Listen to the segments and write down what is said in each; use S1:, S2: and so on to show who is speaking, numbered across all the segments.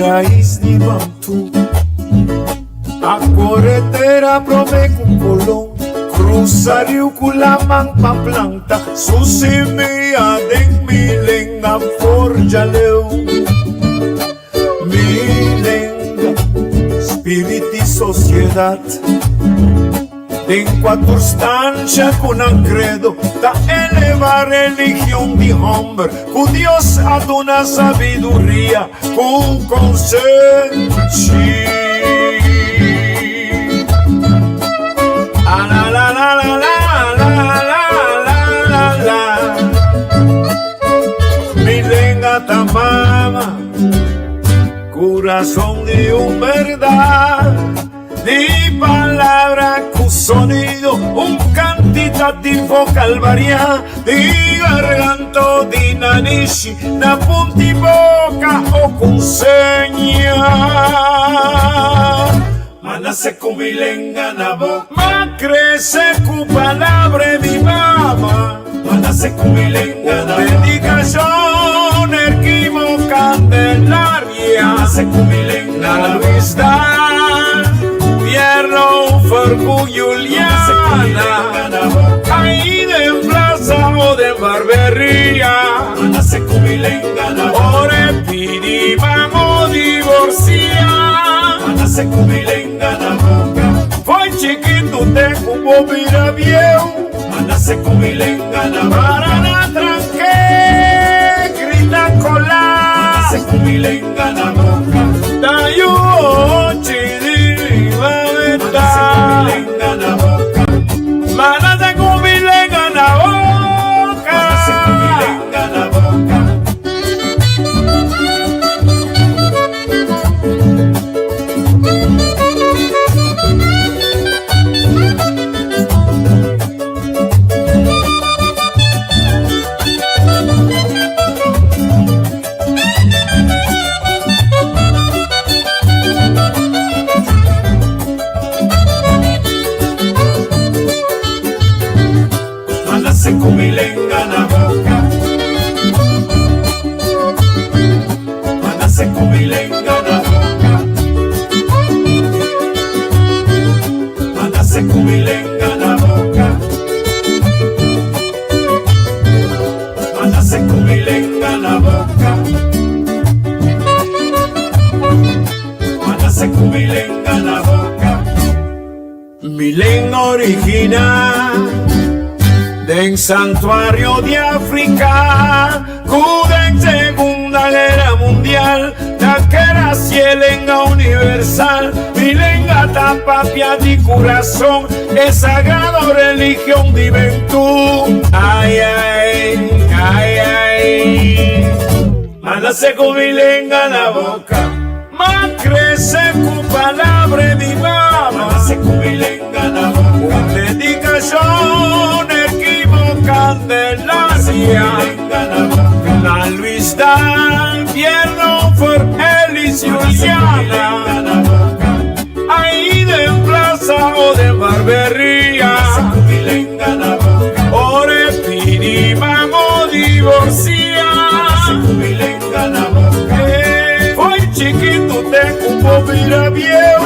S1: Rais di Bantú A kore tera promé ku Kolon Krusa riu ku laman pa planta su simia den mi lenga forja leu. Mi lenga, spirit di sosiedat. Den kua tur stansha ku nan kredo ta eleva religion di hòmber ku Dios a duna sabiduria ku konsenshi. Alalalalalalalala Mi lenga ta mama, kurason di un bèrdat. Di palabra ku sonido, un kantitativo kalvaria di garganto di nanishi na punti boka o ku seña. Ma nase ku mi lenga na boka. Ma krese ku palabra di mama. Ma nase ku mi lenga na boka. Dedikashon Erquimo Candelaria. Ma nase ku mi lenga na boka. Luis Dan, Pierno Fercu Juliana. Ahí den plaza o den barberia. Ma nase ku mi lenga na boka. Ora e pidi ban o divorcia. Ma nase ku mi lenga na boka. Foi chikitu te ku bo bira bieu. Ma nase ku mi lenga na boka. Para na tranke, grita kola. Ma nase ku mi lenga na boka. Ta yu ochi di mameta. Ma nase ku mi lenga na boka. Ma nase ku mi lenga na boka. Ma nase ku mi lenga na boka. Ma nase ku mi lenga na boka. Ma nase ku mi lenga na boka. Ma nase ku mi lenga na boka. Ma nase ku mi lenga na boka. Ma nase ku mi lenga na boka. Mi lenga original den santuario di Africa ku den Segunda Guera Mundial ta keda si e lenga universal. Mi lenga ta papia di kurason, e sagrado religion di bentú. Ai ai, ai ai, ma nase ku mi lenga na boka. Ma crece cu palabra di mama. Ma nace cu mi lenga na boca. Un dedicacion Erquimo Candelaria. Na Luis Dan Pierno for Elis Juliana. Ahí den plaza o den barberia. Ora e pidi man o divorcia. Foi chikitu te ku bo bira bieu.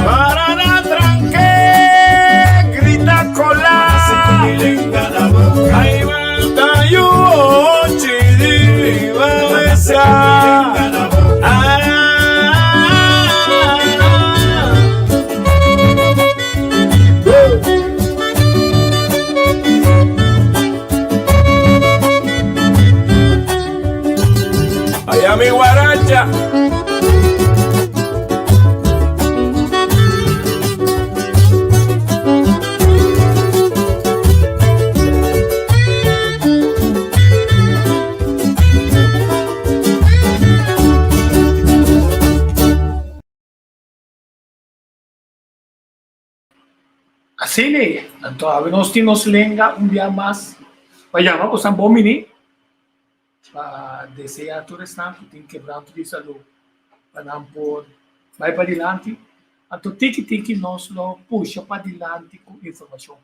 S1: Para na tranke grita kola. Ai ta yu ochi di besa. Allá mi guaracha.
S2: Asina ei, anto awe nos tin nos lenga un bia mas pa yama bosan bon bini pa desea tur esnan ku tin kebranto di salú pa nan por bai padilanti. Anto tiki tiki nos lo pusha padilanti ku informashon.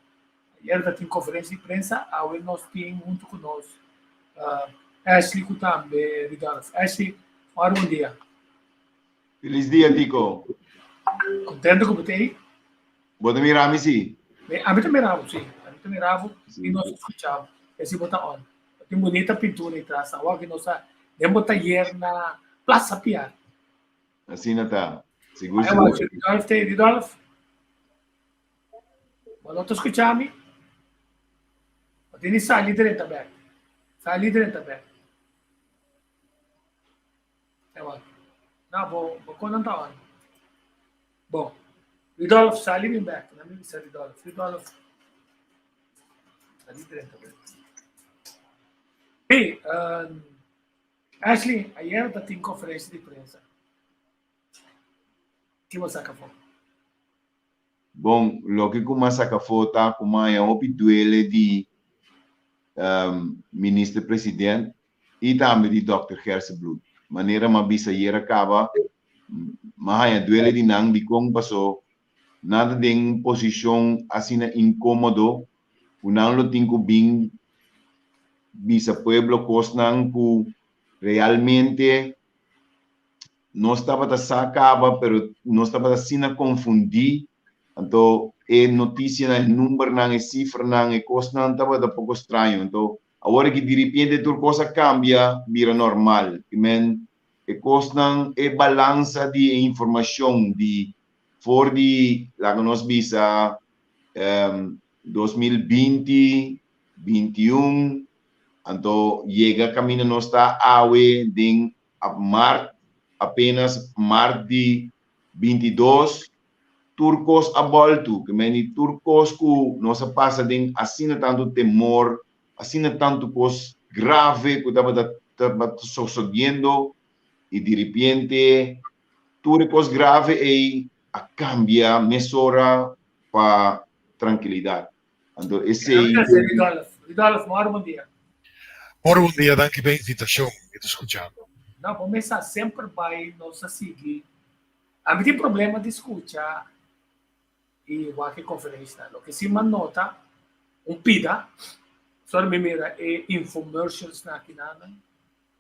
S2: Ayer ta tin konferensia di prensa, awe nos tin huntu ku nos Ashley ku tambe Rudolf. Ashley. Ora bon dia.
S3: Felis dia, Tico.
S2: Contento ku bo ta ei?
S3: Bo ta mira mi si?
S2: Ami ta mira bo, si. Ami ta mira bo i nos ta skucha bo. E si bo ta on. Bo tin bunita pintura ei tras. Awor ki nos ta den bo tayer na Plaza Piar.
S3: Asina ta. Sigur, sigur.
S2: Ridolf ta ei. Ridolf, bo no ta skucha mi? Bo tin di sali drenta bek. Sali drenta bek. Ewa. Na, bo, bo konan ta on. Bon. Ridolf, sali bin bek. Na mi bisa Ridolf. Ridolf. Sali drenta bek. Hey, Ashley, ayer ta tin conferencia di prensa. Ki bo saca afó?
S3: Bon, loke ku m'a saka afó ta ku m'a haña hopi duele di Minister President i tambe di Dòkter Gerstenbluth. Manera m'a bisa ayer a kaba, m'a haña duele di nan dikon paso nan ta den un posishon asina inkómodo ku nan lo tin ku bin bisa pueblo kosnan ku realmente nos tabata sa kaba pero nos tabata asina konfundí, anto e notisianan, e numbernan, e sifranan, e kosnan tabata poko straño. Anto awor aki diripiente tur kos a kambia bira normal. I men e kosnan, e balansa di e informashon di for di laga nos bisa 2020, 21, anto yega kaminda nos ta awe den mart, apenas mart di 22, tur kos a boltu, ke meni tur kos ku nos a pasa den asina tantu temor, asina tantu kos grave ku tabata tabata sosodiendo i diripiente tur e kos grave ei a kambia mesora pa trankilidat. Anto esei.
S2: Ridolf, mor bon dia.
S4: Mor bon dia, danki pa e invitashon, mi ta skuchando.
S2: No, bo mesa semper bai nos a sigui. Ami tin problema di skucha i wak e konferenshanan. Loke si mi a nota un pida, sor mi mira e infomercials nan akinan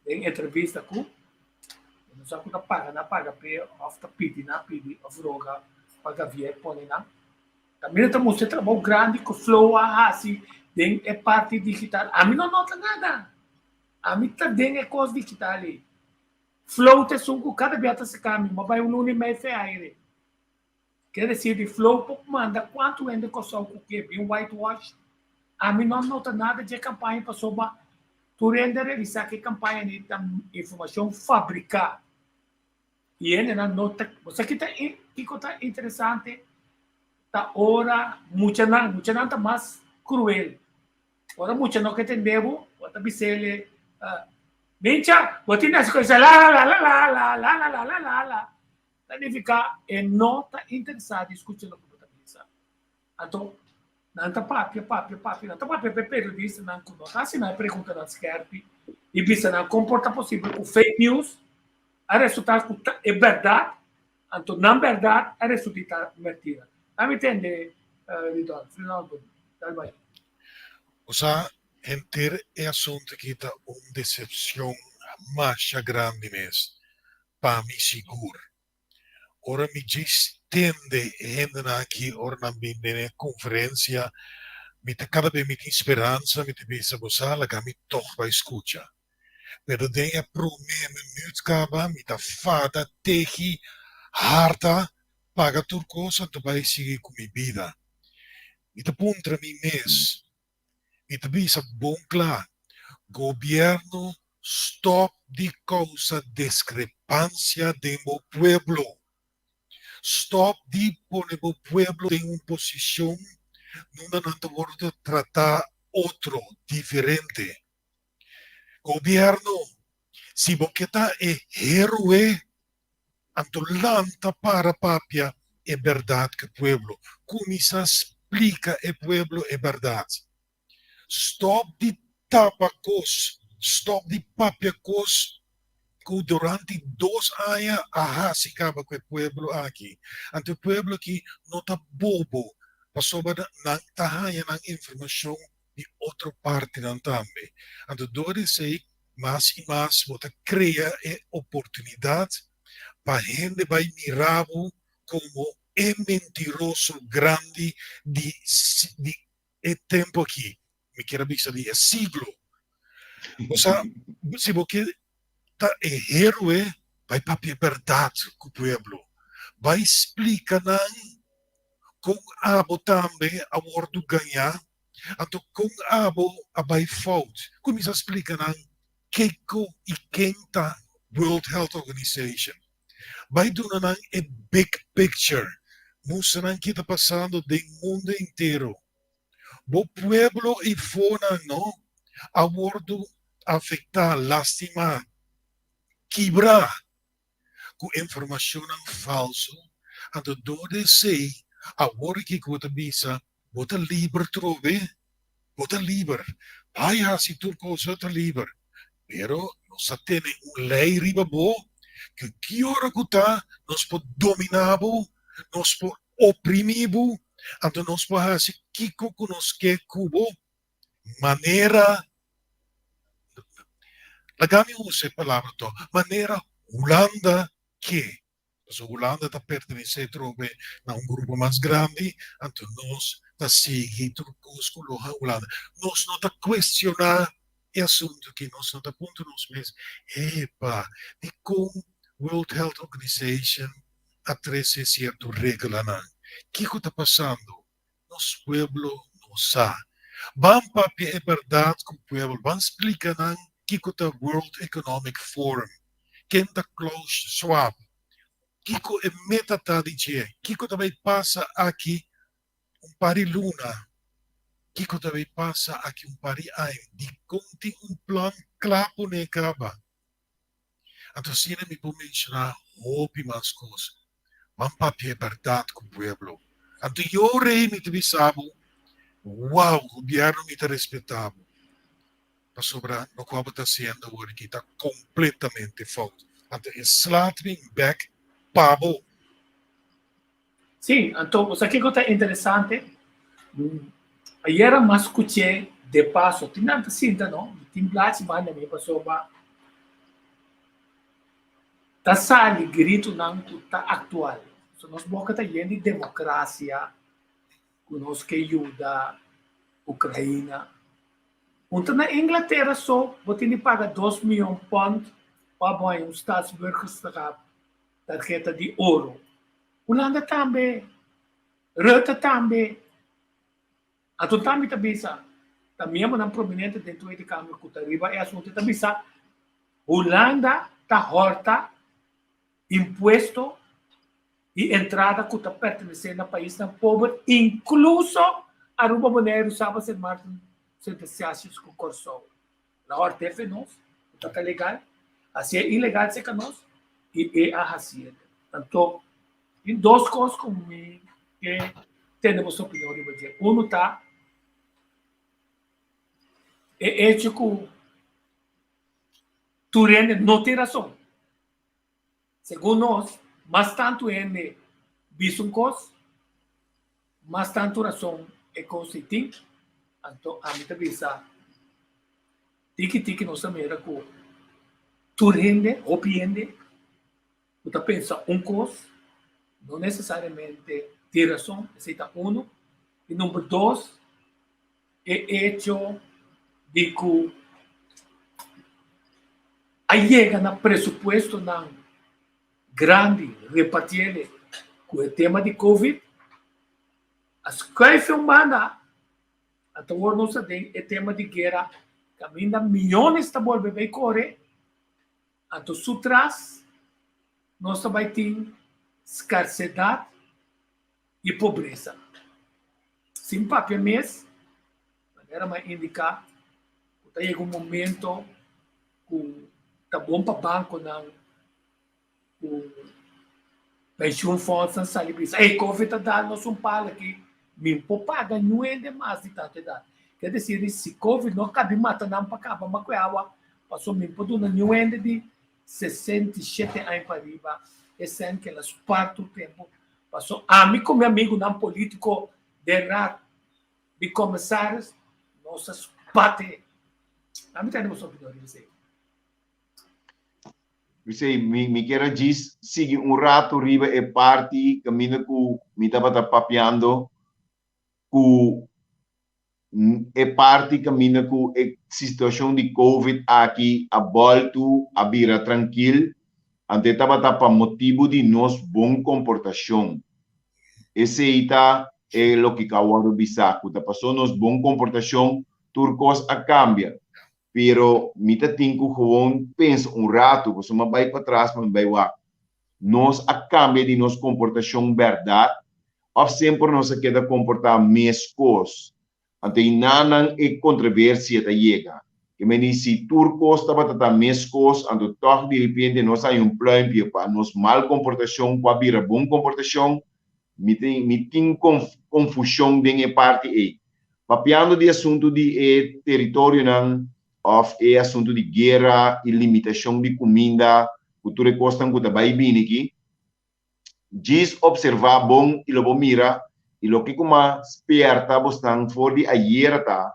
S2: den entrevista ku mi no sa ku ta paga nan paga p'e òf ta pidi nan pidi òf roga pa Gavier pone nan. También ta mustra e trabou grandi ku Flow a hasi den e parti digital. Ami no nota nada. Ami ta den e kos digital ei. Flow ta esun ku kada bia ta saka mi, ma bai un luna i mei fe aire. Ker desir di Flow por manda kuantu hende Kòrsou ku ke bin whitewash. Ami no nota nada dje kampaña pasobra tur hende a realisá ku e kampaña ni ta informashon fabriká. I hendenan no ta, bo sa ki ta kiko ta interesante? Ta ora muchanan, muchanan ta mas kruel. Ora mucha no ke tende bo, bo ta bis'el, Mincha, bo tin nasi kos, la la la la la la la la la la la. Ta nifiká e no ta interesá di skucha loke bo ta bisa. Anto nan ta papia, papia, papia, nan ta papia pa e periodistanan ku no ta hasi nan e preguntanan skèrpi i bisa nan kon por ta posibel ku fake news a resultá ku ta e bèrdat, anto nan bèrdat a resultá ta mentira. Nan mi tende, Ridolf, Rinaldo, dal bai.
S4: Bo sa, henter e asuntu aki ta un decepcion masha grandi mes, pa mi sigur. Ora mi djis tende e hendenan aki ora nan bin den e konferensia, mi ta kada bes mi tin speransa, mi ta bisa bo sa laga mi tòg bai skucha. Pero den e promé minüt kaba mi ta fada, tegi, harta, paga tur kos anto bai sigui ku mi bida. Mi ta puntra mi mes, Mi ta bisa bon kla, Gobièrnu stòp di kousa diskrepansia den bo pueblo. Stòp di pone bo pueblo den un posishon nunda nan ta wòrdu tratá otro, diferente. Gobièrnu, si bo ke ta e héroe, Anto lanta para papia e bèrdat ku e pueblo. Kuminsá splika e pueblo e bèrdat. Stòp di tapa kos, stòp di papia kos ku durante dos aña a hasi kaba ku e pueblo aki. Anto e pueblo aki no ta bobo pasobra nan ta haña nan informashon di otro partinan tambe. Anto dor di esei. Mas i mas bo ta krea e oportunidat pa hende bai mira bo komo e mentiroso grandi di di e tempu aki, mi kier a bisa di e siglo. Bo sa, si bo ke ta e héroe, bai papia e bèrdat ku pueblo. Bai splika nan kon abo tambe a wòrdu gañá, anto kon abo a bai fout. Kuminsá splika nan kiko i ken ta World Health Organization. Bai duna nan e big picture, mustra nan ki ta pasando den mundo entero. Bo pueblo i fonan no a wordu afektá, lastimá, kibrá ku informashonnan falsu, anto dor di esei awor aki ku bo ta bisa bo ta liber trobe, bo ta liber, bai hasi tur kos bo ta liber, pero nos ta tene un lei riba bo ku ki ora ku ta nos por dominá bo, nos por oprimí bo, anto nos por hasi kiko ku nos ke ku bo, manera, laga mi usa e palabra to, manera Hulanda ke. Pasobra Hulanda ta pertenesé trobe na un grupo mas grandi, anto nos ta sigui tur kos ku lo ha Hulanda. Nos no ta kuestioná e asuntu aki, nos no ta puntra nos mes, epa, dikon World Health Organization a trese sierto reglanan? Kiko ta pasando? Nos pueblo no sa. Ban papia e bèrdat ku pueblo, ban splika nan kiko ta World Economic Forum, ken ta Klaus Schwab, kiko e meta ta di dje, kiko ta bai pasa aki un par di luna, kiko ta bai pasa aki un par di aña, dikon tin un plan kla pone kaba. Anto asina mi por menshoná hopi mas kos. Ban papia e bèrdat ku pueblo. Anto yo rei mi ta bisa bo, Wow, gobièrnu mi ta respetá bo. Pasobra lokual bo ta hasiendo awor aki ta kompletamente fout. Anto e slaat bin bèk pa bo.
S2: Sí, anto bo sa kiko ta interesante? Ayera m'a skuch'é de paso, tin nan ta sinta no, mi tin blachi banda mi pasobra ta sali gritonan ku ta aktual. So nos boka ta yen di demokrasia, ku nos ke yuda Ukraina. Un ta na Inglatera so bo tin di paga dos miyon pònt pa bo haña un staatsburgerschap. Tarheta di oro. Hulanda tambe, Rutte tambe. Anto tambe ta bisa, ta miembronan prominente den Tweede Kamer ku ta riba e asuntu ta bisa, Hulanda ta hòrta impuesto i entrada ku ta pertenesé na paisnan pober, inkluso Aruba, Boneiru, Saba, Sint Maarten, Sint Eustatius ku Kòrsou. La hòrta e fe nos, ku ta ta legal, hasié ilegal serka nos, i e a hasié. Anto, tin dos kos ku mi ke tende boso opinion riba dje. Unu ta e echo ku tur hende no tin rason. Segun nos, mas tantu hende bisa un kos, mas tantu rason e kos ei tin. Anto ami ta bisa, tiki tiki nos ta mira ku tur hende, hopi hende ku ta pensa un kos, no nesesariamente tin rason. Esei ta unu. I number dos, E echo di ku a yega na presupuestonan grandi repartiele ku e tema di Covid a skuif un banda, anto awor nos ta den e tema di guera kaminda miyones ta bolbe bay kore, anto su tras nos ta bay tin skarsedat i pobresa. Sin papia mes, manera mi a indiká, ku ta yega un momento ku ta bon pa bankonan ku pensioenfondsnan sali bisa, ey, Covid ta dal nos un palo aki, mi por paga niun hende mas di tantu edat. Ker desir di si Covid no kabi mata nan pa kaba ma ku e awa, pasobra mi por duna niun hende di 67 aña pa riba e sèn ku el a spar tur tempu. Paso ami ku mi amigunan polítiko den Raad di Commissaris nos a spate. Ami ta hende boso opinion riba esei.
S3: P'esei mi mi kier a djis sigui un ratu riba e parti kaminda ku mi tabata papiando ku e parti kaminda ku e situashon di Covid aki a bòltu a bira trankil, anto e tabata pa motibu di nos bon komportashon. Esei ta e loke ku a wòrdu bisá, ku ta pasó nos bon komportashon tur kos a kambia. Pero mi ta tin ku gewoon pensa un ratu, pasobra mi a bai patras pa mi bai wak. Nos a kambia di nos komportashon bèrdat òf semper nos a keda komportá meskos? Anto einanan e kontroversia ta yega. Ke meni si tur kos tabata ta meskos, anto tòg diripente nos a haña un plùimpje pa nos mal komportashon ku a bira bon komportashon, mi tin mi tin konfushon den e parti ei. Papiando di asuntu di e teritorionan òf e asuntu di guera i limitashon di kuminda ku tur e kosnan ku ta bai bini aki, Djis observá bon i lo bo mira, i loke ku mas spièrta bosnan for di ayera ta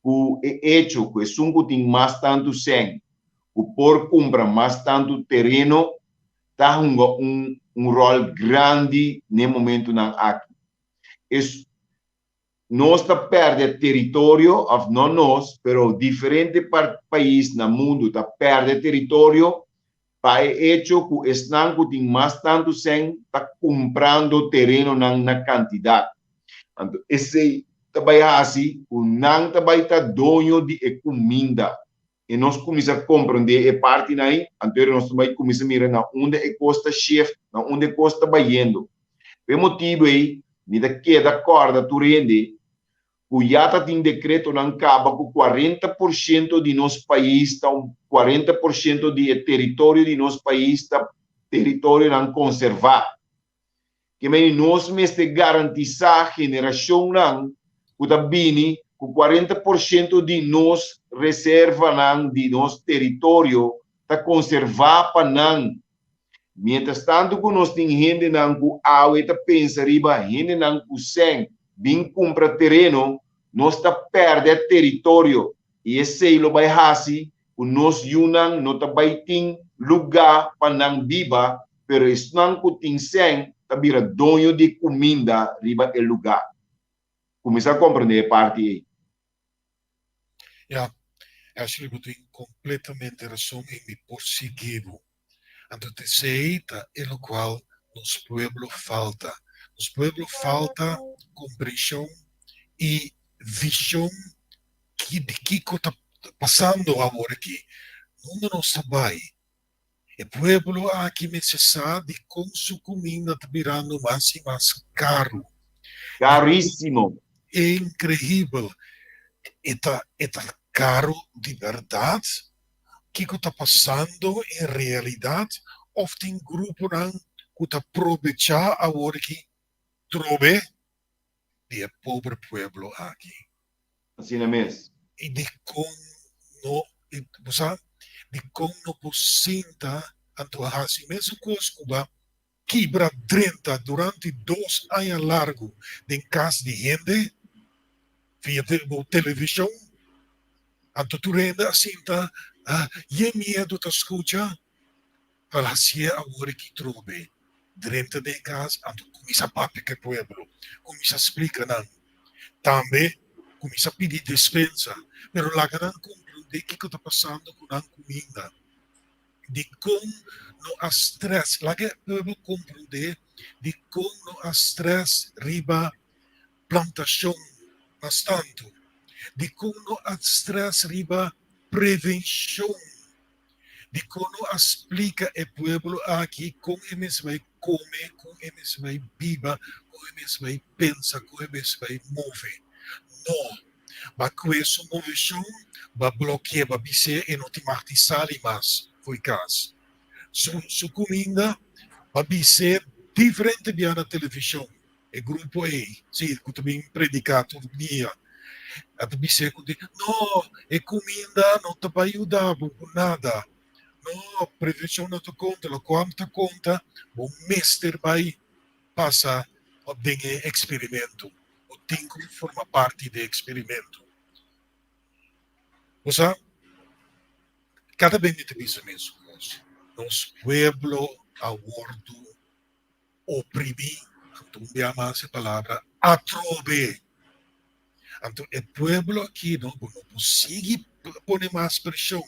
S3: ku e echo ku esun ku tin mas tantu sèn ku por kumpra mas tantu tereno ta hunga un un ròl grandi n'e momentunan aki. Es Nos ta pèrdè teritorio, òf no nos, pero diferente pais na mundu ta pèrdè teritorio pa e echo ku esnan ku tin mas tantu sèn ta kumprando terenonan na kantidat. Anto esei ta bai hasi ku nan ta bai ta doño di e kuminda. I nos kuminsá komprondé e partinan ei, anto nos ta bai kuminsá mira na unda e kos ta shift, na unda e kos ta bayendo. Pa e motibu ei, mi ta keda kòrda tur hende ku ya ta tin dekretonan kaba ku 40% di nos pais ta un 40% di e teritorio di nos pais ta teritorionan konservá. Ke meni nos mester garantisá generashonnan ku ta bini ku 40% di nos reservanan di nos teritorio ta konservá pa nan. Mientras tantu ku nos tin hendenan ku awe ta pensa riba hendenan ku sèn bin kumpra tereno, nos ta pèrdè teritorio i esei lo bai hasi ku nos yunan no ta bai tin lugá pa nan biba, pero esnan ku tin sèn ta bira doño di kuminda riba e lugá. Kuminsá komprendé e parti ei.
S4: Ya, Ashley, bo tin kompletamente rason i mi por sigui bo. Anto t'esei ta e lokual nos pueblo falta. Nos pueblo falta komprenshon i vishon ki di kiko ta pasando awor aki. Unda nos ta bai? E pueblo aki mester sa di kon su kuminda ta birando mas i mas karu.
S3: Karísimo.
S4: Inkreibel. E ta e ta karu di bèrdat? Kiko ta pasando en realidat? Òf tin gruponan ku ta probechá awor aki trobe di e pober pueblo aki?
S3: Asina mes.
S4: I dikon no, bo sa, dikon no por sinta anto a hasi mesun kos ku ba kibra drenta durante dos aña largu den kas di hende via bo televishon? Anto tur hende a sinta yen miedu ta skucha. Al hasié awor aki trobe, drenta den kas anto kuminsá papia ku e pueblo, kuminsá splika nan. Tambe kuminsá pidi despensa, pero laga nan komprondé kiko ta pasando ku nan kuminda. Dikon no a strès? Laga e pueblo komprondé dikon no a strès riba plantashon mas tantu. Dikon no a strès riba prevenshon? Dikon no a splika e pueblo aki kon e mester bai kome, kon e mester bai biba, kon e mester bai pensa, kon e mester bai move? No! Ba kue su moveshon, ba bloki'é, ba bis'é e no tin mag di sali mas fo'i kas. Su su kuminda, ba bis'é diferente bia na televishon. E grupo ei, sí, ku ta bin prediká tur dia, a ta bis'é ku di, No, e kuminda no ta bai yuda bo ku nada. No, prevenshon no ta konta. Lokual ta konta, bo mester bai pasa den e eksperimento. Bo tin ku forma parti di e eksperimento. Bo sa, kada bes mi ta bisa mesun kos. Nos pueblo a wordu oprimí, anto un bia mas e palabra atrobe. Anto e pueblo aki no, bo no por sigui pone mas preshon,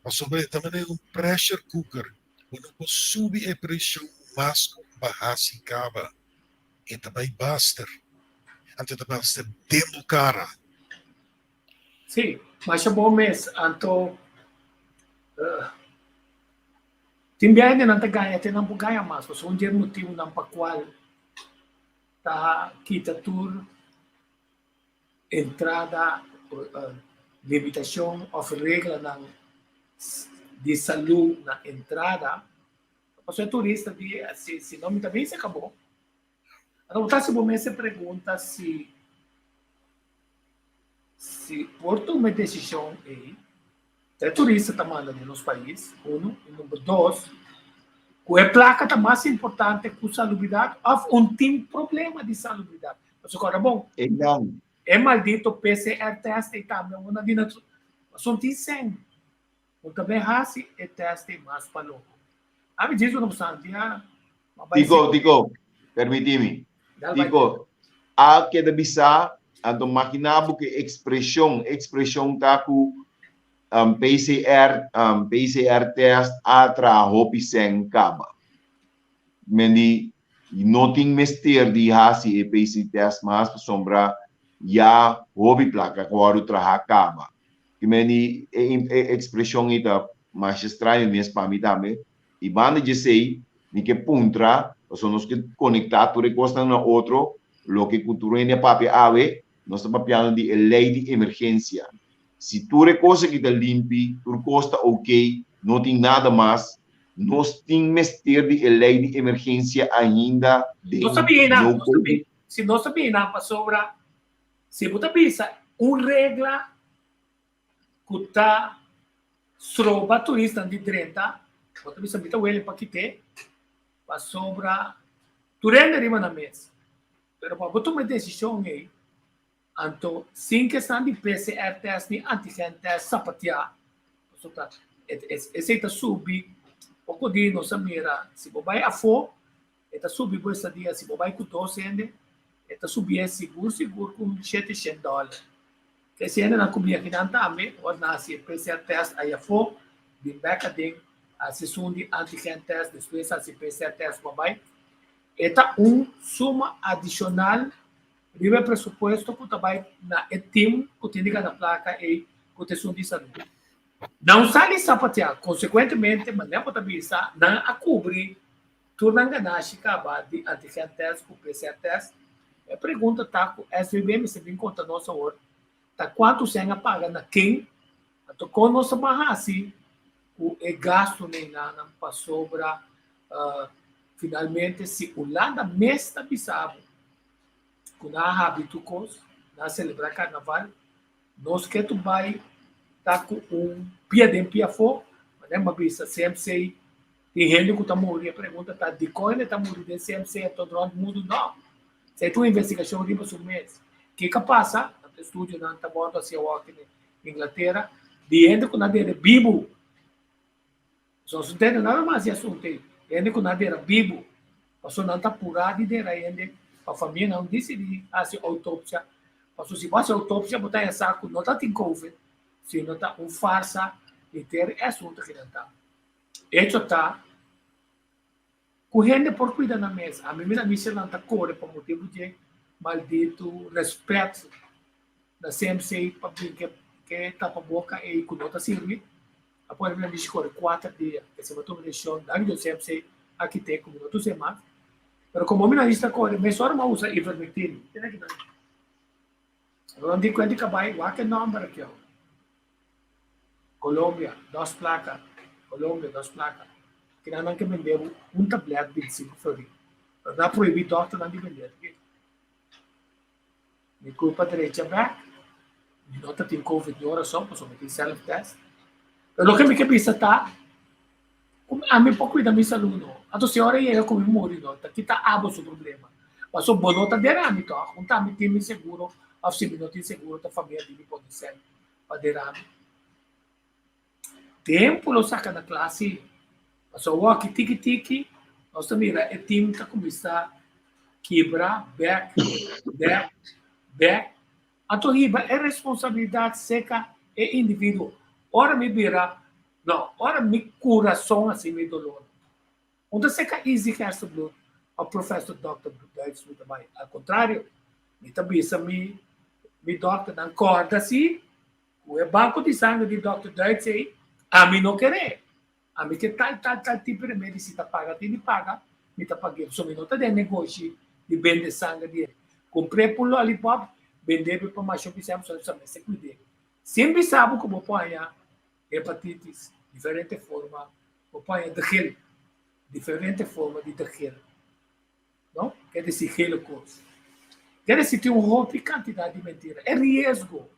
S4: pasobra e ta manera un pressure cooker, bo no por subi e preshon mas ku baha si kaba, e ta bai baster, anto e ta baster den bo kara.
S2: Sí, masha bon mes, anto tin bia hendenan ta gaya te nan por gaya mas, pasobra un dje motibunan pa kual ta kita tur entrada, limitashon òf reglanan di salú na entrada, pasobra e turista di si no mi ta bin se kabó. Anto bo ta hasi bo mes e pregunta si si por tuma e desishon ei, ta e turista ta manda den nos pais, uno, i number dos, ku e plaka ta mas importante ku salubridat òf un tin problema di salubridat. Pasobra kòrda bon,
S3: Einan.
S2: e maldito PCR test ei tambe un a di na pasobra un tin sèn. Bo ta bay hasi e test ei mas pa loko. Ami djis bo no santi ha. Ma bay
S3: Tico, Tico, permiti mi.
S2: Dal bay.
S3: Tico, a keda bisa, anto magina bo ku e ekspreshon, ekspreshon ta ku um, PCR, um, PCR test a traha hopi sèn kaba. Men di, no tin mester di hasi e PCR test mas pasobra ya hopi plaka ku wòrdu traha kaba. Ki men di e e ekspreshon ei ta masha straño mes pa mi tambe. I banda di esei mi ke puntra, pasobra nos ke konektá tur e kosnan na otro, loke ku tur hende a papia awe, nos ta papiando di e lei di emergensia. Si tur e kos aki ta limpi, tur kos ta oke, no tin nada mas, nos tin mester di e lei di emergensia ainda den
S2: Nos ta bina,
S3: no
S2: nos ta
S3: covid?
S2: si nos ta bina pasobra Si bo ta bisa un regla ku ta stroba turistanan di drenta, bo ta bisa mi ta wele pa kit'é pasobra tur hende riba nan mes. Pero pa bo tuma e desishon ei, anto sin ku esnan di PCR test ni antigen test sapatiá, pasobra ta esei ta subi poko di nos a mira si bo bai afó E ta subi bo estadia si bo bai ku dos hende e ta subié sigur sigur ku un shete shen dòler. Ke si hendenan ku bia kinan tambe ora nan hasi e PCR test ayafó bin bèk aden hasi esun di antigen test despues hasi PCR test bo a bai. E ta un suma adishonal riba e presupuesto ku ta bai na e tim ku tin di gana plaka ei ku ta esun di salú. Nan sali sapateá konsekuentemente manera bo ta bisa nan a kubri Tur nan ganashi kaba di antigen test ku PCR test. E pregunta ta ku SVB mester bin konta nos awor ta kuantu sèn a paga na ken, anto kon nos ta ban hasi ku e gastunan nan pasobra finalmente si Hulanda mes ta bisa bo ku nan a habri tur kos, nan a selebrá karnaval, nos ke tur bai ta ku un pia den pia afó, manera mi a bisa CMC Tin hende ku ta muri, e pregunta ta dikon hende ta muri den CMC anto rònt mundu nò? Esei ta un investigashon riba su mes. Kiko a pasa? Tantu estudionan ta wòrdu hasi awor aki na Inglatera di hende ku na dera bibu. So nos no tende nada mas di asuntu ei. Hende ku na dera bibu. Pasobra nan ta purá di dera hende pa famianan disidí hasi outopsia. Pasobra si bo hasi outopsia bo ta haña sa ku no ta tin covid, sino ta un farsa henter e asuntu aki nan ta. Hecho ta ku hende por kuida nan mes. Ami mira mishanan ta kore pa motibu dje malditu rèspèt na CMC pa bin ke ke tapaboka ei ku no ta sirbi. A pone mi na mishi kore kuater dia. Esei bo tuma desishon danki Dios CMC a kit'é ku mi no ta us'é mas. Pero komo mi na mishi ta kore mesora mi a usa ivermectin. Tene aki nan. Nan di kuenta di kabai wak e nòmber aki awe. Colombia, dos placa. Colombia, dos placa. Kinan nan ke bende bo un tablet 25 florin. Pero nan a prohibi dokternan di bende aki. Mi culpa drecha bek. Mi no ta tin covid ni ora so, pasobra mi tin self test. Pero loke mi ke bisa ta, ku ami por cuida mi salud no. Anto si ora yega ku mi muri no, ta kita abo su problema. Pasobra bo no ta dera mi toch. Un ta mi tin mi seguro of si mi no tin seguro ta famia di mi pone sèn pa derami. Tempu lo saka na kla si. Pasobra awor aki tiki tiki nos ta mira e team ta kuminsá kibra bèk, bèk, bèk. Anto hiba e responsabilidat seka e individuo. Ora mi bira, no, ora mi kurason hasi mi dolor. Un ta seka Izzy Gerstenbluth òf Professor Dòkter Duits mi ta bai. Al kontrario, mi ta bisa mi mi dòkternan kòrda si ku e banko di sanger di Dòkter Duits ei ami no ker'é. Ami ke tal tal tal tipo di remedi si ta paga tin di paga mi ta pag'é pasobra mi no ta den negoshi di bende sanger di hende. Kumpr'é pa un lòlipòp bend'é pa masha bis'é pasobra sa mester kuid'é. Sin bisa bo ku bo por haña hepatitis diferente forma bo por haña degel diferente forma di degel no ke desi gele koorts ke desi tin un hopi kantidat di mentira e riesgo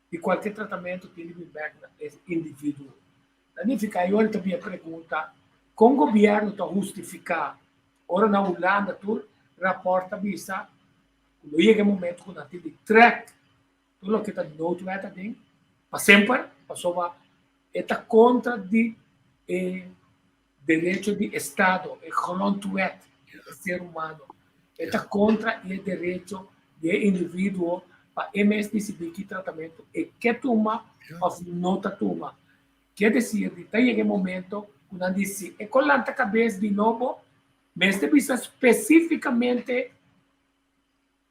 S2: di kualke tratamentu tin di bin bek na e individuo ta nifiká i ora ta bin e pregunta kon gobièrnu ta hustifiká ora na Hulanda tur rapòrt ta bisa ku lo yega e momento ku nan tin di trèk Tur loke ta noodwet aden pa semper pasobra e ta kontra di e derecho di estado, e grondwet di ser humano. E ta kontra di e derecho di e individuo pa e mes disidí ki tratamentu e ke tuma òf no ta tuma. Ke desir di ta yega e momento ku nan di si e ko lanta kabes di nobo mester bisa spesífikamente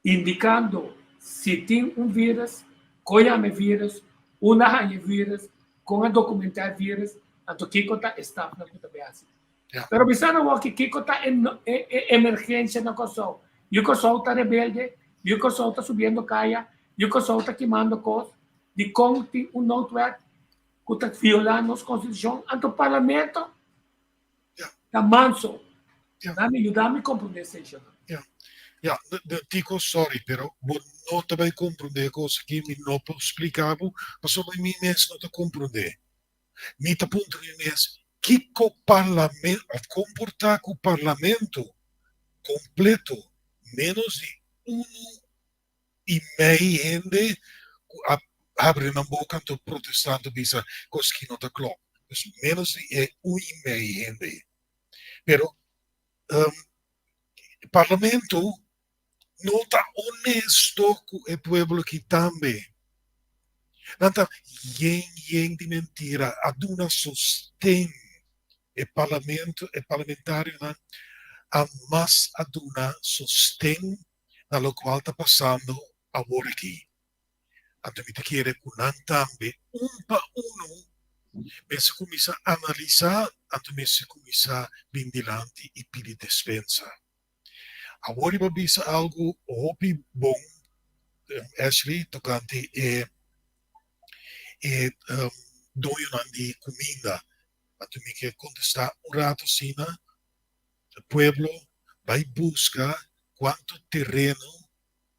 S2: Indikando si tin un vírus, kon yama e vírus, unda haña e vírus, kon a dokumentá e vírus, anto kiko ta e stapnan ku ta bay hasi. Pero bisa nan wak kiko ta e emergensia na Kòrsou. Yu Kòrsou ta rebelde, yu Kòrsou ta subiendo kaya, yu Kòrsou ta kimando kos, dikon tin un noodwet ku ta violá nos konstitushon, anto parlamento ta manso. Dami yuda mi komprondé esei.
S4: Ja, ja, Tico, sorry, pero bo no ta bai komprondé e kos aki, mi no por splika bo, pasobra mi mes no ta komprondé. Mi ta puntra mi mes, kiko parlamento, òf kon por ta ku parlamento kompleto, ménos di unu i mei hende ku a habri nan boka anto protestá anto bisa kos ki no ta klòp. Dus ménos di e un i mei hende. Pero parlamento no ta honesto ku e pueblo aki tambe. Nan ta yen yen di mentira, a duna sosten e parlamento, e parlamentarionan a mas a duna sosten na lokual ta pasando awor aki. Anto mi ta kere ku nan tambe un pa unu mester kuminsá analisá, anto mester kuminsá bin dilanti i pidi despensa. Awor riba bisa algu hopi bon, Ashley, tokante e e doñonan di kuminda. Anto mi ke kontestá un ratu asina, pueblo bai buska kuantu tereno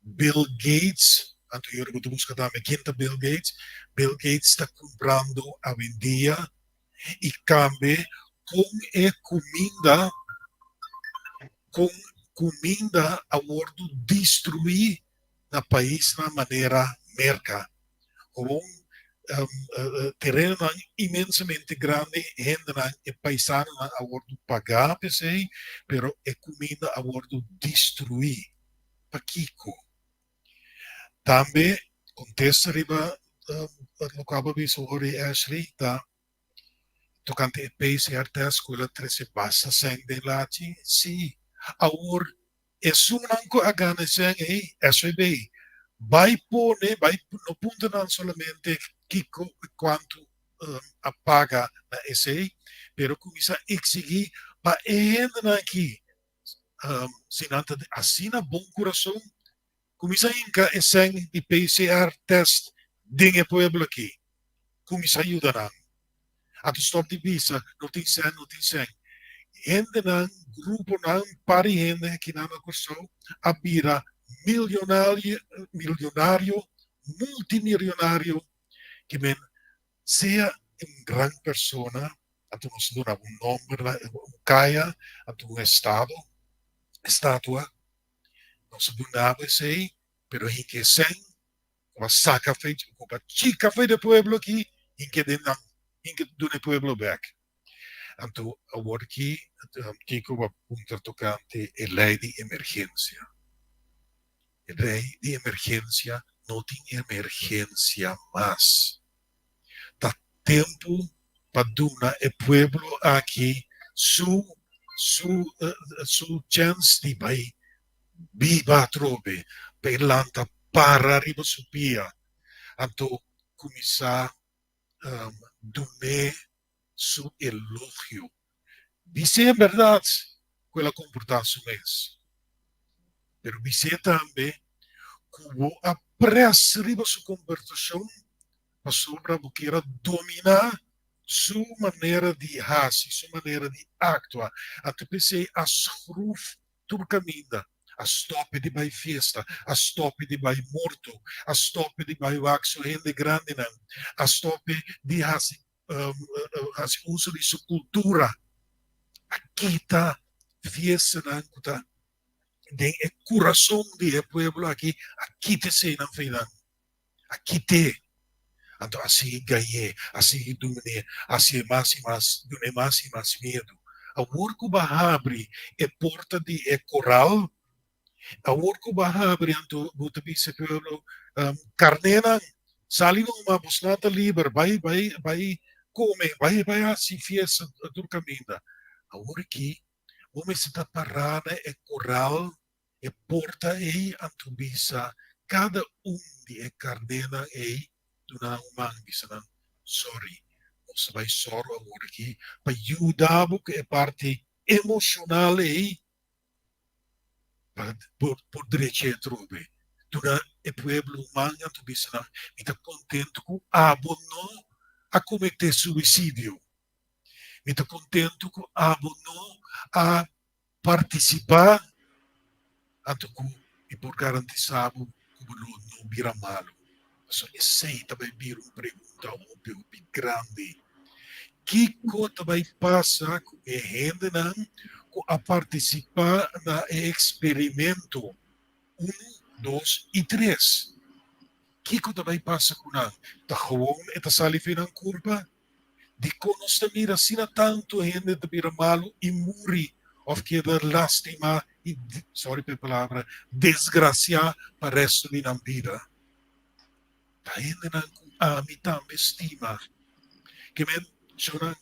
S4: Bill Gates, anto yora bo ta buska tambe ken ta Bill Gates, Bill Gates ta kumprando awendia i kambe kon e kuminda kon kuminda a wordu destruí na paisnan manera Merka. Gewoon terenonan inmensamente grandi, hendenan, e paisanonan a wordu pagá p'esei, pero e kuminda a wordu destruí. Pakiko? Tambe kontesta riba loke abo a bisa ora Ashley ta tokante e PCR test ku el a trese basta sèn den lachi. Sí, awor esunnan ku a gana e sèn ei, SVB, bai pone, bai no puntra nan solamente kiko i kuantu a paga na esei, pero kuminsá eksigí pa e hendenan aki si nan ta di asina bon kurason, kuminsá hinka e sèn di PCR test den e pueblo aki, kuminsá yuda nan. Anto stòp di bisa no tin sèn, no tin sèn. Hendenan, gruponan, par di hende akinan na Kòrsou a bira milionario, milionario, multimilionario, ke men sea un gran persona anto nos duna un nomber na un kaya anto un estado estatua nos a duna bo esei pero hinke esei ku a saka fe ku a chika fe di e pueblo aki hinke den nan hinke duna e pueblo bek. Anto awor aki kiko bo a puntra tokante e lei di emergensia. E lei di emergensia no tin emergensia mas. Ta tempu pa duna e pueblo aki su su su chèns di bai biba atrobe, pa e lanta para riba su pia, anto kuminsá dun'é su elogio. Bis'é en bèrdat ku el a komportá su mes, pero bis'é tambe ku bo a près riba su komportashon pasobra bo kier a dominá su manera di hasi, su manera di aktua. Anto p'esei a skruf tur kaminda, a stòp di bai fiesta, a stòp di bai morto, a stòp di bai wak su hende grandinan, a stòp di hasi hasi uso di su kultura, a kita fiestanan ku ta den e kurason di e pueblo aki, a kita eseinan feinan, a kit'é. Anto a sigui gañ'é, a sigui dun'é, a hasié mas i mas, dun'é mas i mas miedu. Awor ku bo a habri e porta di e koral, awor ku bo a habri anto bo ta bisa e pueblo, Karnénan, sali numa, bosnan ta liber, bai, bai, bai kome, bai, bai hasi fiesta tur kaminda. Awor aki bo mester ta pará na e koral E porta ei anto bisa kada un di e karnénan ei duna un man, bisa nan, Sòri, nos ta bai sòru awor aki pa yuda bo ku e parti emoshonal ei pa bo por drecha e atrobe. Duna e pueblo un man anto bisa nan, Mi ta kontentu ku abo no a kometé suisidio. Mi ta kontentu ku abo no a Partisipá anto ku mi por garantisá bo ku bo lo no bira malu. Pasobra esei ta bai bira un pregunta hopi hopi grandi. Kiko ta bai pasa ku e hendenan ku a partisipá na e eksperimento unu, dos i tres? Kiko ta bai pasa ku nan? Ta gewoon e ta sali fi nan kurpa? Dikon nos ta mira asina tantu hende ta bira malu i muri òf keda lastimá i, sòri pa e palabra, desgrasiá pa restu di nan bida? Ta hendenan ku ami tambe stima. Ke men, shownan,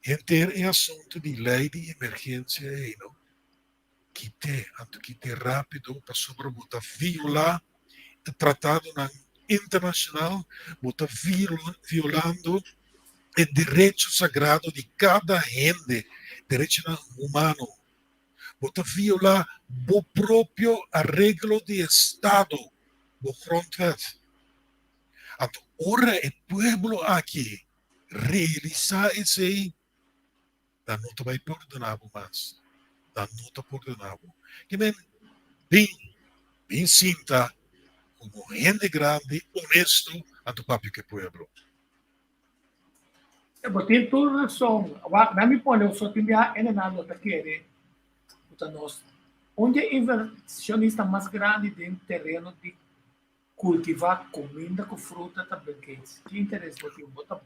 S4: henter e asuntu di lei di emergensia ei no. Kit'é, anto kit'é rápido pasobra bo ta violá e tratadonan internashonal, bo ta violando e derecho sagrado di kada hende, derechonan humano. Bo ta violá bo propio areglo di estado, bo grondwet. Anto ora e pueblo aki realisá esei, Nan no ta bai pordona bo mas. Nan no ta pordona bo. Ke men bin, bin sinta komo hende grandi, honesto, anto papia ku e pueblo.
S2: Bo tin tur rason. Wak, nan mi pone so tin biaha ene nan lo ta kere ku ta nos. Un di e inversionista mas grandi den tereno di Kultivá kuminda ku fruta ta Bill Gates. Ki interes bo tin? Bo ta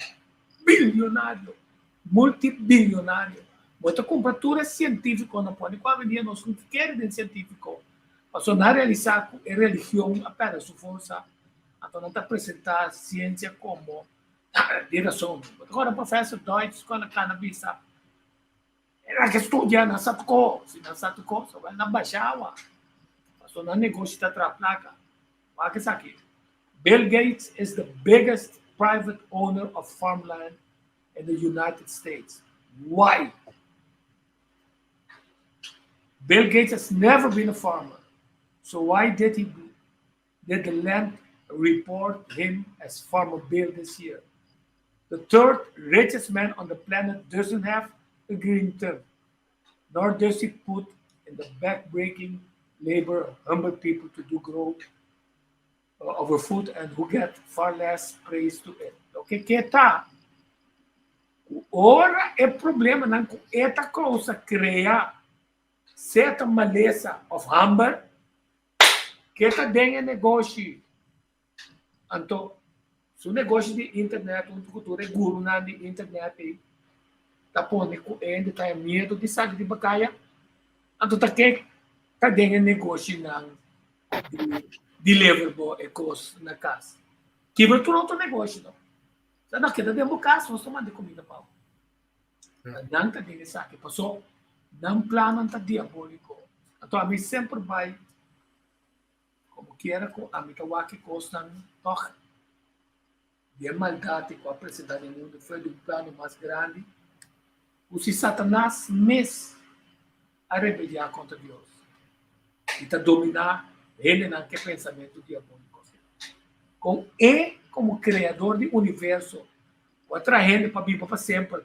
S2: bilionario, multibilionario. Bo ta kumpra tur e sientífikonan pone ku awendia nos no kere den sientífiko pasobra nan a realisá ku e religion a pèrdè su forsa, anto nan ta presentá siensia komo di rason. Bo ta kòrda Professor Deutsch ku a kana bisa Era ke studia na Satco, si na Satco so bai na Bashawa. Paso nan negoshi ta traha plaka. Wak esaki. Bill Gates is the biggest private owner of farmland in the United States. Why? Bill Gates has never been a farmer. So why did he did the land report him as Farmer Bill this year? The third richest man on the planet doesn't have a green thumb, nor does he put in the backbreaking labor humble people to do grow uh, our food and who get far less praise to it. Loke ke ta, ora e problemanan ku e ta kousa krea, sea ta malesa of hamber, ke ta den e negoshi. Anto, su negoshi di internet huntu ku tur e gurunan di internet ei. Ta pone ku e hende ta haña miedu di sali riba kaya. Anto ta ke ta den e negoshinan di deliver bo e kos na kas. Kibra tur otro negoshi no. Sa no keda den bo kas nos ta manda e kumida pa bo. Nan ta den esaki paso nan plannan ta diabóliko. Anto ami semper bai komo kiera ku ami ta wak e kosnan tòg di e maldat ku a presentá den mundu fuera di un plano mas grandi ku si Satanas mes a rebeliá kontra Dios i ta dominá hendenan ku e pensamentu diabóliko. Kon e komo Kreador di universo ku a traha hende pa biba pa semper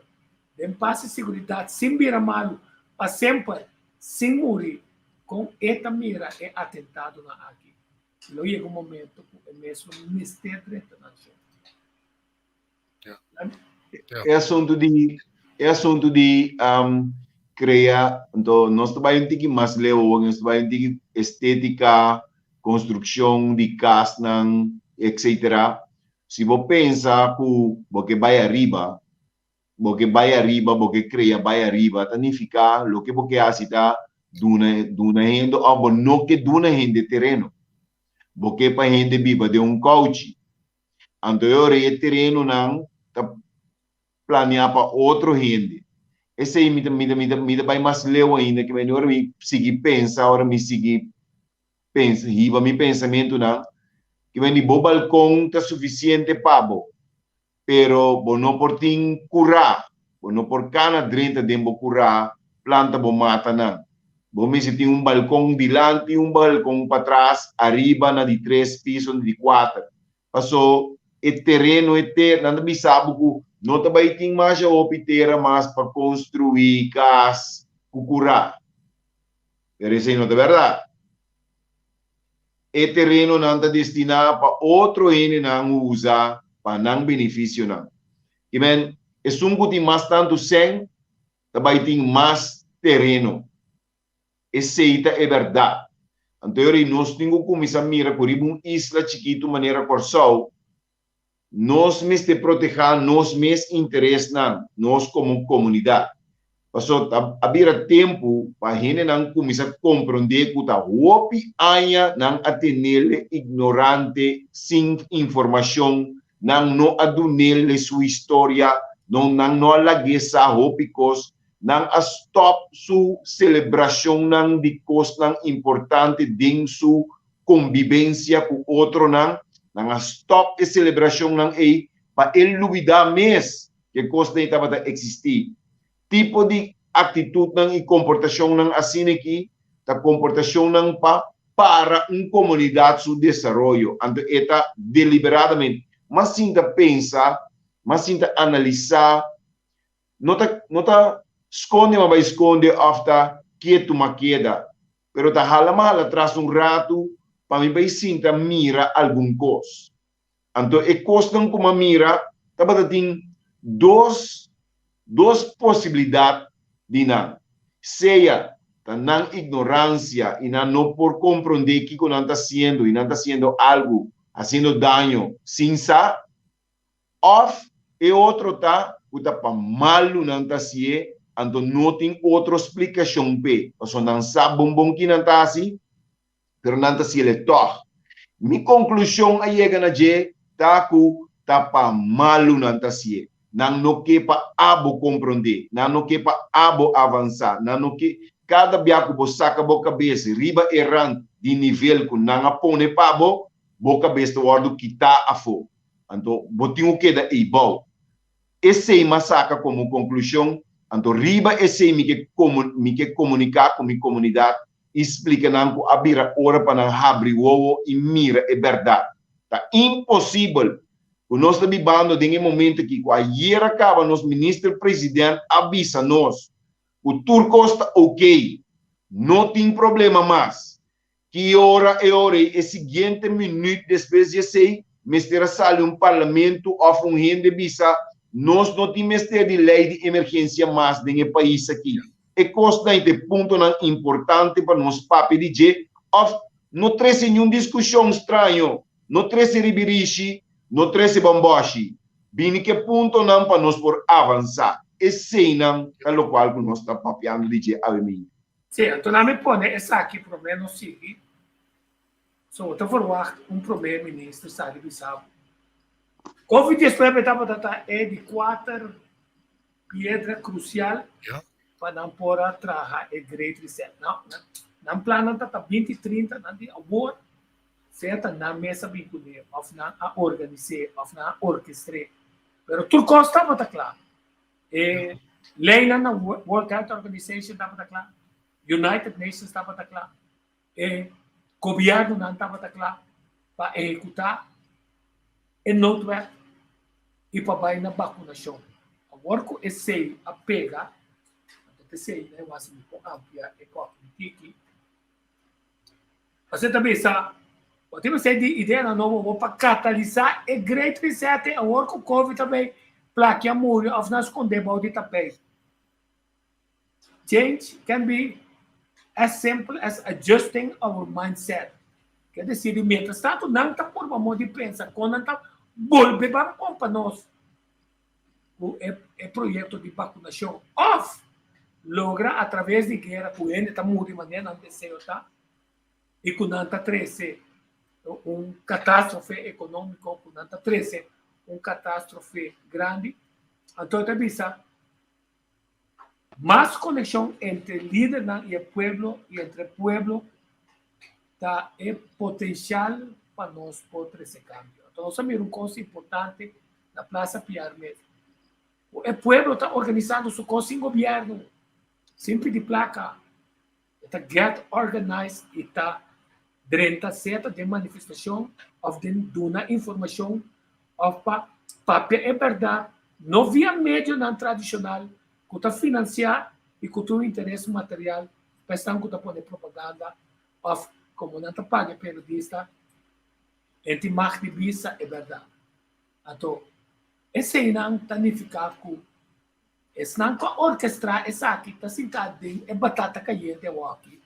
S2: den pas i siguridat sin bira malu pa semper sin muri, kon e ta mira e atentadonan aki? Lo yega un momento ku e mes lo mester drenta nan shon.
S3: E asuntu di e asuntu di um, krea, anto nos ta bai un tiki mas leu awor, nos ta bai un tiki estetika, konstrukshon di kasnan, etcetera. Si bo pensa ku bo ke bai ariba, bo ke bai ariba, bo ke krea bai ariba, ta nifiká loke bo ke hasi ta duna duna hende òf bo no ke duna hende tereno. Bo ke pa hende biba den un kouchi. Anto e ora ei e terenonan ta planeá pa otro hende. Esei mi ta mi ta mi ta mi ta bai mas leu ainda ke mi ora mi sigui pensa, ora mi sigui pensa hiba mi pensamentunan, ke mi di bo balkon ta sufisiente pa bo. Pero bo no por tin kurá, bo no por kana drenta den bo kurá planta bo matanan. Bo mester tin un balkon dilanti i un balkon patras, ariba na di tres piso na di kuater. Paso e tereno e ter, nan ta bisa bo ku no ta bai tin masha hopi tera mas pa konstruí kas ku kurá. Pero esei no ta bèrdat. E terenonan ta destiná pa otro hendenan usa pa nan benefisionan. Ki men, esun ku tin mas tantu sèn ta bai tin mas tereno. Esei ta e bèrdat. Anto e ora ei nos tin ku kuminsá mira ku riba un isla chikitu manera Kòrsou, Nos mester protehá nos mes interesnan, nos komo komunidat. Pasobra ta a bira tempu pa hendenan kuminsá komprondé ku ta hopi aña nan a tenele ignorante, sin informashon, nan no a dunele su historia, no nan no a lag'é sa hopi kos, nan a stòp su selebrashonnan di kosnan importante den su kombibensia ku otronan, nan a stòp e selebrashonnan ei pa e lubidá mes ku e kosnan ei tabata eksistí. Tipo di aktitutnan i komportashonnan asin'aki ta komportashonnan pa para un komunidat su desaroyo, anto e ta deliberadamente. Mas sinta pensa, mas sinta analisá, no ta no ta skonde ma bai skonde òf ta ketu ma keda, pero ta hala ma hala tras un ratu pa mi bai sinta mira algun kos. Anto e kosnan ku m'a mira tabata tin dos dos posibilidat di nan, sea ta nan ignoransia i nan no por komprondé kiko nan ta hasiendo i nan ta hasiendo algu, hasiendo daño sin sa, Of e otro ta ku ta pa malu nan ta hasié, anto no tin otro splikashon p'e, pasobra nan sa bon bon ki nan ta hasi, pero nan ta hasiel tòg. Mi konklushon a yega na dje ta ku ta pa malu nan ta hasié. Nan no ke pa abo komprondé, nan no ke pa abo avansá, nan no ke. Kada bia ku bo saka bo kabes riba e rant di nivel ku nan a pone pa bo, bo kabes ta wòrdu kitá afó. Anto bo tin ku keda ei bou. Esei m'a saka komo konklushon, anto riba esei mi ke mi ke komuniká ku mi komunidat i splika nan ku a bira ora pa nan habri wowo i mira e bèrdat. Ta imposibel ku nos ta bibando den e momento aki ku ayer a kaba nos minister president a bisa nos ku tur kos ta okey, no tin problema mas. Ki ora e ora ei e siguiente minuut despues di esei mester a sali un parlamento of un hende bisa nos no tin mester di ley di emergencia mas den e pais aki. E cosnan ei ta e puntonan importante pa nos papia di dje of no trece niun discusion straño, no trece ribirishi, no trece bomboshi. Bini cu e puntonan pa nos por avansa. Eseinan ta lokual ku nos ta papiando di dje awe meinti.
S2: Sí, anto nan mi pone esaki promé nos sigui. So bo ta verwagt un promé minister sali bisa bo. Covid 19 tabata ta e di kuater piedra krusial pa nan por a traha e Great Reset. No, nan plannan ta ta binti 30, nan di awor sea ta nan mes a bin kuné òf nan a organis'é òf nan a orkestr'é. Pero tur kos tabata kla. E leinan na World Health Organization tabata kla, United Nations tabata kla, e gobièrnunan tabata kla pa ehekutá e noodwet i pa bai na bakunashon. Awor ku esei a pega, anto p'esei nan e wasi mi por amplia e kòpi di tiki. Pasobra ta bisa, bo tin mester di ideanan nobo bo pa katalisá e Great Reset awor ku Covid ta bay plakia muri òf nan skondé bou di tapijt. Change can be as simple as adjusting our mindset. Ke desir di mientras tanto nan ta purba modo di pensa kon nan ta bolbe ban pompa nos ku e e proyekto di bakunashon òf logra atraves di guera ku hende ta muri manera nan deseo ta i ku nan ta trese un katastrofe ekonómiko, ku nan ta trese un katastrofe grandi. Anto e ta bisa Mas konekshon entre lidernan i e pueblo i entre pueblo ta e potensial pa nos por trese kambio. Anto nos a mira un kos importante na Plaza Piar mes. Ku e pueblo ta organisando su kos sin gobièrnu, sin pidi plaka. E ta get organized i ta drenta seta den manifestashon òf den duna informashon òf pa papia e bèrdat, no via medionan tradishonal ku ta finansiá i ku tin un interes material pa esnan ku ta pone propaganda òf komo nan ta paga e periodista, e tin mag di bisa e bèrdat. Anto eseinan ta nifiká ku Esnan ku a orkestrá esaki ta sintá den e batata kayente awoki,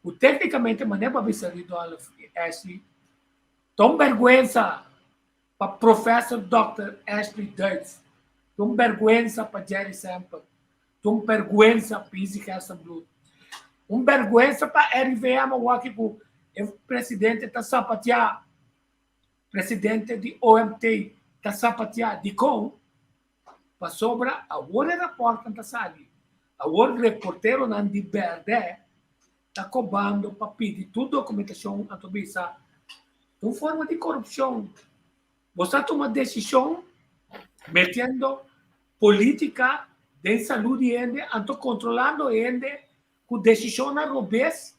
S2: ku téknikamente manera bo a bisa Rudolf i Ashley, ta un bèrgwensa pa Professor Dòkter Ashley Duits, ta un bèrgwensa pa Jerry Semper, ta un bèrgwensa pa Izzy Gerstenbluth, un bèrgwensa pa RIVM awoki ku e presidente ta sapatiá, presidente di OMT ta sapatiá. Dikon? Pasobra awor e rapòrtnan ta sali, awor reporteronan di bèrdè ta kobando pa pidi tur dokumentashon anto bisa ta un forma di korupshon. Bo sa tuma desishon metiendo polítika den salú di hende anto kontrolando hende ku desishonnan robes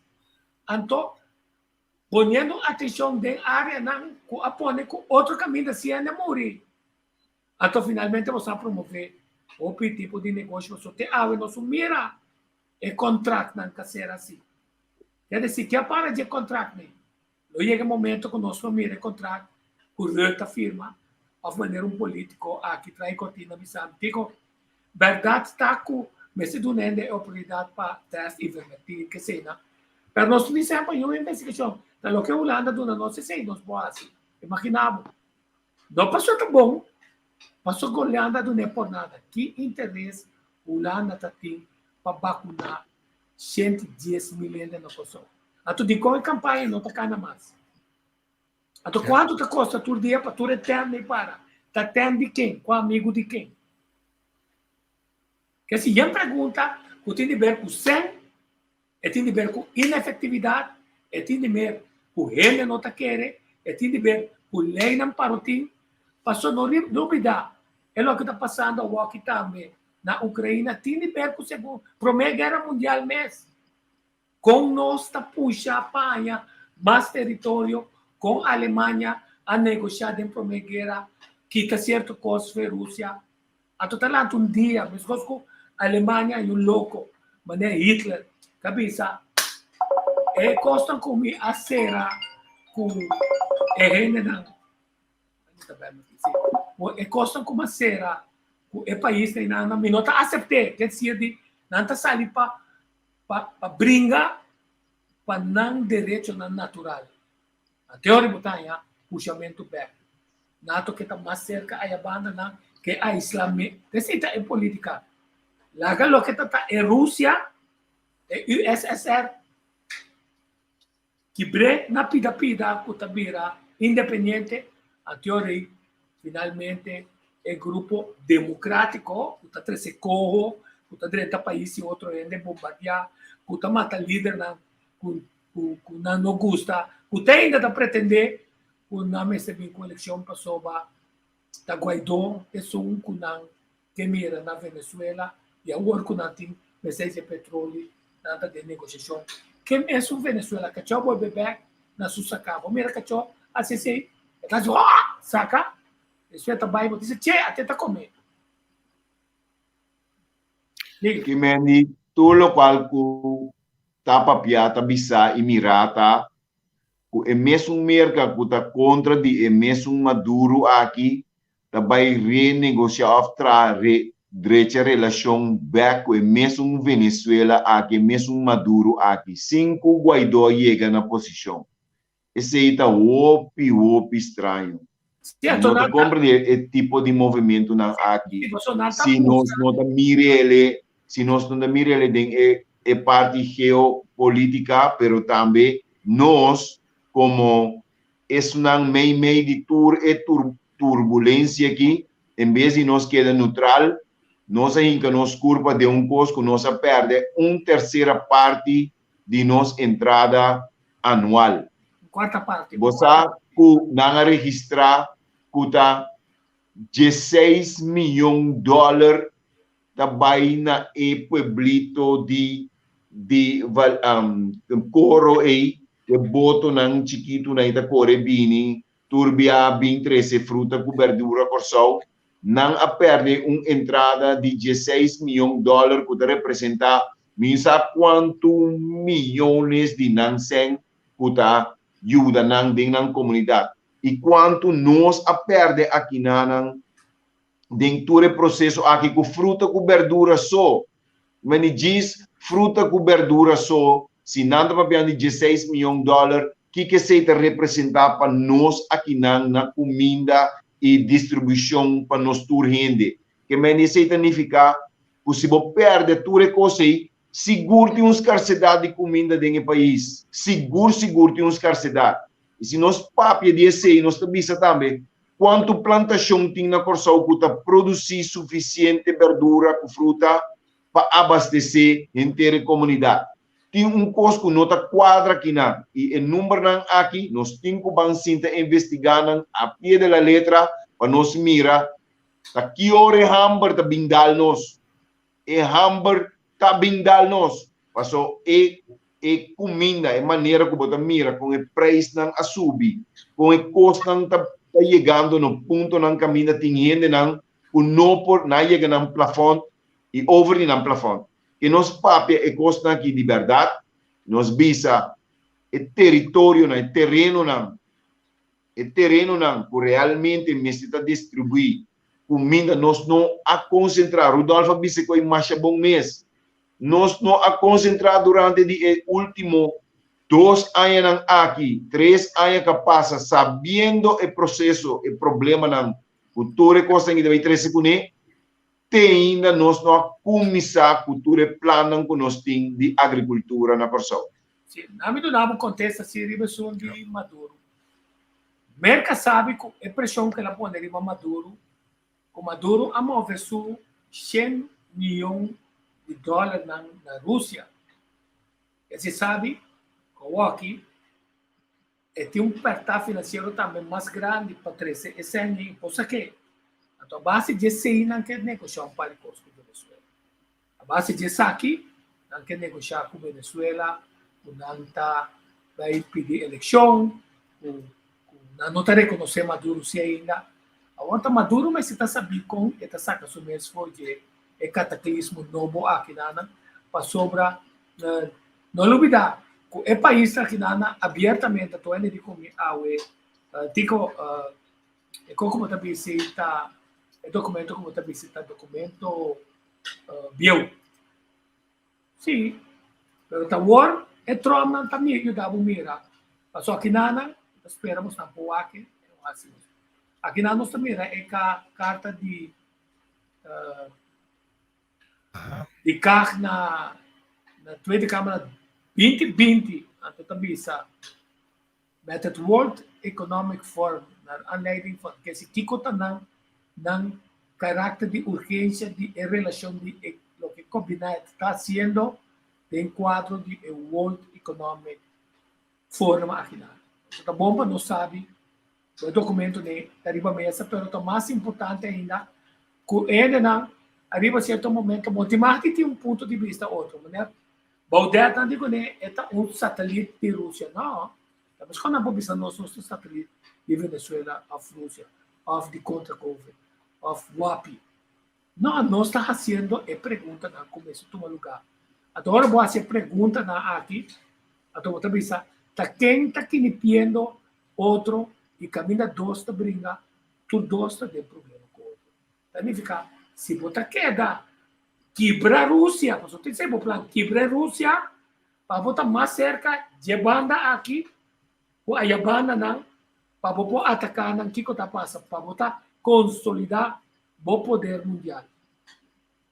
S2: anto poniendo atenshon den áreanan ku a pone ku otro kaminda si hende muri. Anto finalmente bo sa promové hopi tipo di negoshi pasobra te awe nos un mira e kontraktnan ta ser asi. Ke desi ke a para dje kontraktnan? Lo yega e momento ku nos lo mira e kontrakt ku Rutte a firma òf manera un politiko aki trae kortina bisa Digo, bèrdat ta ku mester duna hende e oportunidat pa tèst ivermectin keseinan, pero nos no tin semper niun investigashon. Ta loke Hulanda duna nos esei nos por hasi. Imaginá bo. No pasobra ta bon, pasobra Hulanda a dun'é por nada. Ki interes Hulanda ta tin pa bakuná 110 mil hende na Kòrsou? Anto dikon e kampaña no ta kana mas? Anto kuantu ta kosta tur dia pa tur e tènt ei para? Ta tènt di ken? Ku amigu di ken? Ke si yen pregunta ku tin di ber ku sèn, E tin di ber ku inefektividat, e tin di ber ku hende no ta kere, e tin di ber ku leinan parotin. Pasobra no lubida e loke ta pasando awoki tambe na Ukraina tin di ber ku segun Promé Guera Mundial mes. Kon nos ta pusha pa haña mas teritorio, kon Alemania a negoshá den Promé Guera kita sierto kos fe Rusia. Anto ta lanta un dia, meskos ku Alemania i un loko manera Hitler ta bisa, e kosnan ku mi a sera ku e hendenan, e kosnan ku mi a sera ku e paisnan einan, mi no ta asept'é. Ke desir di nan ta sali pa pa bringa pa nan derechonan natural. Anto bo ta haña pushamentu bèk. Nato ke ta mas serka aya bandanan ke aislame. Esei ta e politika. Laga loke ta ta e Rusia, e USSR, kibr'é na pida pida ku ta bira independiente, anto rei finalmente e grupo demokratiko ku ta trese koho, ku ta drenta pais di otro hende bombardiá, ku ta mata lidernan ku ku nan no gusta, ku te ainda ta pretendé ku nan mester bin ku elekshon pasobra ta Guaidó esun ku nan ke mira na Venezuela y awor ku nan tin mester dje petroli nan ta den negosiashon. Ke mesun Venezuela kachó bolbe bek na su saka. Bo mira kachó hasi esei e ta hasi oh saka despues e ta bai bo ta bisa che ate ta kome. Diga.
S3: Ki men di tur lokual ku ta papiá ta bisá i mirá ta ku e mesun Merka ku ta kontra di e mesun Maduro aki ta bai renegosiá òf traha re drecha relashon bèk ku e mesun Venezuela aki, e mesun Maduro aki, sin ku Guaidó yega na posishon. Esei ta hopi, hopi straño. Mi no ta komprendé e tipo di movementunan aki si nos no ta mir'ele, si nos no ta mir'ele den e e parti geopolítika, pero tambe nos komo Esnan meimei di tur e turbulensia aki, en bes di nos keda neutral, nos a hinka nos kurpa den un kos ku nos a pèrdè un tersera parti di nos entrada anual. Bo sa ku nan a registrá ku ta diesseis miyon dòler ta bai na e pueblito di di Coro ei, e botonan chikitunan ei ta kore bini tur bia bin trese fruta ku berdura Kòrsou. Nan a pèrdè un entrada di diesseis miyon dòler ku ta representá mi sa kuantu miyones di nan sèn ku ta yuda nan den nan komunidat. I kuantu nos a pèrdè akinanan den tur e proseso aki ku fruta ku berdura so. Meni djis fruta ku berdura so, si nan ta papiando di dieseis miyon dòler, kiko esei ta representá pa nos akinan na kuminda i distribushon pa nos tur hende? Ke meni esei ta nifiká ku si bo pèrdè tur e kos ei, sigur tin un skarsedat di kuminda den e pais. Sigur sigur tin un skarsedat. I si nos papia di esei, nos ta bisa tambe Kuantu plantashon tin na Kòrsou ku ta produsí sufisiente bèrdura ku fruta pa abastesé henter e komunidat? Tin un kos ku no ta kuadra akinan i e numbernan aki nos tin ku ban sinta investigá nan a pie de la letra pa nos mira ta ki ora e hamber ta bin dal nos. E hamber ta bin dal nos. Paso e e kuminda, e manera ku bo ta mira kon e preisnan a subi, kon e kosnan ta ta yegando no puntonan kaminda tin hendenan ku no por nan a yega nan plafònt i over di nan plafònt. Ke nos papia e kosnan aki di bèrdat, nos bisa e teritorionan, e terenonan, e terenonan ku realmente mester ta distribuí kuminda nos no a konsentrá. Rudolf a bisa ku ei masha bon mes. Nos no a konsentrá durante di e último dos añanan aki, tres aña ku a pasa, sabiendo e proseso, e problemanan ku tur e kosnan ki ta bai trese kuné, te ainda nos no a kuminsá ku tur e plannan ku nos tin di agrikultura na Kòrsou.
S2: Sí, nan mi duna bo kontesta si riba esun di Maduro. Merka sabi ku e preshon ku el a pone riba Maduro, ku Maduro a move su shen miyon di dòlernan na Rusia. Esei sabi ku awoki e tin un pèrtá finansiero tambe mas grandi pa trese e sèn ei. Bo sa ke? Anto a base di esei nan ke negoshá un par di kos ku Venezuela. A base di esaki nan ke negoshá ku Venezuela ku nan ta bai pidi elekshon, ku ku nan no ta rekonosé Maduro si ainda. Awor ta Maduro mester ta sabí kon e ta saka su mes for dje e kataklismo nobo akinan pasobra no lubidá ku e paisnan akinan abiertamente ta wende di komi awe tiko e kon ku bo ta bisa ta e dokumento ku bo ta bisa ta dokumento bieu. Sí, pero ta awor e Trumpnan ta mira yuda bo mira. Paso akinanan ta spera bo snan por wak e no hasi nos. Akinan nos ta mira e karta di
S4: Aha.
S2: Di Kaag na na Tweede Kamer na 2020 anto ta bisa met het World Economic Forum naar aanleiding van kesi kiko ta nan nan karakter di urgencia di e relacion di e loke kabinet ta haciendo den cuadro di e World Economic Forum akinan. Ta bon pa nos sabi ku e documento ne ta riba mesa pero ta mas importante ainda ku hendenan ariba cierto momento bo tin mag di tin un punto di bista otro manera Baudet nan di kuné e ta un satelit di Rusia no ta meskos nan por bisa nos nos ta satelit di Venezuela of Rusia of di kontra covid of wapi no nos ta hasiendo e preguntanan ku mester tuma lugar anto ora bo hasi e preguntanan aki anto bo ta bisa ta ken ta kinipiendo otro i kaminda dos ta bringa tur dos ta den problema ku otro. Ta nifiká si bo ta keda kibra Rusia, pasobra tin ser bo plan kibra Rusia pa bo ta mas serka dje banda aki ku aya bandanan pa bo por ataká nan kiko ta pasa pa bo ta konsolidá bo poder mundial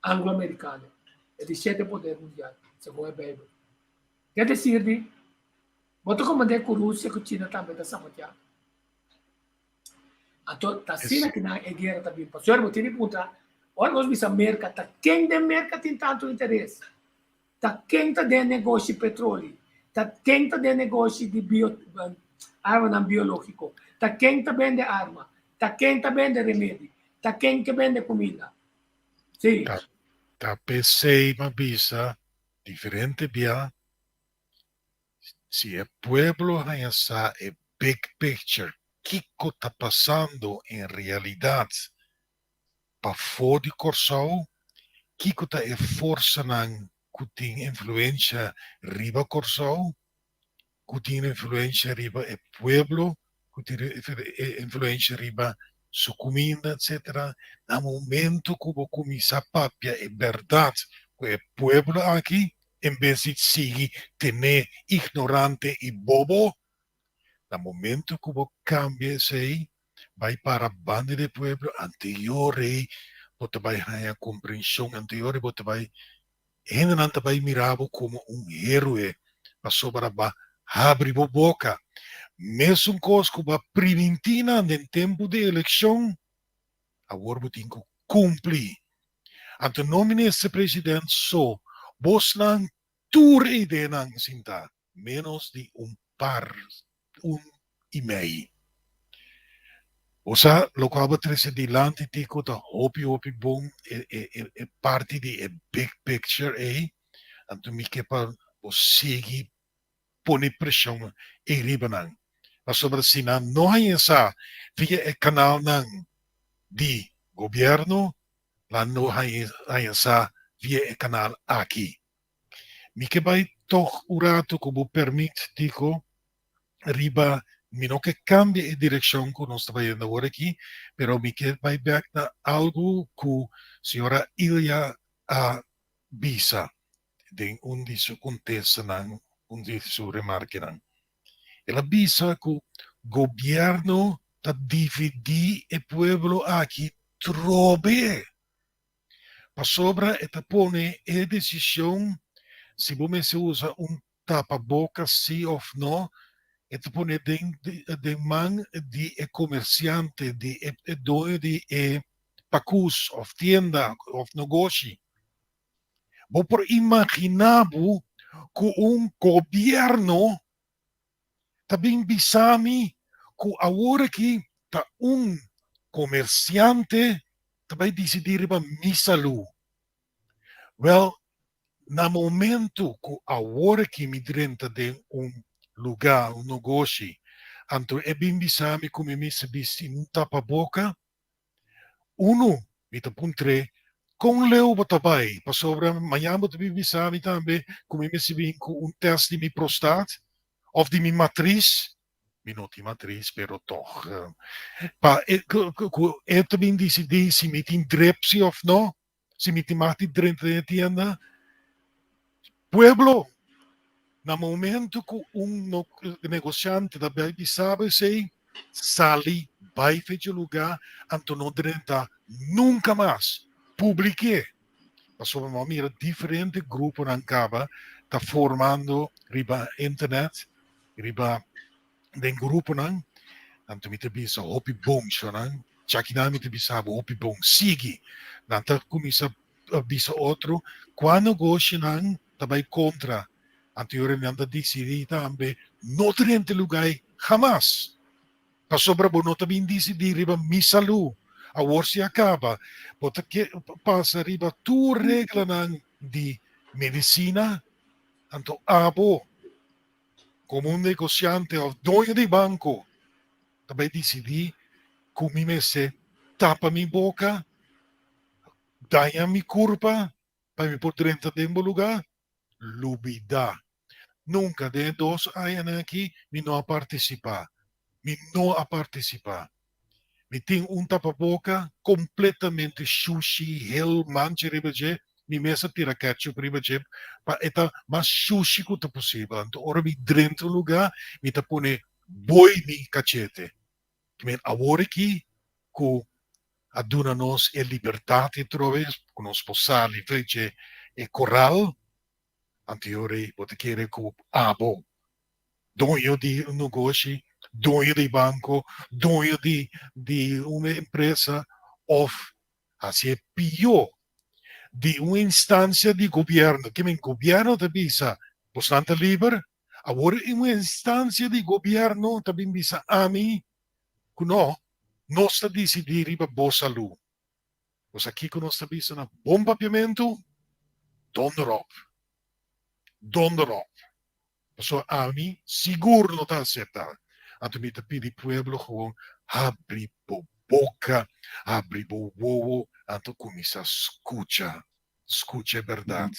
S2: anglo-amerikano e di shete poder mundial segun e Beibel. Ke desir di bo ta komprendé ku Rusia ku China tambe ta saboteá. Anto ta asina ki nan e guera ta bin. Pasobra bo tin di puntra, ora nos bisa Merka, ta ken den Merka tin tantu interes? Ta ken ta den negoshi petroli? Ta ken ta den negoshi di bio, armanan biológiko? Ta ken ta bende arma? Ta ken ta bende remedi? Ta ken ke bende kuminda? Sí.
S4: Ta, ta p'esei m'a bisa diferente bia Si e pueblo haña sa e big picture, kiko ta pasando en realidat pafó di Kòrsou, kiko ta e forsanan ku tin influensha riba Kòrsou, ku tin influensha riba e pueblo, ku tin influensha riba su kuminda, etcetera, na momento ku bo kuminsá papia e bèrdat ku e pueblo aki, en bes di sigui tené ignorante i bobo, na momento ku bo kambia esei, bai para banda di e pueblo, anterior ei bo ta bai haña komprenshon, anterior ei bo ta bai, hendenan ta bai mira bo komo un héroe, pasobra bo a habri bo boka. Mesun kos ku bo a primintí nan den tempu di elekshon, awor bo tin ku kumpli. Anto no minister president so, bosnan tur e ideanan sinta, menos di un par, un i mei. Bo sa lokual bo trese dilanti Tico ta hopi hopi bon e e e parti di e big picture ei, anto mi ke pa bo sigui pone preshon ei riba nan, pasobra si nan no haña sa via e kanalnan di gobièrnu, nan no haña sa via e kanal aki. Mi ke bai tòg un ratu ku bo pèrmit, Tico, riba, mi no ke kambia e direkshon ku nos ta bayendo awor aki, pero mi ke bai bèk na algu ku señora Ilya a bisa den un di su kontestanan, un di su remarkenan. El a bisa ku gobièrnu ta dividí e pueblo aki trobe, pasobra e ta pone e desishon si bo mester usa un tapaboka si òf no, e ta pone den den man di e komersiante, di e doño di e pakus òf tienda òf negoshi. Bo por imaginá bo ku un gobièrnu ta bin bisa mi ku awor aki ta un komersiante ta bai disidí riba mi salú? Wèl, na momentu ku awor aki mi drenta den un lugá, un negoshi, anto e bin bisa mi ku mi mester bisti un tapaboka, Unu, mi ta puntr'é, Kon leu bo ta bai? Pasobra mañan bo ta bin bisa mi tambe ku mi mester bin ku un tèst di mi prostat òf di mi matris. Mi no tin matris, pero tòg pa e ku e ta bin disidí si mi tin drepsi òf no, si mi tin mag di drenta den e tienda. Pueblo, na momento ku un negosiante ta bai bisa bo esei, sali bai fecha lugá, anto no drenta nunka mas. Publik'é. Pasobra mi a mira diferente gruponan kaba ta formando riba internet, riba den gruponan. Anto mi ta bisa hopi bon shonan. Chakinan mi ta bisa bo hopi bon. Sigui. Nan ta kuminsá bisa otro kua negoshinan ta bai kontra. Anto yora nan ta disidí tambe no drenta e lugá ei hamas. Pasobra bo no ta bin disidí riba mi salú. Awor si a kaba, bo ta ke pasa riba tur reglanan di medisina, anto abo komo un negosiante òf doño di banko ta bai disidí ku mi mester tapa mi boka, daña mi kurpa pa mi por drenta den bo lugá? Lubidá. Nunka den e dos añanan aki mi no a partisipá. Mi no a partisipá. Mi tin un tapaboka kompletamente shushi, hel mancha riba dje, mi mes a tira ketchup riba dje pa e ta mas shushi ku ta posibel. Anto ora mi drenta un lugá mi ta pone boi mi kachete. Men awor aki ku a duna nos e libertat atrobe ku nos por sali for dje e koral, anto e ora ei bo ta kere ku abo, doño di un negoshi, doño di banko, doño di di un empresa òf hasi e pió di un instansia di gobièrnu, ke men gobièrnu ta bisa bosnan ta liber, awor un instansia di gobièrnu ta bin bisa ami ku no, nos ta disidí riba bo salú. Bo sa kiko nos ta bisa na bon papiamentu? Donder op! Donder op! Pasobra ami sigur no ta aseptá. Anto mi ta pidi pueblo gewoon habri bo boka, habri bo wowo, anto kuminsá skucha, skucha e bèrdat.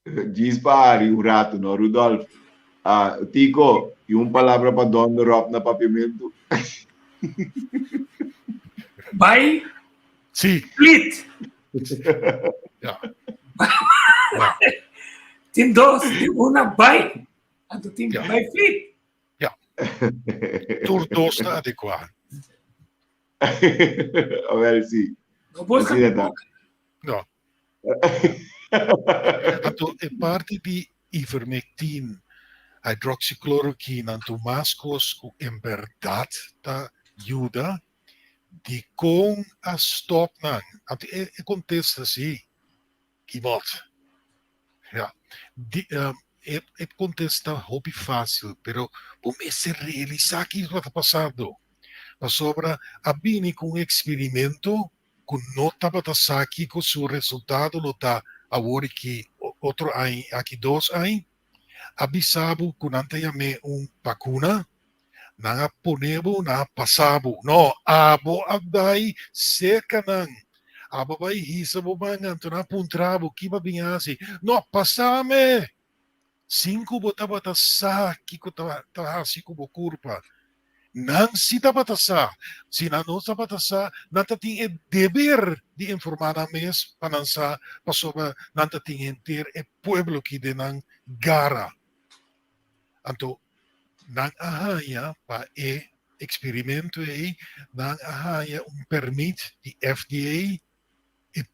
S3: Djis pa hari un ratu no Rudolf. Ah, Tico, y un palabra pa donder op na papiamentu?
S2: Bai
S4: Sí.
S2: Split.
S4: Ja.
S2: Tin dos, tin una bai, anto tin
S4: Ja.
S2: bai flit.
S4: Ja. Tur dos ta adekuá.
S3: Awel, sí.
S2: No por
S3: Asina ta.
S4: No. Anto e parti di ivermectin, hydroxychloroquine, anto mas kos ku en bèrdat ta yuda, dikon a stòp nan? Anto e e kontesta si, Kimot. Ja, di e e kontesta hopi fásil, pero bo mester realisá kiko ta pasando. Pasobra a bini ku un eksperimento ku no tabata sa kiko su resultado lo ta awor ki otro aña, aki dos aña, a bisa bo ku nan ta yam'é un bakuna, nan a pone bo, nan a pasa bo. No, abo a bai serka nan, abo a bai hisa bo man, anto nan a puntra bo ki bo a bin hasi. No, pasa me! Sin ku bo tabata sa kiko ta hasi ku bo kurpa. Nan si tabata sa. Si nan no tabata sa, nan ta tin e deber di informá nan mes pa nan sa, pasobra nan ta tin henter e pueblo ki den nan gara. Anto nan a haña pa e eksperimento ei, nan a haña un pèrmit di FDA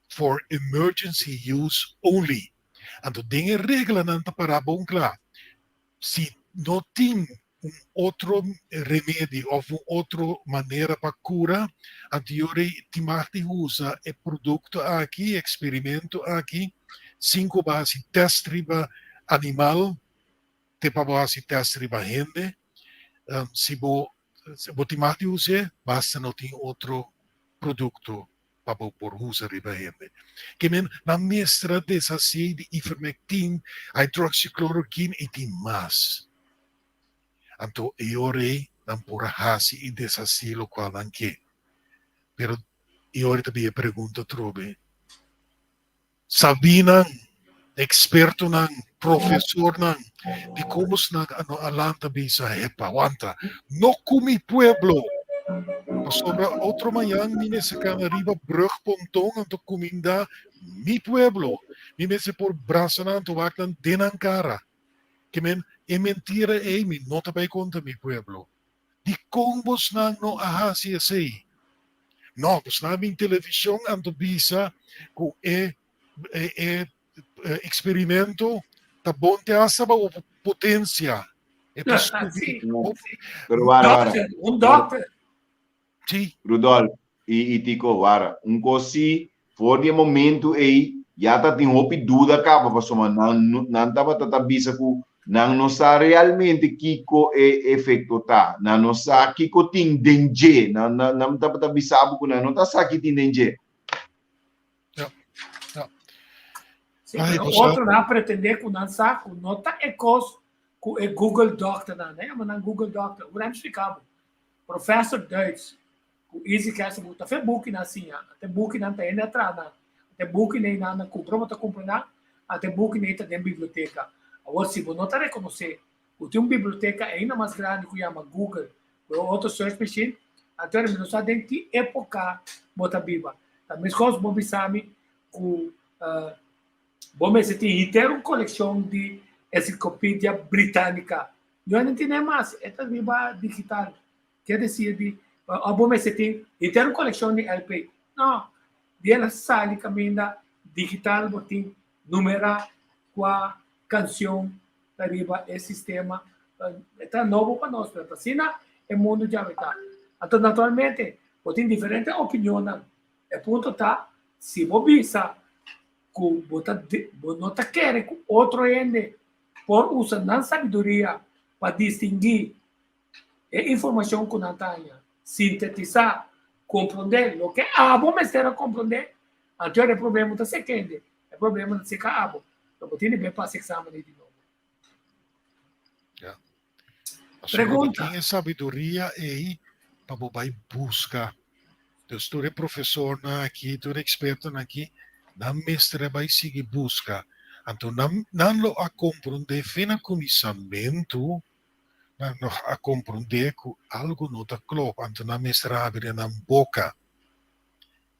S4: for emergency use only. Anto den e reglanan ta pará bon kla, si no tin un otro remedi òf un otro manera pa kura, anto yori tin mag di usa e produkto aki, e eksperimento aki, sin ku bo a hasi tèst riba animal te pa bo hasi tèst riba hende. Si bo bo tin mag di us'é, basta no tin otro produkto pa bo por usa riba hende. Ke men nan mester a deshasí di ivermectin, hydroxychloroquine i tin mas. Anto e ora ei nan por a hasi i deshasí lokual nan ke. Pero e ora ta bin e pregunta atrobe, Sabínan, ekspertonan, profesornan, dikon bosnan a no a lanta bisa, Hepa, wanta, no ku mi pueblo! Pasobra otro mañan mi mester kana riba brug ponton anto kumindá mi pueblo. Mi mester por brasa nan anto wak nan den nan kara. Ke men, e mentira ei mi no ta bai konta mi pueblo. Dikon bosnan no a hasi esei? No, bosnan a bin televishon anto bisa ku e. E, e experimento ta bon te hasta pa potencia. E ta
S2: Sí.
S3: Pero wara, wara.
S2: Dokter, un dokter.
S4: Sí.
S3: Rudolf i, i Tico, wara. Un kos sí, for di e momento ei, ya ta tin hopi duda kaba pasobra nan, nan tabata ta bisa ku nan no sa realmente kiko e efekto ta. Nan no sa kiko tin den dje. Nan, nan, nan tabata bisa bo ku nan no ta sa ki tin den dje.
S4: Ja, ja.
S2: Sí,
S4: Ai,
S2: pero
S4: bo sa-
S2: otro nan pretende ku nan sa ku no ta e kos ku e Google Doctor nan, ne? Yama nan Google Doctor. Ora mi explica bo. Professor Duits ku Easy Castle ta fe buki nan siña. Ate buki nan ta hende a traha nan. Ate buki nei nan na kumpra bo ta kumpra nan. Ate buki nei ta den biblioteka. Awor si bo no ta rekonosé ku tin un biblioteka ainda mas grandi ku yama Google ku e otro search machine, anto mi no sa den ki époka bo ta biba. Ta meskos bo bisa mi ku bo mester tin henter un kolekshon di Encyclopedia Britannica. Yo no tine mas, e ta riba digital. Kier desir di o bo mester tin henter un kolekshon di LP. No, di el a sali kaminda digital bo tin numerá kua kanshon ta riba e sistema. E ta nobo pa nos, pero ta asina e mundu djawe ta. Anto naturalmente bo tin diferente opinionnan. E punto ta si bo bisa ku bo ta bo no ta kere ku otro hende por usa nan sabiduria pa distinguí e informashon ku nan ta haña, sintetisá, komprondé loke abo mester a komprondé, anto e problema ta seka hende, e problema ta seka abo. Lo bo tin di bai pasa eksamen ei di nobo.
S4: Ja. Pasobra bo
S2: Pregunta.
S4: tin e sabiduria ei pa bo bai buska. Dus tur e profesornan aki, tur e ekspertonan aki, nan mester a bai sigui buska. Anto nan nan lo a komprondé fe na kuminsamentu, nan lo a komprondé ku algu no ta klop, anto nan mester a habri nan boka.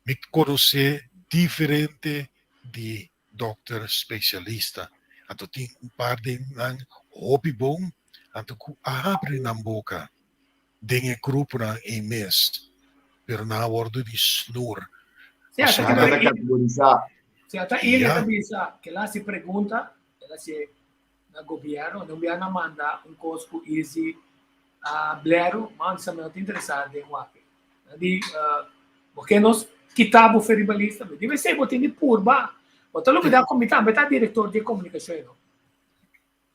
S4: Mi konosé diferente di dòkter spesialista, anto tin un par di nan hopi bon, anto ku a habri nan boka den e gruponan ei mes, pero nan a wòrdu di snur.
S2: Sí, ata
S4: Pasobra
S3: Nan ta kategorisá.
S2: Sí, ata Ilya
S4: Ya.
S2: ta bisa ke el a hasi pregunta, el a hasi na gobierno, nan bia nan manda un kos ku Izzy a bleru, ma mi sa mi no ta interesá den wak. Nan di, bo ke nos kita bo fe riba lista? Mi di, Mesei bo tin di purba. Bo ta lubida ku mi tambe ta direktor di komunikashon, no?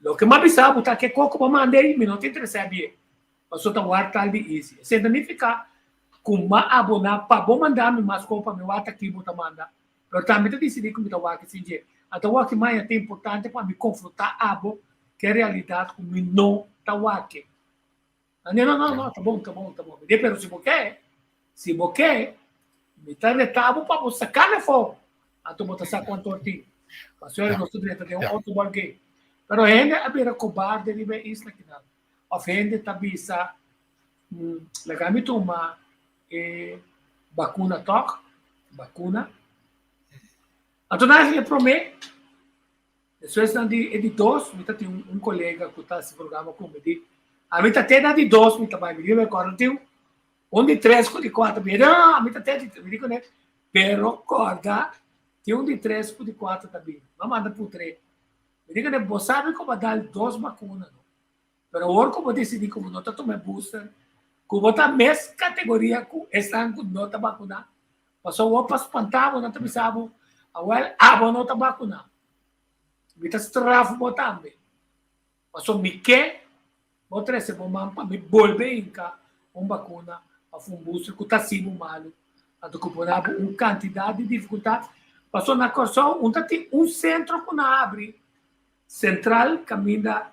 S2: Loke mi a bisa bo ta ke kos ku bo manda ei, mi no ta interesá bie. Pasobra ta wak tal di Izzy. Esei ta nifiká ku mi a aboná pa bo manda mi mas kos pa mi wak ta ki bo ta manda. Pero tambe ta disidí ku mi ta wak sin dje. Ata wak maña ta importante pa mi konfrontá abo ku e realidat ku mi no ta wak. Nan di, no, no, no, ta bon, ta bon, ta bon. Mi di, pero si bo ke, si bo ke, mi ta reta bo pa bo saka mi afó. Anto bo ta sa kuantu or tin. Pasobra nos ta drenta den un otro bòlgame. Pero hende a bira kobarde riba e isla kinan. Òf hende ta bisa, Laga mi tuma e bakuna tòg, bakuna. Anto nan hasi e promé, despues nan di e di dos, mi ta tin un kolega ku ta hasi programa ku mi di, ami ta te na di dos mi ta bai, mi di mi kòrda tin un di tres ku di kuater, mi di no, ami ta te di tres, mi di kuné, pero kòrda tin un di tres ku di kuater ta bini, mi a manda putr'é, mi di kuné bo sabi ku bo a dal dos bakuna no. Pero awor ku bo disidí ku bo no ta tuma e booster, ku bo ta mes kategoria ku esnan ku no ta bakuná, pasobra awor pa spantá bo nan ta bisa bo, awel abo no ta bakuná, mi ta straf bo tambe, pasobra mi ke bo trese bo man pa mi bolbe hinka un bakuna òf un booster ku ta hasi bo malu, anto ku por dabo un kantidat di difikultat, pasobra na Kòrsou un ta tin un sentro ku nan habri Sentral kaminda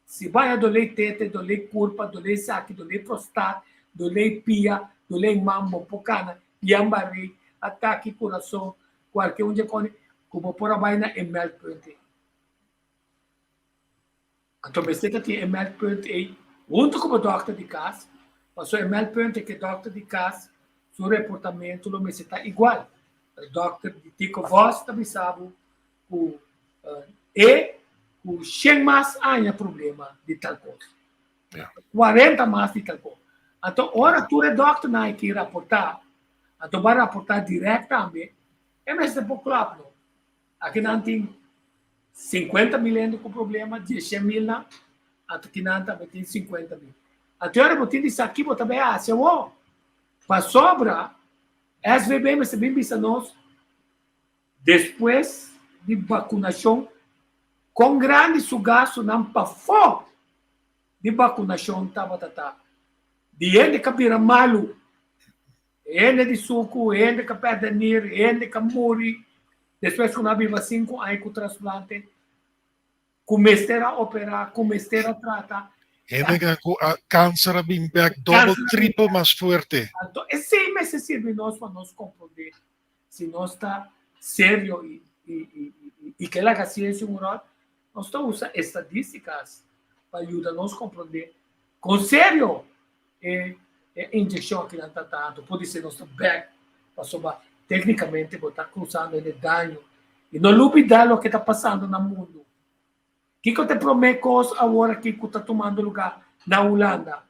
S2: si bai a dolé tete, dolé kurpa, dolé saki, dolé prostat, dolé pia, dolé man, bo por kana, yambaré, atake kurason, kualke un dje kòne ku bo por a bai na e meldpunt ei. Anto mester ta tin e meldpunt ei huntu ku bo dòkter di kas, pasobra e meldpunt ei ku e dòkter di kas su reportamentu lo mester ta igual. E dòkter di Tico Vos ta bisa bo ku e ku shen mas aña problema di tal kos. 40 mas di tal kos. Anto ora tur e dòkternan aki raportá, anto bo a raportá dirèkt tambe, e mester por klòp no. Akinan tin 50 mil hende ku problema, dieshen mil nan, anto kinan tambe tin 50 mil. Anto ora bo tin di sa ki bo ta bai hasi awor. Pasobra SVB mester bin bisa nos despues di bakunashon kon grandi su gastunan pafó di bakunashon tabata ta. Di hende ka bira malu, hende di suku, hende ka pèrdè nir, hende ka muri despues ku nan a biba sinku aña ku trasplante, ku mester a operá, ku mester a trata.
S4: Hende ku a kanser a bin bèk dòbel, tripel mas fuerte.
S2: Anto esei mester sirbi nos pa nos komprondé si nos ta serio i i ke laga siensia un ròl. Nos ta usa estadístikas pa yuda nos komprondé kon serio e e inyekshon akinan ta tantu. Podisé nos ta bèk pasobra téknikamente bo ta krusando hende daño. I no lubidá loke ta pasando na mundu. Kiko ta e promé kos awor aki ku ta tumando lugá na Hulanda?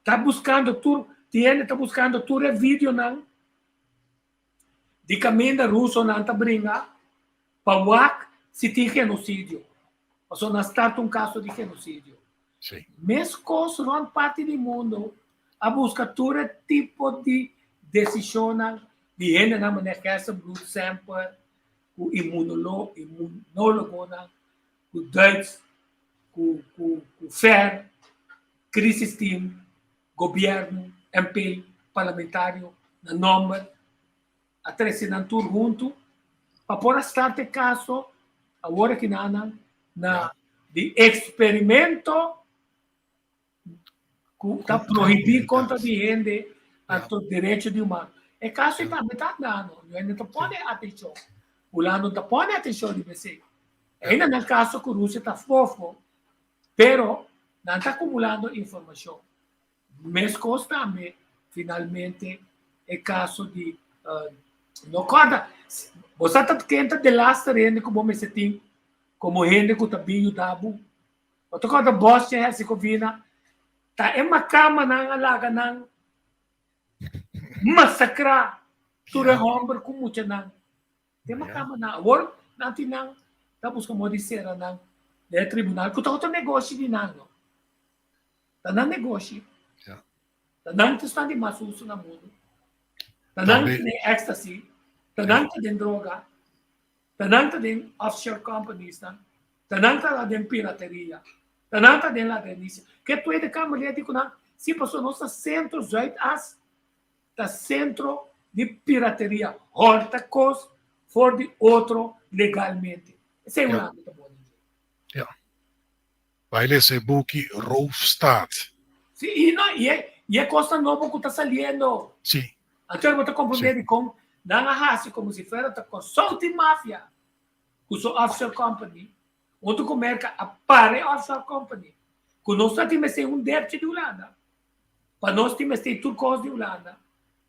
S2: Ta buskando tur, tin hende ta buskando tur e videonan di kaminda rusonan ta bringa pa wak si tin genosidio. Pasobra nan start un kaso di genosidio.
S4: Sí.
S2: Meskos rònt parti di mundu a buska tur e tipo di desishonnan di hendenan manera Gerstenbluth, Semper, ku imunolo, imunologonan, ku Duits, ku ku ku Fer, Crisis Team, gobièrnu, MP, parlamentario, na nòmber, a trese nan tur huntu pa por a start e kaso awor aki nan na di eksperimento ku ta prohibí kontra di hende anto derecho di humano. E kaso ei tambe ta andando, hende ta pone atenshon, Hulanda no ta pone atenshon riba esei. Ainda nan kaso ku Rusia ta fofo, pero nan ta akumulando informashon. Meskos tambe finalmente e kaso di no kòrda bo sa ta ken ta delaster hende ku bo mester tin komo hende ku ta bin yuda bo. Bo ta kòrda Bosnia Herzegovina ta e makamanan a laga nan masakrá tur e hòmber ku muchanan. Te makamanan awor nan tin nan ta buska moda di sera nan den e tribunal ku ta otro negoshi di nan no. Ta nan negoshi.
S4: Ja.
S2: Ta nan ta stan di mas uso na mundu. Ta nan ta den ecstasy. Ta nan ta den droga. Ta nan ta den offshore companies nan. Ta nan ta den pirateria. Ta nan ta den ladronisia. Ke Tweede Kamer lei di ku nan, si pasobra nos ta sentro Zuidas ta sentro di pirateria, hòrta kos for di otro legalmente. Esei Hulanda ta bon den dje.
S4: Ja. Bai lesa e buki Roofstaat.
S2: Sí, i no, i e, i e kosnan nobo ku ta saliendo.
S4: Sí.
S2: Anto bo ta komprondé
S4: Sí.
S2: dikon nan a hasi komo si fuera ta consulting mafia ku su offshore company, huntu ku Merka a para e offshore company, ku nos ta tin mester un derchi di Hulanda, pa nos tin mester tur kos di Hulanda.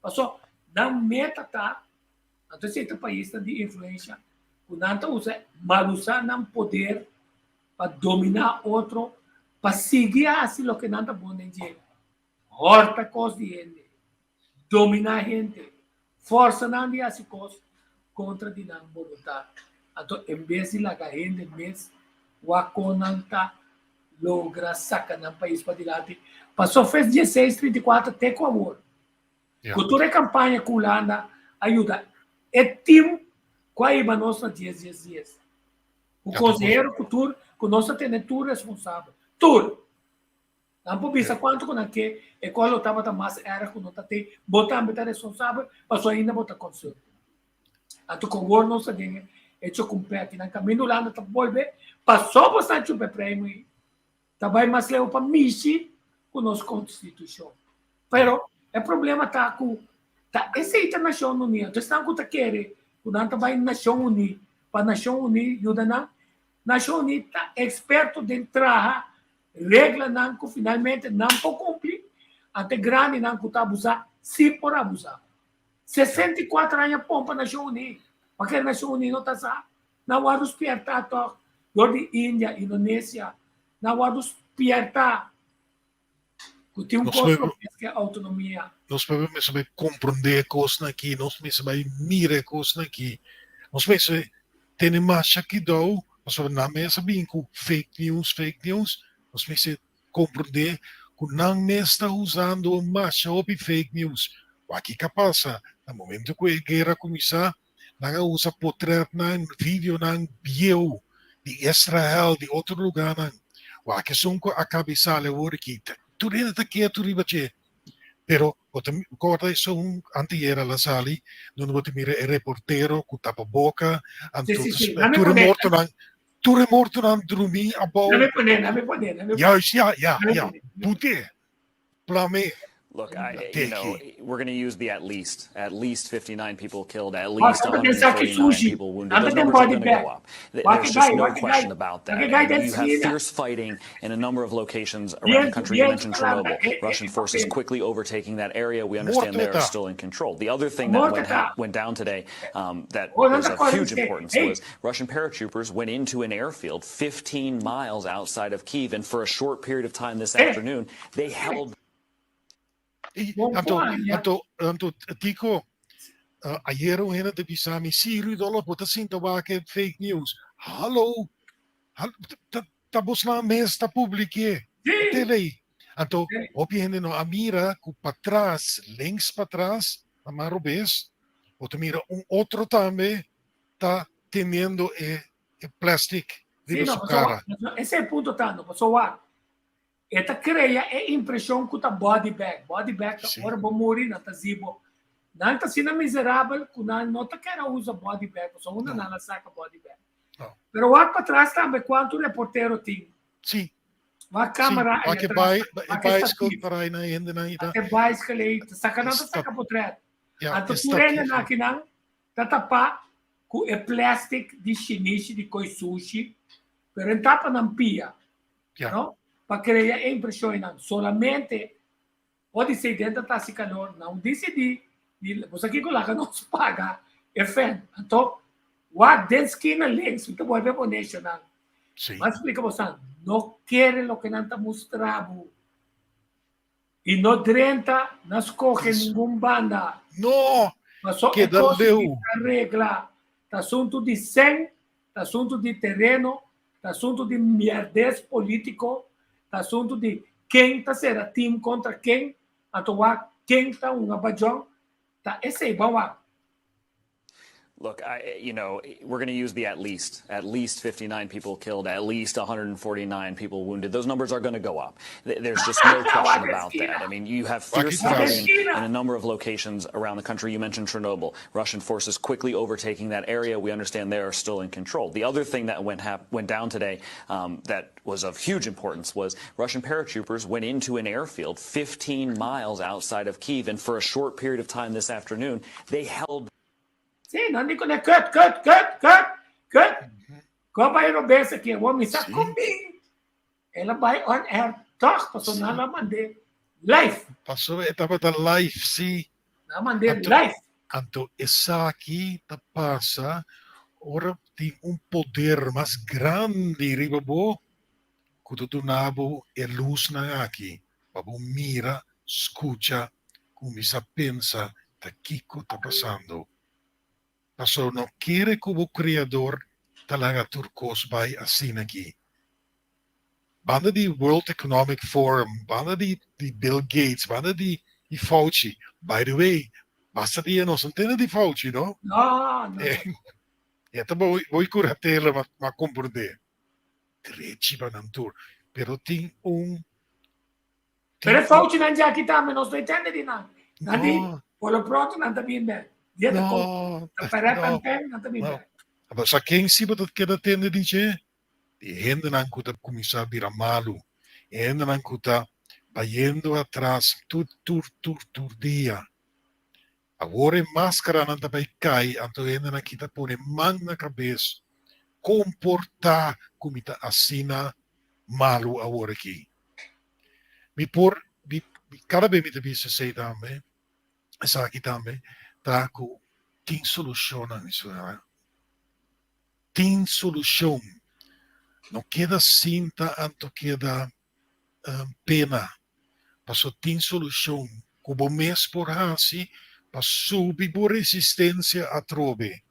S2: Paso nan meta ta, anto esei ta paisnan di influensha, ku nan ta usa, malusá nan poder pa dominá otro, pa sigui hasi loke nan ta bon den dje, hòrta kos di hende, dominá hende, fòrsa nan di hasi kos kontra di nan boluntat. Anto en bes di laga hende mes wak kon nan ta logra saka nan pais padilanti, pasó fes dieseis 34 te ku awor, ku tur e kampaña ku Hulanda a yuda e tim ku a hiba nos na dies dies dies. Ku konsehero ku tur, ku nos ta tene tur responsabel. Tur! Nan por bisa kuantu ku nan ke, e kos lo tabata mas erg ku no ta te, bo tambe ta responsabel, pasobra ainda bo ta consulta. Anto ku awor nos ta den e chokumpèt i nan kaminda Hulanda ta bolbe, pasobra bo sta chupa e premio ei, ta bai mas leu pa mishi ku nos konstitushon. Pero e problema ta ku ta esei ta Nashon Uní. Anto esnan ku ta kere ku nan ta bai Nashon Uní pa Nashon Uní yuda nan, Nashon Uní ta eksperto den traha reglanan ku finalmente nan por kumpli, anto e grandinan ku ta abusá sí por abusá. 64 aña pompa Nashon Uní, pakere Nashon Uní no ta sa? Nan wòrdu spiertá tòg dor di India, Indonesia. Nan wòrdu spiertá ku tin un kos lo mes ke outonomia.
S4: Nos pueblo mester bai komprondé e kosnan akí, nos mester bai mira e kosnan akí. Nos mester. Tene masha kidou, pasobra nan mes a bin ku fake news, fake news. Nos mester komprondé ku nan mes ta usando masha hopi fake news. Wak kiko a pasa na momento ku e guera kuminsá, nan a usa potretnan, videonan bieu di Israel, di otro lugánan. Wak esun ku a kabesal awor aki, tur hende ta ketu riba dje. Pero bo ta corda esun anteayer a la sali donde bo ta mira e reportero cu tapa boca anto
S2: Sí, sí, sí.
S4: ta
S2: Dame
S4: tur e
S2: poner.
S4: mortonan tur e mortonan drumi abou.
S2: Dame poner, dame poner, dame poner.
S4: Juist, ja, ja,
S2: Dame
S4: ja.
S2: poner.
S4: Bute. Plame.
S5: Look, I, you know,
S4: Teki.
S5: we're going to use the at least, at least 59 people killed, at
S2: Wak
S5: least
S2: tabata den saki
S5: 149
S2: sushi.
S5: people wounded.
S2: Nan
S5: Those
S2: ta den
S5: numbers are
S2: body
S5: going to
S2: bag.
S5: go up. Th-
S2: Wak
S5: There's
S2: e
S5: just
S2: gai,
S5: no
S2: wak e gai.
S5: question about
S2: Wak
S5: that.
S2: e gai
S5: And
S2: den
S5: you have
S2: skina.
S5: fierce fighting in a number of locations around the
S2: Bientu,
S5: country. You
S2: bientu
S5: mentioned
S2: ta lanta
S5: Chernobyl.
S2: e, e,
S5: Russian
S2: e
S5: forces
S2: papel.
S5: quickly overtaking that area. We understand
S4: Morto
S5: they are
S4: ta.
S5: still in control. The other thing that
S2: Morto
S5: went,
S2: ta.
S5: ha- went down today that
S2: Oh, nan
S5: was
S2: ta
S5: of
S2: kore
S5: huge
S2: bis'é,
S5: importance
S2: Hey,
S5: was Russian paratroopers went into an airfield 15 miles outside of Kiev, and for a short period of time this
S2: eh,
S5: afternoon, they held
S4: I,
S2: bon
S4: anto,
S2: por haña.
S4: anto, anto, Tico, ayera un hende ta bisa mi, sí, Rudolf, bo ta sinta wak e fake news. Hallo, hal, ta, ta bosnan mes ta publik'é na
S2: Sí,
S4: TV. Anto,
S2: sí.
S4: hopi hende no a mira ku patras, links patras, na man robes, bo ta mira un otro tambe ta teniendo e, e plastic
S2: Sí,
S4: riba
S2: no,
S4: su
S2: pasobra,
S4: cara.
S2: pasobra, esei e punto ta, no, pasobra wak, e ta krea e impreshon ku ta body bag. Body bag ta
S4: Sí.
S2: ora bo muri, nan ta zibo. Nan ta asina miserabel ku nan no ta kere usa body bag, pasobra unda
S4: No.
S2: nan a saka body bag.
S4: No.
S2: Pero wak patras tambe kuantu reportero tin.
S4: Sí.
S2: Wak
S4: Sí,
S2: kamera
S4: wak
S2: ei
S4: e
S2: atras,
S4: bai, e
S2: wak e
S4: bicycle
S2: stativ.
S4: para na hendenan i ta.
S2: Wak e bicycle ei, ta saka nan ta
S4: Sta-
S2: saka potret.
S4: Ja,
S2: Anto
S4: e
S2: tur hende
S4: stativ.
S2: nan akinan ta tapá ku e plastic di shinishi di koi sushi, pero en tapa nan pia,
S4: Ja.
S2: no? Pa krea e impreshon einan. Solamente podi ser den ta hasi kalor, nan disidí di bo sa kiko laga nos paga e fan. Anto wak den skina links, mi ta bolbe pone eshonan.
S4: Sí.
S2: M'a splika bosan, no kere loke nan ta mustra bo. I no drenta, no skohe ningun banda.
S4: No!
S2: Paso e
S4: Keda
S2: kos di
S4: leu.
S2: ta regla, ta asuntu di sen, ta asuntu di tereno, ta asuntu di mierdes politico, ta asuntu di ken ta sera team contra ken, anto wak ken ta hunga bajon, ta esei ban wak.
S5: Look, I, you know, we're going to use the at least, at least 59 people killed, at least 149 people wounded. Those numbers are going to go up. There's just no question about that. I mean, you have fierce fighting in a number of locations around the country. You mentioned Chernobyl. Russian forces quickly overtaking that area. We understand they are still in control. The other thing that went hap- went down today that was of huge importance was Russian paratroopers went into an airfield 15 miles outside of Kiev, and for a short period of time this afternoon, they held
S2: Sí, nan di kuné kut, kut, kut, kut, kut. Ko bai robes aki, awor mi sa kon bin. El a bai on air tòg, pasobra nan a mand'é live.
S4: Pasobra e tabata live, sí.
S2: Nan a mand'é
S4: Anto,
S2: live.
S4: anto esaki ta pasa ora tin un poder mas grandi riba bo ku ta duna bo e lusnan aki pa bo mira, skucha, kuminsá pensa ta kiko ta pasando. Pasobra no kere ku bo Kreador ta laga tur kos bai asina aki. Banda di World Economic Forum, banda di di Bill Gates, banda di di Fauci. By the way, basta dia nos no tende di Fauci, no?
S2: No, no.
S4: E ta bo bo kuratela ma ma komprendé. Drechi pa nan tur. Pero tin un
S2: Pero e Fauci-nan djaki tambe nos no e tende di nan. Nan di,
S4: No.
S2: por lo pronto nan ta bin bek. Dia ta kom,
S4: No,
S2: ta pere
S4: no,
S2: tanten, nan ta bin
S4: no.
S2: bek.
S4: Aba sa ken si bo ta keda tende di dje? Di hendenan ku ta kuminsá bira malu. E hendenan ku ta bayendo atras tur tur tur tur dia. Awor e maskaranan ta bai kai, anto e hendenan ki ta pone man na kabes. Kon por ta ku mi ta asina malu awor aki? Mi por, mi, kada be mi ta bisa esei tambe, esaki tambe, ta ku tin solushonnan, mi suegra. Tin solushon. No keda sinta anto keda pena. Paso tin solushon ku bo mes por hasi pa subi bo resistensia atrobe.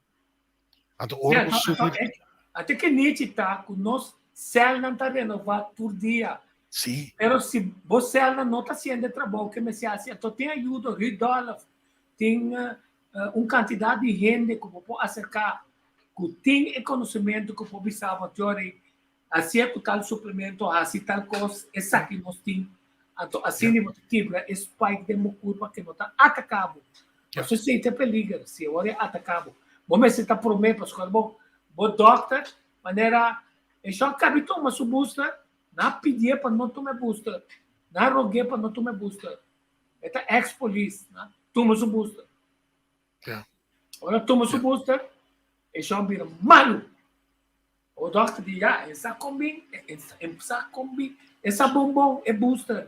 S4: Anto ora bo sufri.
S2: Ate ke Nietzsche ta ku nos sèlnan ta renová tur dia.
S4: Sí.
S2: Pero si bo sèlnan no ta hasiendo e trabou ke mester hasi, anto tin ayudo, Rudolf, tin un kantidat di hende ku bo por aserká, ku tin e konosementu ku por bisa bo, Jory, hasié ku tal suplemento, hasi tal kos, esaki nos tin. Anto asina bo ta kibra e spike den bo kurpa ke no ta ataká bo. Pasobra esei ta e peliger, si e wòrdu ataká bo. Bo mester ta promé pasobra bo bo dòkter manera e shò kabi tuma su booster, nan a pidié pa no tuma e booster, nan a rog'é pa no tuma e booster. E ta ex polis, nan a tuma su booster. Ora tuma su booster, e shò bira malu. O dokter di ya, e sa kon bin, e sa kon bin, e sa bon bon e booster.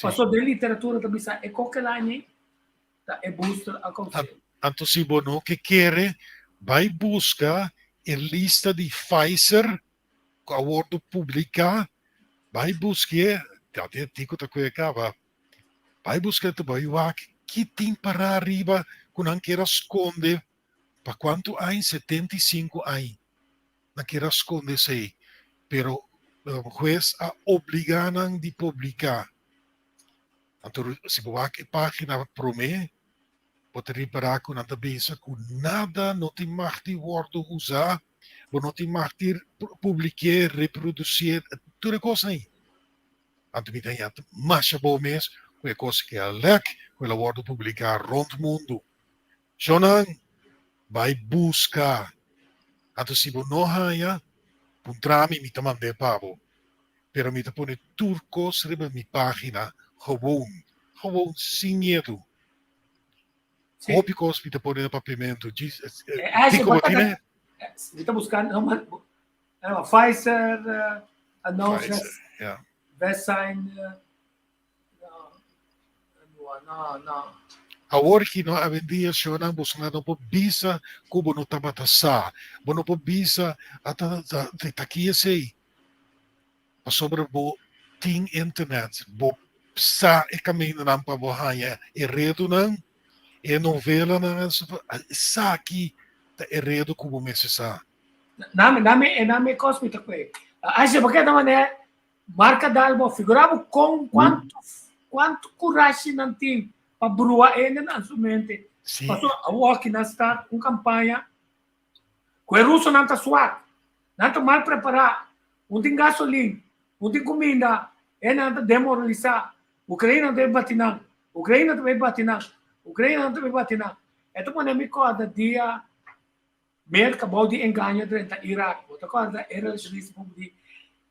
S2: Paso den literatura ta bisa e kokelani ta e booster a kousa.
S4: Anto si bo no ke kere, bai buska e lista di Pfizer ku a wordu publiká, bai busk'é, ta den artíkulo ta kohe kaba, bai busk'é anto bai wak ki tin pará ariba ku nan kier a skonde Pa kuantu añ? 75 añ. Nan kier a skonde esei, pero hues a obligá nan di publiká. Anto si bo wak e página promé, bo ta ripará ku nan ta bisa ku nada no tin mag di wòrdu usá, bo no tin mag di publik'é, reprodusié, tur e kosnan ei. Anto mi ta haña masha bo mes ku e kos ke a lèk, ku el a wòrdu publiká rònt mundu. Shonnan, bai buska. Anto si bo no haña, puntra mi, mi ta mand'é pa bo. Pero mi ta pone tur kos riba mi página, gewoon, gewoon, sin miedu. Hopi kos mi ta pone na papiamentu. Djis,
S2: Kiko bo tin? Mi ta buskando, Pfizer announces vaccine.
S4: Awor ki no awendia shownan bosonan no por bisa ku bo no tabata sa. Bo no por bisa ata ta ki esei. Pasobra bo tin internet, bo sa e kamindanan pa bo haña e redunan, e novelanan, esaki ta e redu ku bo mester sa.
S2: Nami, nami, e nami kos mi ta kue. Asha, bo keda manera Marca dal bo figura bo con cuanto cuanto curashi nan tin pa brua hende nan su mente.
S4: Sí.
S2: Paso awor aki nan start un campaña cu e rusonan ta swak, nan ta mal prepara, un tin gasolin, un tin cuminda, e nan ta demoralisa. Ucraina ta bay bati nan, Ucraina ta bay bati nan, Ucraina ta bay bati nan. E ta pone mi corda dia Merka bou di engaño drenta Irak. Bo ta kòrda e relacionista público di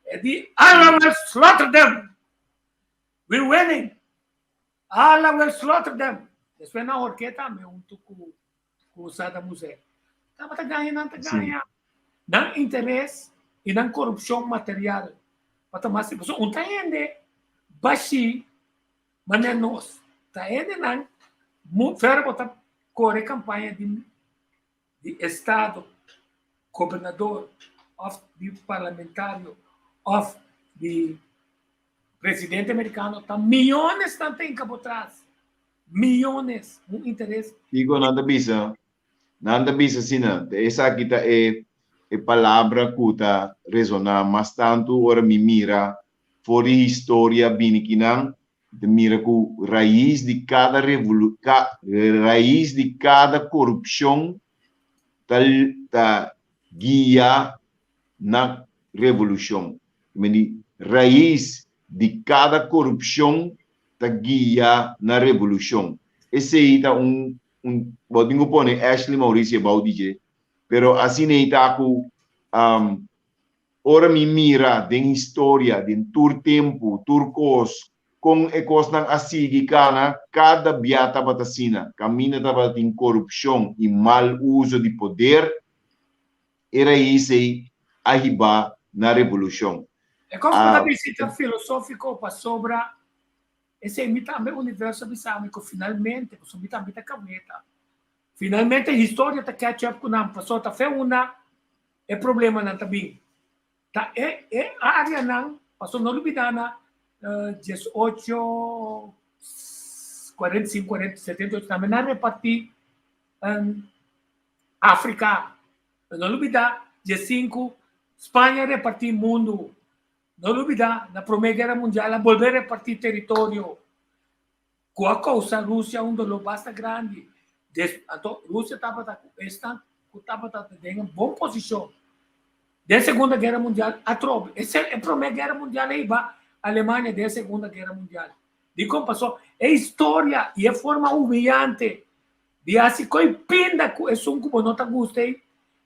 S2: e di Allah will slaughter them! We're winning! Allah will slaughter them! Despues nan hork'é tambe huntu ku ku Saddam Hussein. Tabata gaña nan ta gaña. Nan interes i nan korupshon material pa ta mas pasobra un ta hende bashí manera nos. Ta hendenan fer bo ta kore kampaña di di estado, gobernador of di parlamentario of di presidente americano ta miyones nan ta hinca bo tras, miyones, un interes.
S3: Kiko nan ta bisa? Nan ta bisa asina, ta esaki ta e e palabra ku ta resoná mas tantu ora mi mira for di historia bini kinan Ta mira ku rais di kada revolu ka rais di kada korupshon ta ta guia na revolushon. Meni rais di kada korupshon ta guia na revolushon. Esei ta un un bo tin ku pone Ashley Mauricio bou di dje, pero asina ei ta ku Ora mi mira den historia, den tur tempu, tur kos, kon e kosnan a sigui kana, kada bia tabata asina, kaminda tabatin korupshon i mal uso di poder, e rais ei a hiba na revolushon.
S2: E kos ku ta bisa ta filosófiko pasobra esei mi tambe universo a bisa mi ku finalmente, pasobra mi tambe ta kabeta, finalmente historia ta catch up ku nan pasobra ta fe unda E problemanan ta bin ta e e areanan, pasobra no lubida na 18, 45, 40, 78 tambe nan reparti Africa. Pero no lubidá, dje sinku, Spaña a repartí mundu. No lubidá, na Promé Guera Mundial a bolbe repartí teritorio, ku a kousa Rusia un doló basta grandi. Des, anto, Rusia tabata ku esnan ku tabata den un bon posishon. Den Segunda Guera Mundial atrobe, e, e Promé Guera Mundial a hiba Alemania den Segunda Guera Mundial. Dikon? Pasobra e historia i e forma humiyante Di hasi koi pinda ku esun ku bo no ta gusta ei,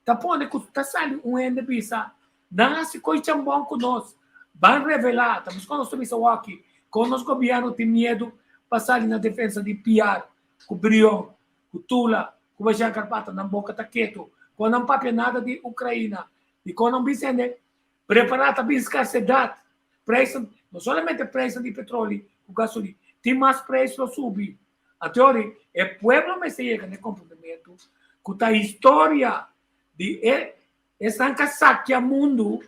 S2: ta pone ku ta sali un hende bisa, Nan hasi koi chambon ku nos, ban revelá. Ta buska nos ta bisa wòki, kon nos gobièrnu tin miedu pa sali na defensa di Piar, ku Brion, ku Tula, ku Bajan Karpata, nan boka ta ketu. Kon nan papia nada di Ukraina, di kon nan bisa hende, Prepará ta bin skarsedat, preisnan, no solamente preisnan di petroli ku gasolin, tin mas preis lo subi. Anteori, e pueblo mester yega na e komprendementu ku ta historia di e esnan ka sakia mundu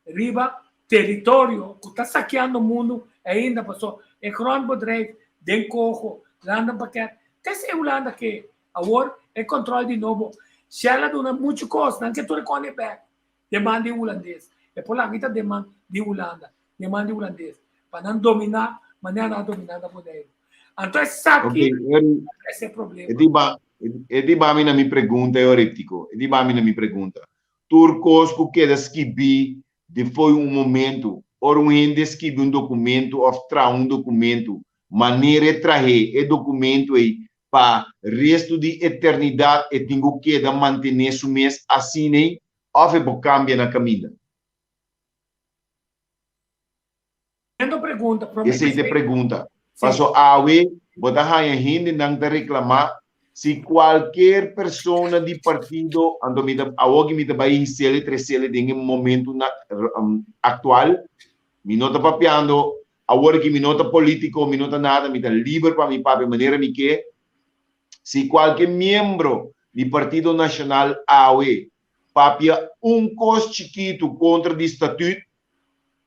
S2: riba teritorio ku ta sakiando mundu ainda paso e grondbedrijf den koho landenpakket ta esei Hulanda ke awor e kontrol di nobo Shell a duna muchu kos nan ke tur e kone bek den man di hulandes e por laga ta den man di Hulanda den man di hulandes pa nan dominá manera nan a dominá na Boneiru. Anto esaki
S3: Ok,
S2: ta trese problema.
S3: E di ba, e di ba mi na mi pregunta e oríptico. E di ba mi na mi pregunta. Tur kos ku keda skibí di foi un momento, ora un hende skibi un documento of traha un documento, manera e trah'é e documento ei pa resto di eternidad e tin ku keda mantené su mes asina ei of e por kambia na kaminda?
S2: Tremendo pregunta. Prome
S3: Esei
S2: que
S3: ta e pregunta.
S2: Sí.
S3: Paso awe bo ta haña hendenan ta reklamá si kualker persona di partido, anto mi ta awor ki mi ta bai hisele tresele den e momento na aktual, mi no ta papiando awor ki mi no ta polítiko, mi no ta nada, mi ta liber pa mi papia manera mi ke, si kualke miembro di Partido Nashonal awe papia un kos chikitu kontra di statüt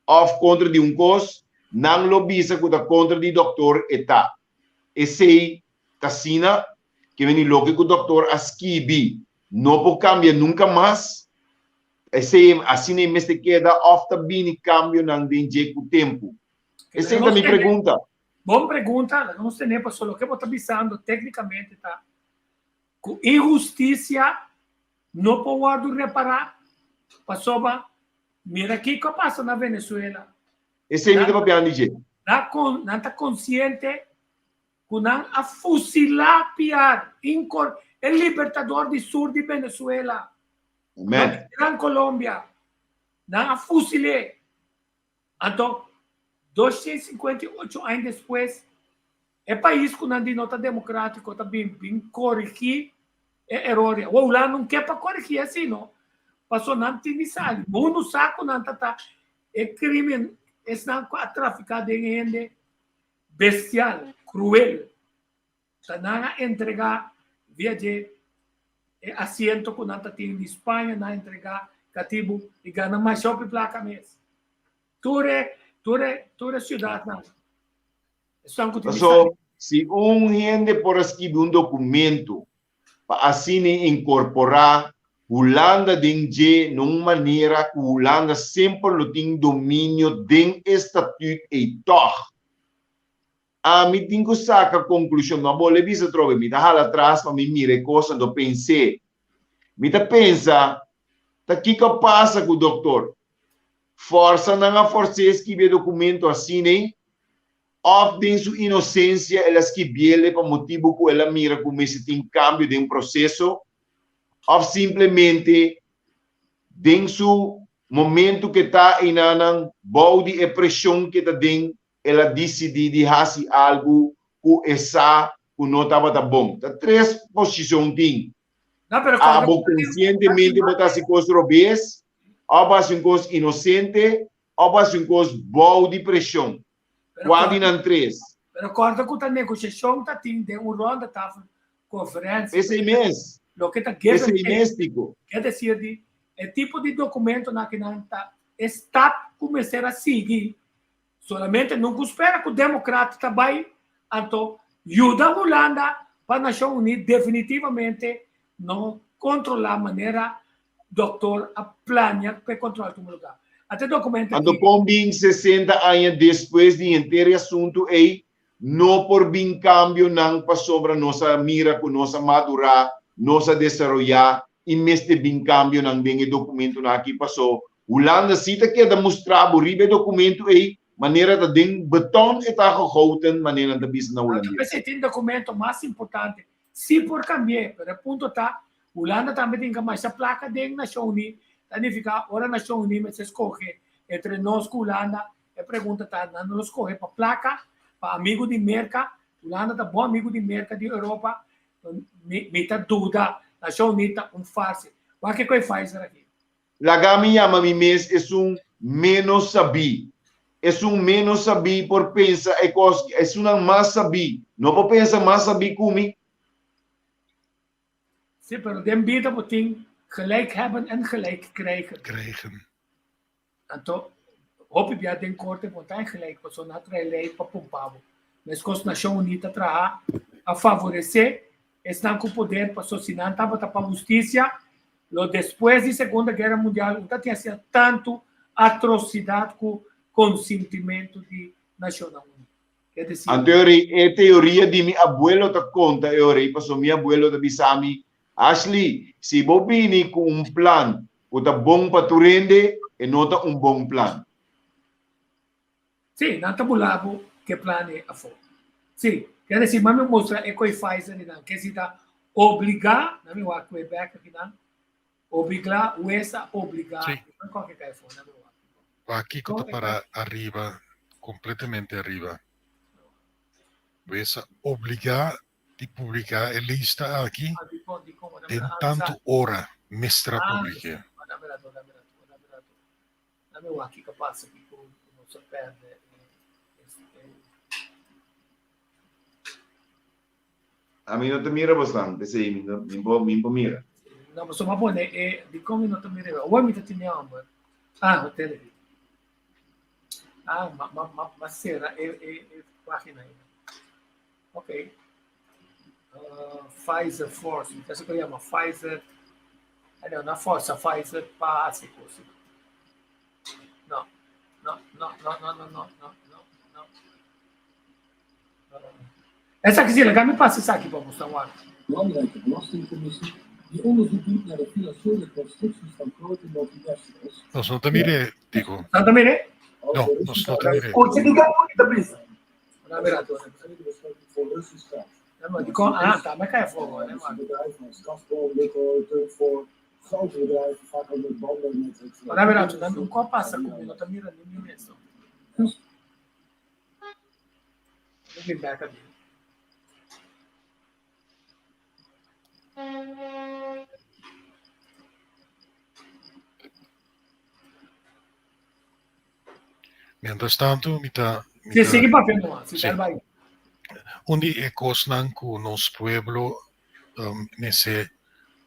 S3: òf kontra di un kos, nan lo bisa ku ta kontra di dòktor e ta. Esei ta asina ke meni loke ku dòktor a skibi no por kambia nunka mas. Esei asina e mester keda òf ta bini kambionan den dje ku tempu? Esei ta mi pregunta.
S2: Bon pregunta, laga nos tene pasobra loke bo ta bisando téknikamente ta ku inhustisia no por wòrdu repará pasobra mira kiko a pasa na Venezuela.
S3: Esei mi ta papiando di dje.
S2: Nan ta konsiente ku nan a fusilá Piar, e libertador di sur di Venezuela,
S3: Amen.
S2: Gran Colombia. Nan a fusil'é. Anto, 258 aña despues, e pais ku nan di no ta demokratiko ta bin bin korigí e eror. Awor Hulanda no ke pa korigí así no, pasobra nan tin di sali. Mundu sa ku nan ta ta e krimen, esnan ku a trafiká den hende bestial, kruel. Ta nan a entregá via dje e asiento ku nan ta tin di Spaña, nan a entregá katibu i gana masha hopi plaka mes. Tur e, tur e, tur e siudatnan, esnan ku tin di
S3: Paso,
S2: sali.
S3: si un hende por a skibi un dokumento pa asina inkorporá Hulanda den dje na un manera ku Hulanda semper lo tin dominio den e statüt ei tòg, Ami tin ku saka konklushon. No a bole bisa atrobe. Mi ta hala atras pa mi mira e kos, anto pens'é. Mi ta pensa, Ta kiko a pasa ku doktor? Fòrsa nan a fòrs'é skibi e dokumento asin'ei? Òf den su inosensia el a skibiel pa motibu ku el a mira ku mester tin kambio den proseso? Òf simplemente den su momentu ku e ta einanan bou di e preshon ku e ta den el a disidí di hasi algu ku e sa ku no tabata bon. Ta tres posishon tin. Abo konsientemente bo ta hasi kos robes, òf bo hasi un kos inosente, òf bo hasi un kos bou di preshon. Kua di nan tres?
S2: Pero kòrda ku ta negoshashon ta tin den un ronda tafel konferensia.
S3: Esei mes.
S2: Loke ta give and
S3: Esei
S2: take.
S3: mes, Tico.
S2: Ke desir di e tipo di dokumentonan akinan ta e stap ku mester a sigui Solamente no ku spera ku Democrat ta bai anto yuda Hulanda pa Nashon Uní definitivamente no kontrolá manera. doktor a plania pa e control tuma lugar. Ata e documento
S3: Anto
S2: aki.
S3: kon bin 60 aña despues di henter e asuntu ei no por bin kambionan pasobra nos a mira ku nos a madurá, nos a desaroyá i mester bin kambionan den e dokumentonan aki paso Hulanda si ta keda mustra bo riba e dokumento ei manera ta den beton e ta gegoten manera nan ta bisa na
S2: Anto
S3: hulandes.
S2: p'esei tin dokumento mas importante si por kambi'é pero e punto ta Hulanda tambe tin ka masha plaka den Nashon Uní ta nifiká ora Nashon Uní mester skohe entre nos ku Hulanda e pregunta ta nan lo skohe pa plaka pa amigu di Merka Hulanda ta bon amigu di Merka di Europa Mi, mi ta duda. Nashon Uní ta un farse. Wak kiko e Pfizer aki.
S3: Laga mi yama mi mes esun ménos sabí. Esun ménos sabí por pensa e kos, esunnan mas sabí no por pensa mas sabí ku mi.
S2: Sí, pero den bida bo tin gelijk hebben en gelijk krijgen.
S4: Krijgen.
S2: Anto, hopi bia den korte bo ta gelijk, pasobra nan a trae lei pa pumpa bo. Meskos Nashon Uní ta traha a favoresé esnan ku poder, pasobra si nan tabata pa hustisia, lo despues di Segunda Guera Mundial un ta tin asina tantu atrosidat ku konsintimentu di Nashonnan Uní. Ke desi.
S3: Anto e ora ei, e teoria di mi abuelo ta konta e ora ei, pasobra mi abuelo ta bisa mi, Ashley, si bo bini ku un plan Ku ta bon pa tur hende, e no ta un bon plan.
S2: Sí, nan ta bula bo ku e plan ei afó. Sí, ker desi, mami mustra e koi Pfizer di nan, ke si ta obligá, nan mi wak ku e bek aki nan, obliglá, hues a obligá,
S4: Sí.
S2: nan kòke kai afó, nan mi wak.
S4: Wak kiko ta para ariba, kompletamente ariba. Hues a obligá di publiká e lista aki den tantu ora mester a publik'é.
S3: Ami no ta mira bosnan, p'esei mi no mi por mi por mira.
S2: No, pasobra mi a pone e dikon mi no ta mira? Awor mi ta tene hamber. Ah, hotel aki. Ah, ma ma ma ma sera e e e página ei. Ok. Uh, Pfizer Force, mi pensa ku yama Pfizer. Ah, no, na Forza Pfizer pa hasi kos. No, no, no, no, no, no, no, no, no, no. Esaki si, laga mi pasa esaki pa boso wak.
S6: Belangrijke belastingcommissie die onderzoek doet naar de financiële constructies van grote multinationals.
S4: Nos no ta mir'é, Tico.
S2: No ta mir'é?
S4: No, nos no ta mir'é.
S2: Ochi di kòmputa ta bisa. Ah, ta me kai fogo, ne man.
S6: Grote bedrijven, vaak ook met banden met het.
S2: Ora mira, tu dan un ko pasa ku mi no ta mira ni mi mes. Mi back up.
S4: Mientras tanto, mi ta, mi
S2: Sí,
S4: ta
S2: sigui papiando man, sí,
S4: Sí.
S2: dal bai.
S4: Un di e kosnan ku nos pueblo um, mester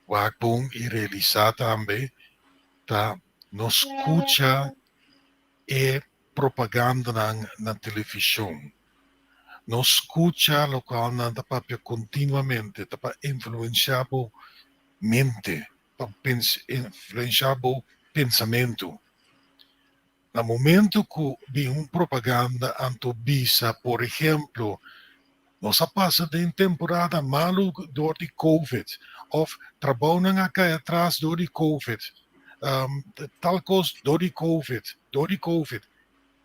S4: wak bon i realisá tambe ta no skucha e propagandanan na televishon. No skucha lokual nan ta papia kontinuamente, ta pa influensiá bo mente, pa influensiá bo pensamentu. Na momento ku bin un propaganda anto bisa, por ehemplo, nos a pasa den temporada malu dor di Covid of trabounan a kai atras dor di Covid, tal kos dor di Covid, dor di Covid.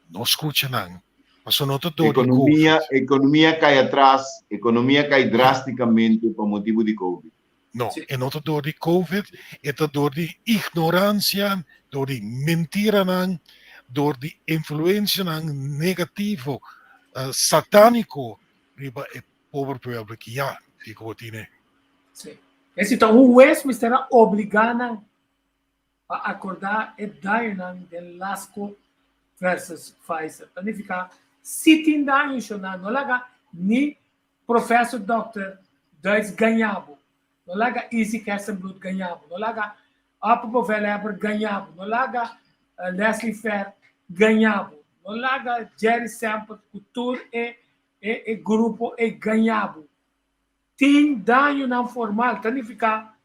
S4: No skucha nan, pasobra no ta dor di
S3: Ekonomia,
S4: Covid.
S3: ekonomia kai atras, ekonomia kai drástikamente pa motibu di Covid.
S4: No, e no ta dor di Covid, e ta dor di ignoransia, dor di mentiranan, dor di influensianan negativo, satániko riba e pober pueblo ki ya di ku bo tine.
S2: Sí. Esi ta un hues mester a obligá nan pa akordá e dañonan den Lasco versus Pfizer. Ta nifiká si tin daño shona no laga ni Professor Dòkter Duits gaña bo. No laga Izzy Gerstenbluth gaña bo. No laga Upper Bovelhebber gaña bo. No laga Leslie Fair gaña bo. No laga Jerry Semper ku tur e e e grupo ei gaña bo. Tin dañonan formal, ta nifiká.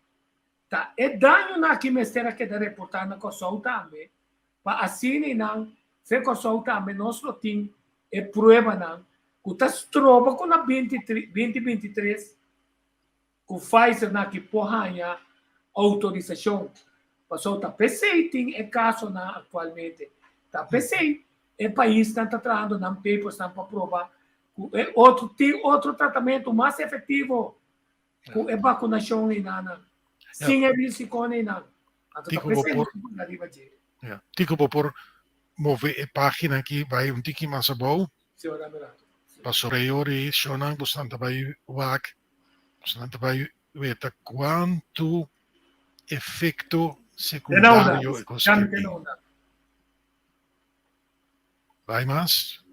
S2: Ta e dañonan aki mester a keda reportá na Kòrsou tambe, pa asina i nan fe Kòrsou tambe nos lo tin e pruebanan ku ta stroba ku na binti 2023 ku Pfizer nan aki por haña outorisashon. Pasobra ta p'esei tin e kasonan aktualmente. Ta p'esei e paisnan ta trahando nan papersnan pa proba ku e otro tin otro tratamentu mas efektivo ku e bakunashon einan sin e risikonan einan. Anto ta p'esei nos ta pone ariba dje.
S4: Ja. Tiko bo por move e página aki bai un tiki mas abou.
S2: Sí, ora mi rato.
S4: Sí. Pasobra e ora ei shownan boso ta bai wak, boso ta bai weta kuantu efekto sekundario e kos
S2: Dame
S4: ke
S2: den
S4: tin.
S2: onda.
S4: Bai mas?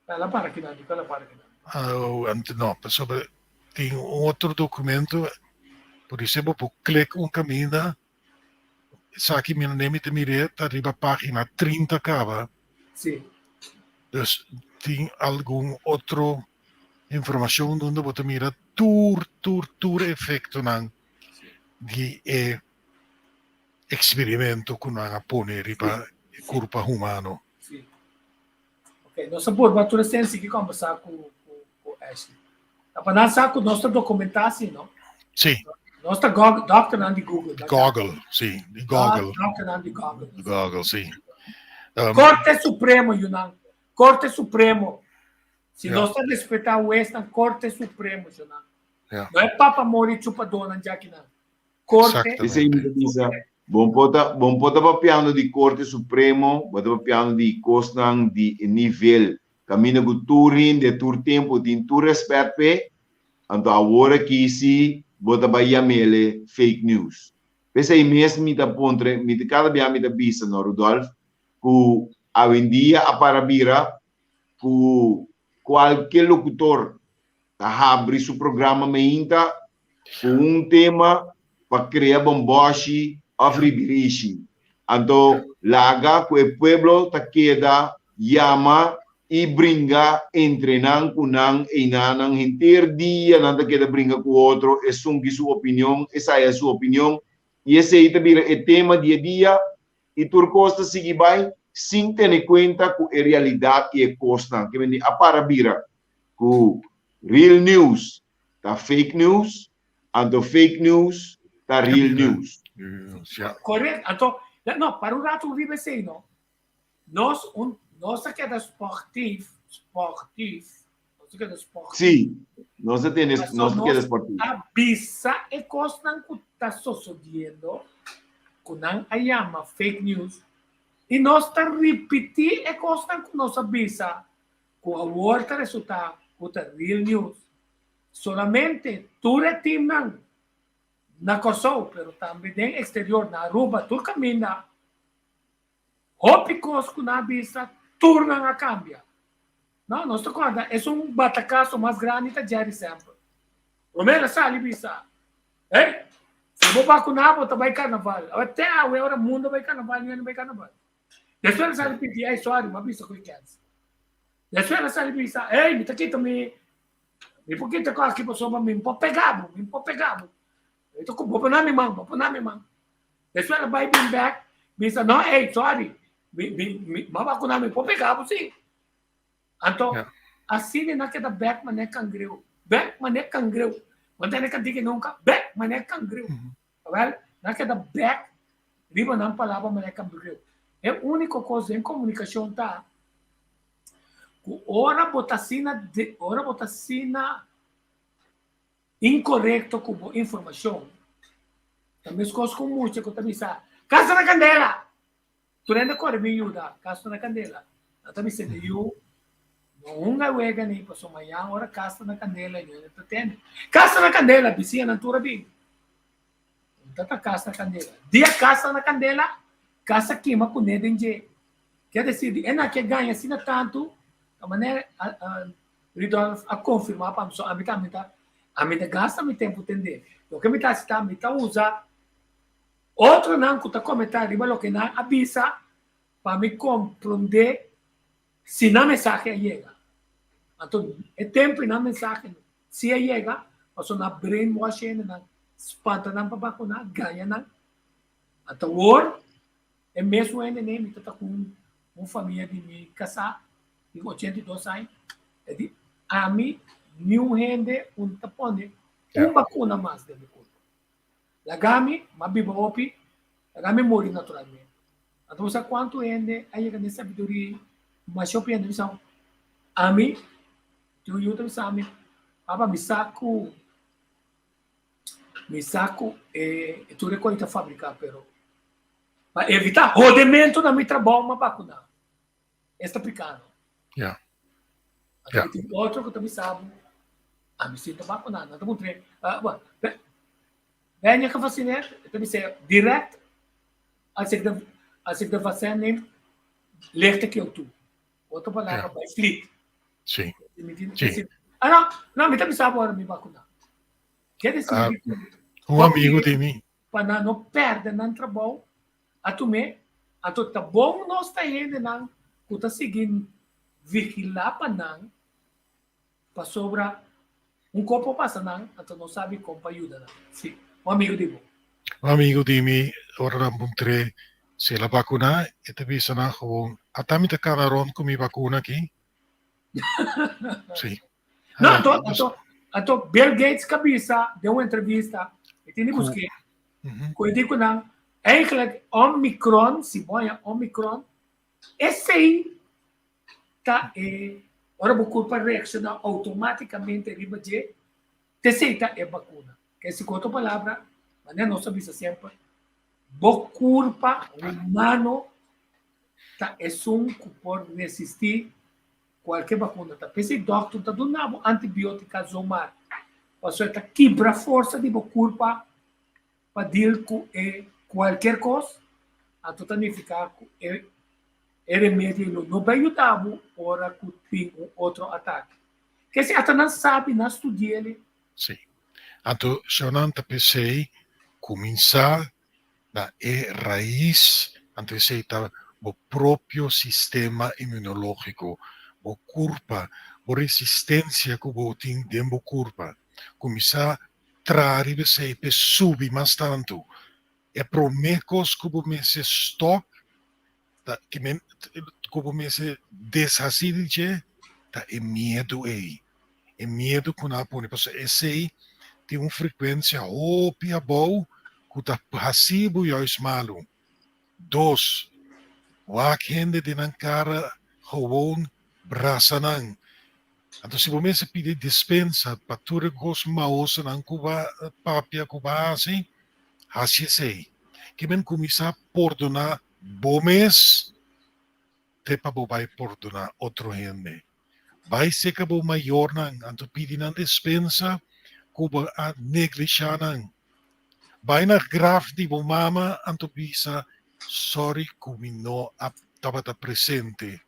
S2: La para kinan, diko la para kinan.
S4: Oh, ant, no, pasobra tin un otro documento, por ese bo por klik un caminda, esaki mi no mi te mir'é, ta riba pagina 30 caba.
S2: Sí.
S4: Dus tin algun otro informacion donde bo ta mira tur, tur, tur efectonan di e experimento cu nan a pone riba e curpa humano.
S2: Sí. Ok, nos a purba tur esei sigui conversa cu, cu, cu Ashley. Ta pa nan sa cu nos ta documenta si, no?
S4: Sí.
S2: Nos ta Google, doctornan di Google.
S4: Di Google, sí, di Google.
S2: Doctornan di Google.
S4: Di Google, sí.
S2: Corte Supremo, yunan. Corte Supremo. Si nos ta respeta huesnan, Corte Supremo, yunan. No e papa mori chupadónan djakinan. Corte.
S3: Esei mi ta bisa, bon por ta, bon por ta papiando di Corte Supremo, bo ta papiando di kosnan di e nivel kaminda ku tur hende tur tempu tin tur rèspèt p'e, anto awor aki si bo ta bai yam'ele fake news. P'esei mes mi ta puntra, mi ta kada bia mi ta bisa no Rudolf, ku awendia a para bira ku kualke lokutor ta habri su programa meinta ku un tema pa krea bomboshi òf ribirishi. Anto laga ku e pueblo ta keda yama i bringa entre nan ku nan einanan henter dia nan ta keda bringa ku otro esun ki su opinion esaya su opinion i esei ta bira e tema di e dia i tur kos ta sigui bai sin tene kuenta ku e realidat i e kosnan ke mende a para bira ku real news ta fake news anto fake news ta real news.
S2: Correct anto no para un rato riba esei no nos un nos a keda sportief sportief nos a keda sportief
S3: Sí, nos a tene nos a keda sportief.
S2: A bisa e kosnan ku ta sosodiendo ku nan a yama fake news i nos ta ripití e kosnan ku nos a bisa ku awor ta resultá ku ta real news. Solamente tur e teamnan na Kòrsou pero tambe den eksterior na Aruba tur kaminda Hopi kos ku nan a bisa tur nan a kambia. No, nos ta kòrda esun batakaso mas grandi ta Jerry Semper. Promé el a sali bisa, Hey, si bo bakuná bo ta bai karnaval. Awe te awe ora mundu a bai karnaval mi a no bai karnaval. Despues el a sali pidi, Hey, sorry, mi a bisa ku e kèns. Despues el a sali bisa, Hey, mi ta kita mi, mi por kita kos aki pasobra mi no por pega bo, mi no por pega bo. Mi ta ku bo por na mi man, bo por na mi man. Despues el a bai bin bek, bisa, no, ey, sorry, mi, mi, mi, m'a vacuna, mi por pega bo si. Anto,
S4: Ja.
S2: asina nan keda bek manera cangreu, bek manera cangreu. Bo tende cantica nunca? Bek manera cangreu. Awel, nan keda bek riba nan palabra manera cangreu. E unico cos den comunicacion ta cu ora bo ta asina, de, ora bo ta asina Inkorekto ku bo informashon ta meskos ku un mucha ku ta bisa, Kas ta na kandela! Tur hende kore bin yuda, kas ta na kandela. Nan ta bisa di yu, No hunga e wega ni, pasobra mañan ora kas ta na kandela yu hende ta tende. Kas ta na kandela! Bisiñanan tur a bin. No ta ta kas na kandela. Dia kas ta na kandela, kas a kima kuné den dje. Ke desir di e nan ke gaña asina tantu, ta manera Rudolf a konfirmá pa mi, so ami ta ami ta ami ta gasta mi tempu tendé. Loke mi ta hasi ta mi ta usa otronan ku ta komentá riba loke nan a bisa pa mi komprondé si nan mensahe a yega. Anto e tempu i nan mensahe si a yega pasobra nan brainwash hendenan. spanta nan pa bakuná, gaña nan. Anto awor e mesun hende nei mi ta ta ku un famia di mi kasá di 82 aña, e di ami niun hende un ta pone un bakuna mas den mi kurpa. Laga mi, m'a biba hopi, laga mi muri naturalmente. Anto bo sa kuantu hende a yega na e sabiduria ei? Masha hopi hende bisa, Ami, tin un yu ta bisa mi, Papa, mi sa ku mi sa ku e tur e kos ta fabriká, pero pa evitá hodementu na mi trabou m'a bakuná. Es ta piká no.
S4: Ja.
S2: Anto
S4: Ja.
S2: tin otro ku ta bisa bo, ami si ta bakuná. Nan ta puntr'é, ah, bueno, ben je gevaccineerd? E ta bis'é, direct, als ik de, als ik de vaccin neem, licht ik jou toe. Otro palabra,
S4: Ja.
S2: bai flit.
S4: Sí.
S2: Mi tin-
S4: Sí.
S2: si- Ah, no, no, mi ta bisa bo ora mi bakuná. Quiere decir
S4: Ah,
S2: ku
S4: Un amigo di mi.
S2: pa nan no pèrdè nan trabou, a tum'é. Anto ta bon nos ta hendenan ku ta sigui vigilá pa nan, pasobra un kos por pasa nan, anto nos sabi kon pa yuda nan. Sí, un amigu di bo.
S4: Un amigu di mi, ora nan puntr'é si el a bakuná, e ta bisa nan gewoon, Ata mi ta kana rònt ku mi bakuna aki. Sí.
S2: No, anto, anto, anto Bill Gates ka bisa den un entrevista, e tin di busk'é, ku e di ku nan, eigenlijk Omicron, si bo haña Omicron, esei ta e, ora bo kurpa reakshoná outomátikamente riba dje, t'esei ta e bakuna. Ke si ku otro palabra, manera nos a bisa semper, bo kurpa humano ta esun ku por resistí Kualke bakuna ta p'esei dòkter ta duna bo antibiotika zomaar pasobra e ta kibra forsa di bo kurpa pa deal ku e kualker kos, anto ta nifiká ku e e remedio lo no bai yuda bo ora ku tin un otro atake. Kese ata nan sabi, nan studi'el.
S4: Sí. Anto shownan ta p'esei kuminsá na e rais, anto esei ta bo propio sistema inmunológiko, bo kurpa, bo resistensia ku bo tin den bo kurpa. Kuminsá traha riba esei p'e subi mas tantu. E promé kos ku bo mester stòp ta ku bo mester deshasí di dje ta e miedu ei. E miedu ku nan a pone pasobra esei tin un frekuensia hopi abou ku ta hasi bo juist malu. Dos, wak hende den nan kara gewoon brasa nan. Anto si bo mester pidi dispensa pa tur e kos maosonan ku bo a papia, ku bo a hasi, hasi esei. Ke men kuminsá pordoná bo mes te pa bo bai pordoná otro hende. Bai seka bo mayornan anto pidi nan despensa ku bo a neglishá nan. Bai na graf di bo mama anto bisa, Sòri ku mi no a tabata presente.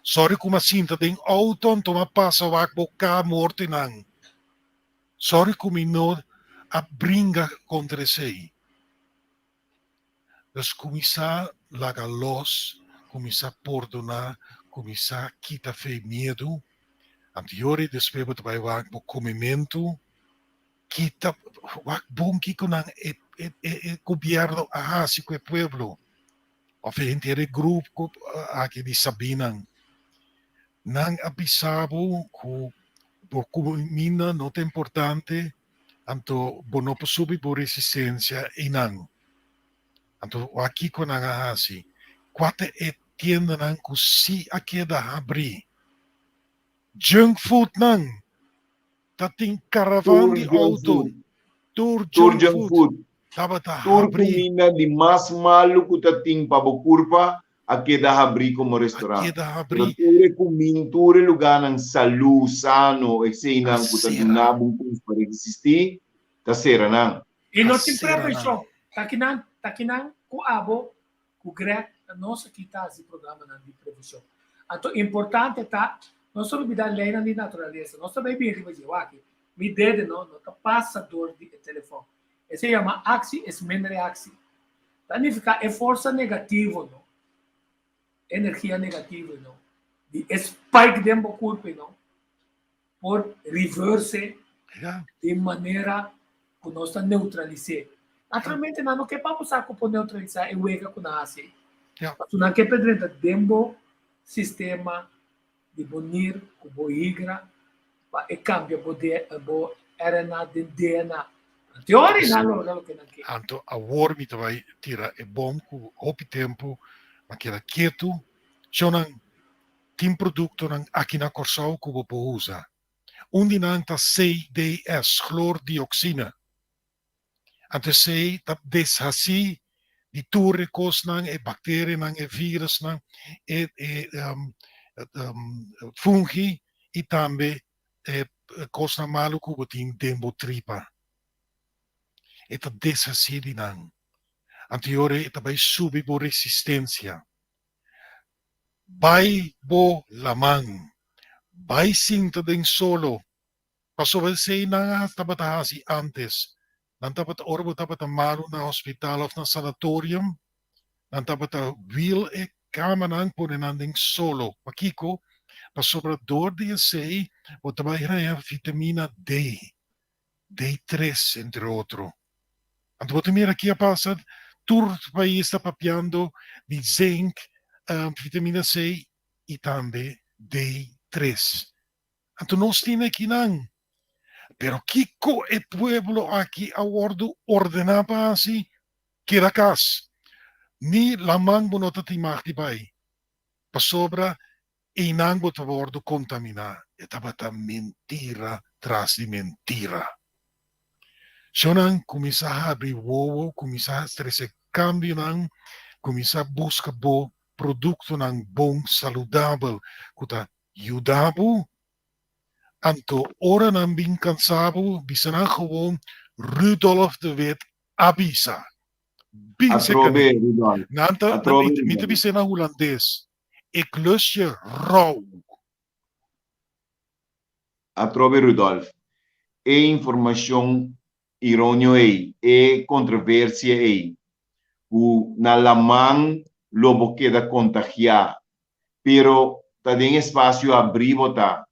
S4: Sòri ku mi a sinta den outo anto mi a pasa wak bo ka mortenan. Sòri ku mi no a bringa kontra esei. Dus kuminsá laga los, kuminsá pordoná, kuminsá kita fe miedu. Anto yori despues bo ta bai wak bo komementu, kita wak bon kiko nan e e gobièrnu a hasi ku e pueblo òf e henter e grupo aki di sabinan. Nan a bisa bo ku bo kuminda no ta importante. Anto bo no por subi bo resistencia einan. Anto wak kico nan a haci? Cua ta e tiendanan cu si a keda habri? Junk foodnan! Ta tin caravan
S3: Tur
S4: di
S3: junk
S4: auto,
S3: food.
S4: tur
S3: Tur
S4: junk
S3: junk
S4: food
S3: food.
S4: tabata
S3: Tur
S4: habri.
S3: cuminda di mas malu cu ta tin pa bo curpa a keda habrí komo
S4: A
S3: restorant.
S4: keda
S3: Pero
S4: habrí.
S3: tur e kumin, tur e lugánan salú, sano,
S4: A
S3: eseinan ku ta
S4: sera.
S3: duna bo un kos pa resistí, ta sera nan.
S2: I no
S4: A
S2: tin
S4: sera nan.
S2: prevenshon. Ta kinan, ta kinan ku abo, ku Greg, ta nos aki ta hasi programanan di prevenshon. Anto importante ta, no ta olbidá leinan di naturalesa. Nos ta bai bin riba dje. Wak, mi dede no, no ta pasa dor di e telefòn. Esei yama aksi es men reaksi. Ta nifiká e forsa negativo no, energia negativo no, di e spike den bo kurpo no, por reverse
S4: Ja.
S2: di manera. Ku nos ta neutralis'é. Naturalmente nan no ke pa bo sa ku por neutralisá e wega ku nan hasi. Pasobra nan ke pa drenta den bo sistema di bo nir ku bo higra pa e kambia bo bo RNA den DNA. Teori nan logra loke nan ke.
S4: Anto awor mi ta bai tira e bom ku hopi tempu m'a keda ketu. Shownan, tin produktonan aki na Kòrsou ku bo por usa. Un di nan ta CDS, chloordioxine. Anto esei ta deshasí di tur e kosnan, e bakterianan, e virusnan, e e fungi i tambe e kosnan malu ku bo tin den bo tripa. E ta deshasí di nan. Anto e ora e ta bai subi bo resistensia. Bai bo laman, bai sinta den solo, pasobra esei nan a tabata hasi ántes. Nan tabata, ora bo tabata malu na hospital òf na sanatorium, nan tabata wiel e kamanan pone nan den solo. Pakiko? Pasobra dor di esei bo ta bai haña vitamina D. D tres entre otro. Anto bo ta mira ki a pasa, tur pais ta papiando di zinc, vitamina C y tambe D tres. Anto nos tin akinan. Pero kico e pueblo aki a wordo ordena pa haci? Keda cas. Ni laman bo no ta tin mag di bay. Pasobra Einan bo ta wordo kontaminá. E tabata mentira tras di mentira. Shownan kuminsá habri wowo, kuminsá trese kambionan, kuminsá buska bo produktonan bon, saludabel ku ta yuda bo. Anto ora nan bin kansa bo, bisa nan gewoon Rudolf de Wit a bisa. Bin serka
S3: Atrobe,
S4: mi.
S3: Rudolf.
S4: Nan ta,
S3: Atrobe,
S4: mi ta
S3: Rudolf.
S4: bis'é na hulandes. Ik lust je rou.
S3: Atrobe Rudolf, e informacion ironio ei, e controversia ei, cu na laman lo bo keda contagia, pero ta den espacio abri bo ta,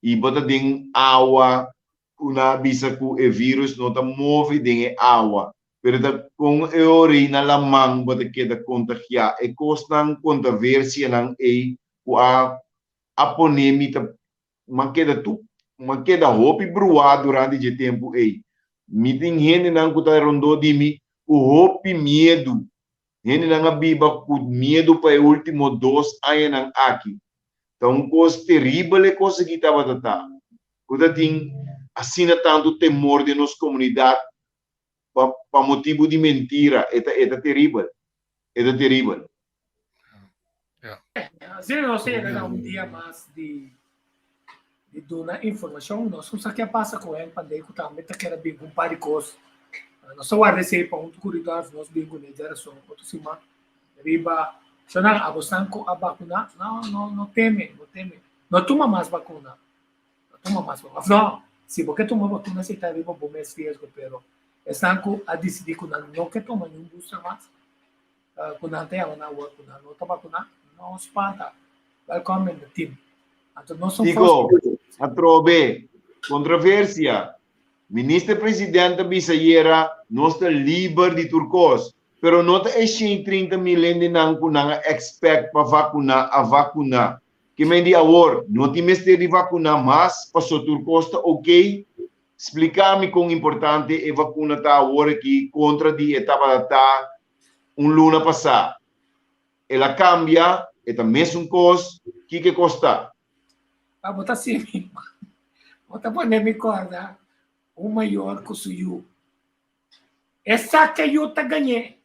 S3: y bo ta den awa cu nan a bisa cu e virus no ta move den e awa, pero ta con e ora na laman bo ta keda contagia. E cosnan, controversianan ey cu a a pone mi ta m'a keda tu m'a keda hopi bruá durante dje tempu ey. Mi tin hendenan cu ta rondó di mi cu hopi miedu. Hendenan a biba cu miedu pa e ultimo dos añanan aki. Ta un cos teribel e cos aki tabata ta, cu ta tin asina tantu temor den nos comunidad pa pa motibu di mentira. E ta e ta teribel. E ta teribel.
S2: Asina nos ta yega na un dia mas di di duna informashon. Nos no sa ke a pasa ku Henk Pandey ku tambe ta kere bin ku un par di kos. Nos ta warda esei pa huntu ku Rudolf nos bin kuné djarason otro siman riba shonnan abosnan ku a bakuna. No, no, no teme, no teme. No tuma mas bakuna. No tuma mas bakuna. Of no, si bo ke tuma bakuna si ta riba bo mes riesgo, pero esnan ku a disidí ku nan no ke tuma niun booster mas, ku nan ta yama nan awor ku nan no ta bakuná, no spanta. Welkom in the team. Anto nos son
S3: Tico, atrobe, controversia. Minister President a bisa ayera nos ta liber di tur cos, pero no ta e 130 mil hendenan cu nan a expect pa vacuna a vacuna. Ke men di awor no tin mester di vacuna mas paso tur cos ta ok? Splica mi con importante e vacuna ta awor aki contra di e tabata ta un luna pasa. El a cambia, e ta mesun cos, kiko e cos ta?
S2: Pa bo ta simi, bo ta pone mi corda un mayor cu su yu. E sa ke yu ta gañ'é.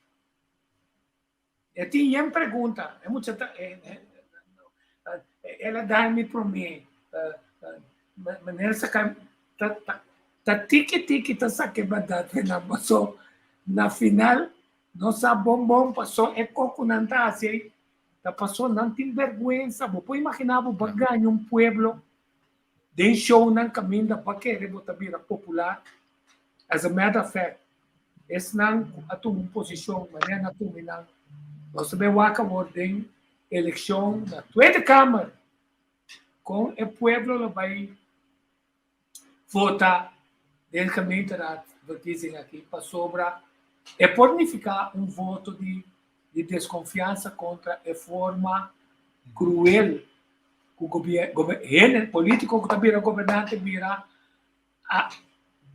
S2: E tin yen pregunta. E mucha ta, el a dal mi promé. Manera saca ta, ta, ta tiki tiki ta saca e berdad fe nan paso na final no sa bon bon paso e ko ku nan ta hasi ei ta paso nan tin bergwensa. Bo por imagina bo ba gaña un pueblo den shownan kaminda pa kere bo ta bira popular. As a matter of fact, esnan ku a tuma un posishon manera nan a tuma nan, nos ta bai wak awor den elekshon na Tweede Kamer kon e pueblo lo bai vota den gemeenteraad. verkiezing aki pasobra e por nifiká un voto di di deskonfiansa kontra e forma kruel ku gobier hende polítiko ku ta bira gobernante bira a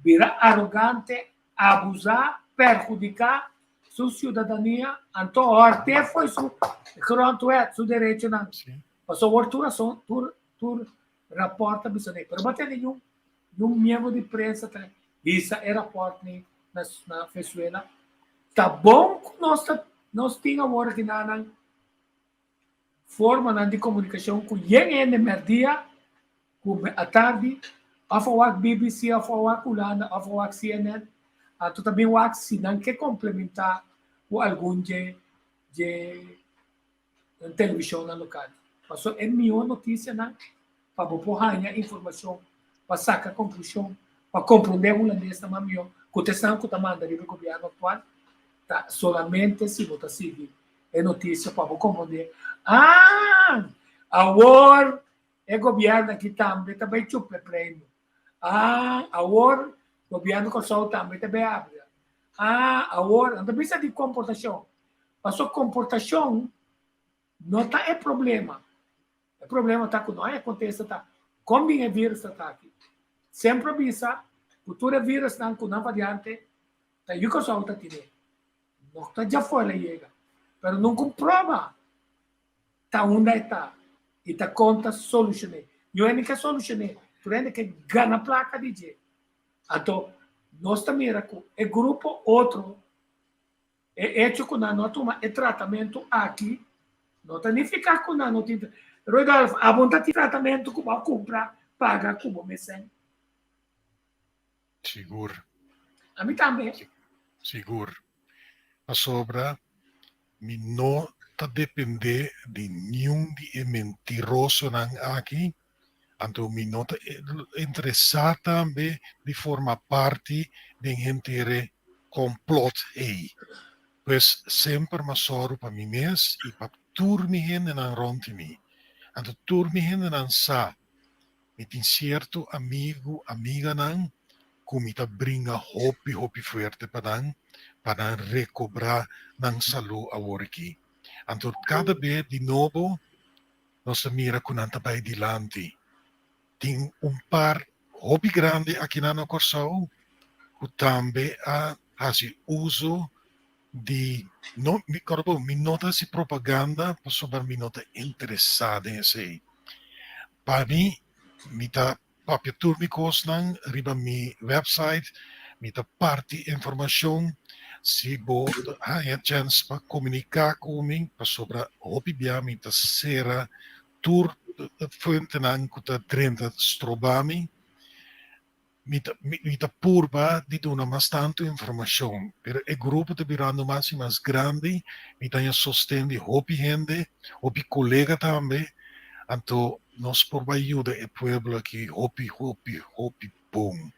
S2: bira arogante, abusá, perhudiká su siudadania, anto hòrt'é fo'i su grondwet, su derechonan. Pasobra awor tur rason, tur tur rapòrt ta bisa nei, pero bo a tende niun niun miembro di prensa ta hisa e rapòrt nei na na Venezuela. Ta bon ku nos ta nos tin awor aki nan formanan di komunikashon ku yen hende mèrdia ku atardi òf a wak BBC òf a wak Hulanda òf a wak CNN anto ta bin wak si nan ke komplementá ku algun dje dje televishonnan lokal. Pasobra e mihó notisianan pa bo por haña informashon, pa saka konklushon, pa komprondé hulandesnan mas mihó ku ta esnan ku ta manda riba e gobièrnu aktual, ta solamente si bo ta sigui e notisia pa bo komprondé, ah, awor e gobièrnu aki tambe ta bai chupa e premio. Ah, awor gobièrnu Kòrsou tambe ta bai abri. Ah, awor, nan ta bisa di komportashon. Pasobra komportashon no ta e problema. E problema ta ku no hay kontesta ta kon bin e virus ta taki. Semper a bisa ku tur e virusnan ku nan variante ta yu Kòrsou ta tine. No ta djafor el a yega. Pero nunka proba ta unda e ta i ta kon ta solushoné. Niun hende ke solushoné, tur hende ke gana plaka di dje. Anto nos ta mira ku e grupo otro E echo ku nan no a tuma e tratamentu aki no ta nifiká ku nan no tin. Rudolf, abo no ta tin tratamentu ku bo a kumpra paga ku bo mesen?
S4: Sigur.
S2: Ami tambe.
S4: Sigur. Pasobra mi no ta dependé di niun di e mentirosonan aki, anto mi no ta interesá tambe di forma parti den henter e complot ei. Pues semper m'a sòru pa mi mes i pa tur mi hendenan rònt di mi. Anto tur mi hendenan sa mi tin sierto amigu, amiganan ku mi ta bringa hopi hopi fuerte pa nan, pa nan rekobrá nan salú awor aki. Anto kada be di nobo nos ta mira ku nan ta bai dilanti. Tin un par hopi grandi akinan na Kòrsou ku tambe a hasi uso di no mi kòrda bo mi no ta hasi propaganda pasobra mi no ta interesá den esei. Pa mi, mi ta papia tur mi kosnan riba mi website, mi ta parti informashon, si bo haña chèns pa komuniká ku mi pasobra hopi bia mi ta sera tur fuentenan ku ta drenta stroba mi, mi ta mi ta purba di duna mas tantu informashon, pero e grupo ta birando mas i mas grandi, mi ta haña sosten di hopi hende, hopi kolega tambe, anto nos por bai yuda e pueblo aki hopi hopi hopi bon.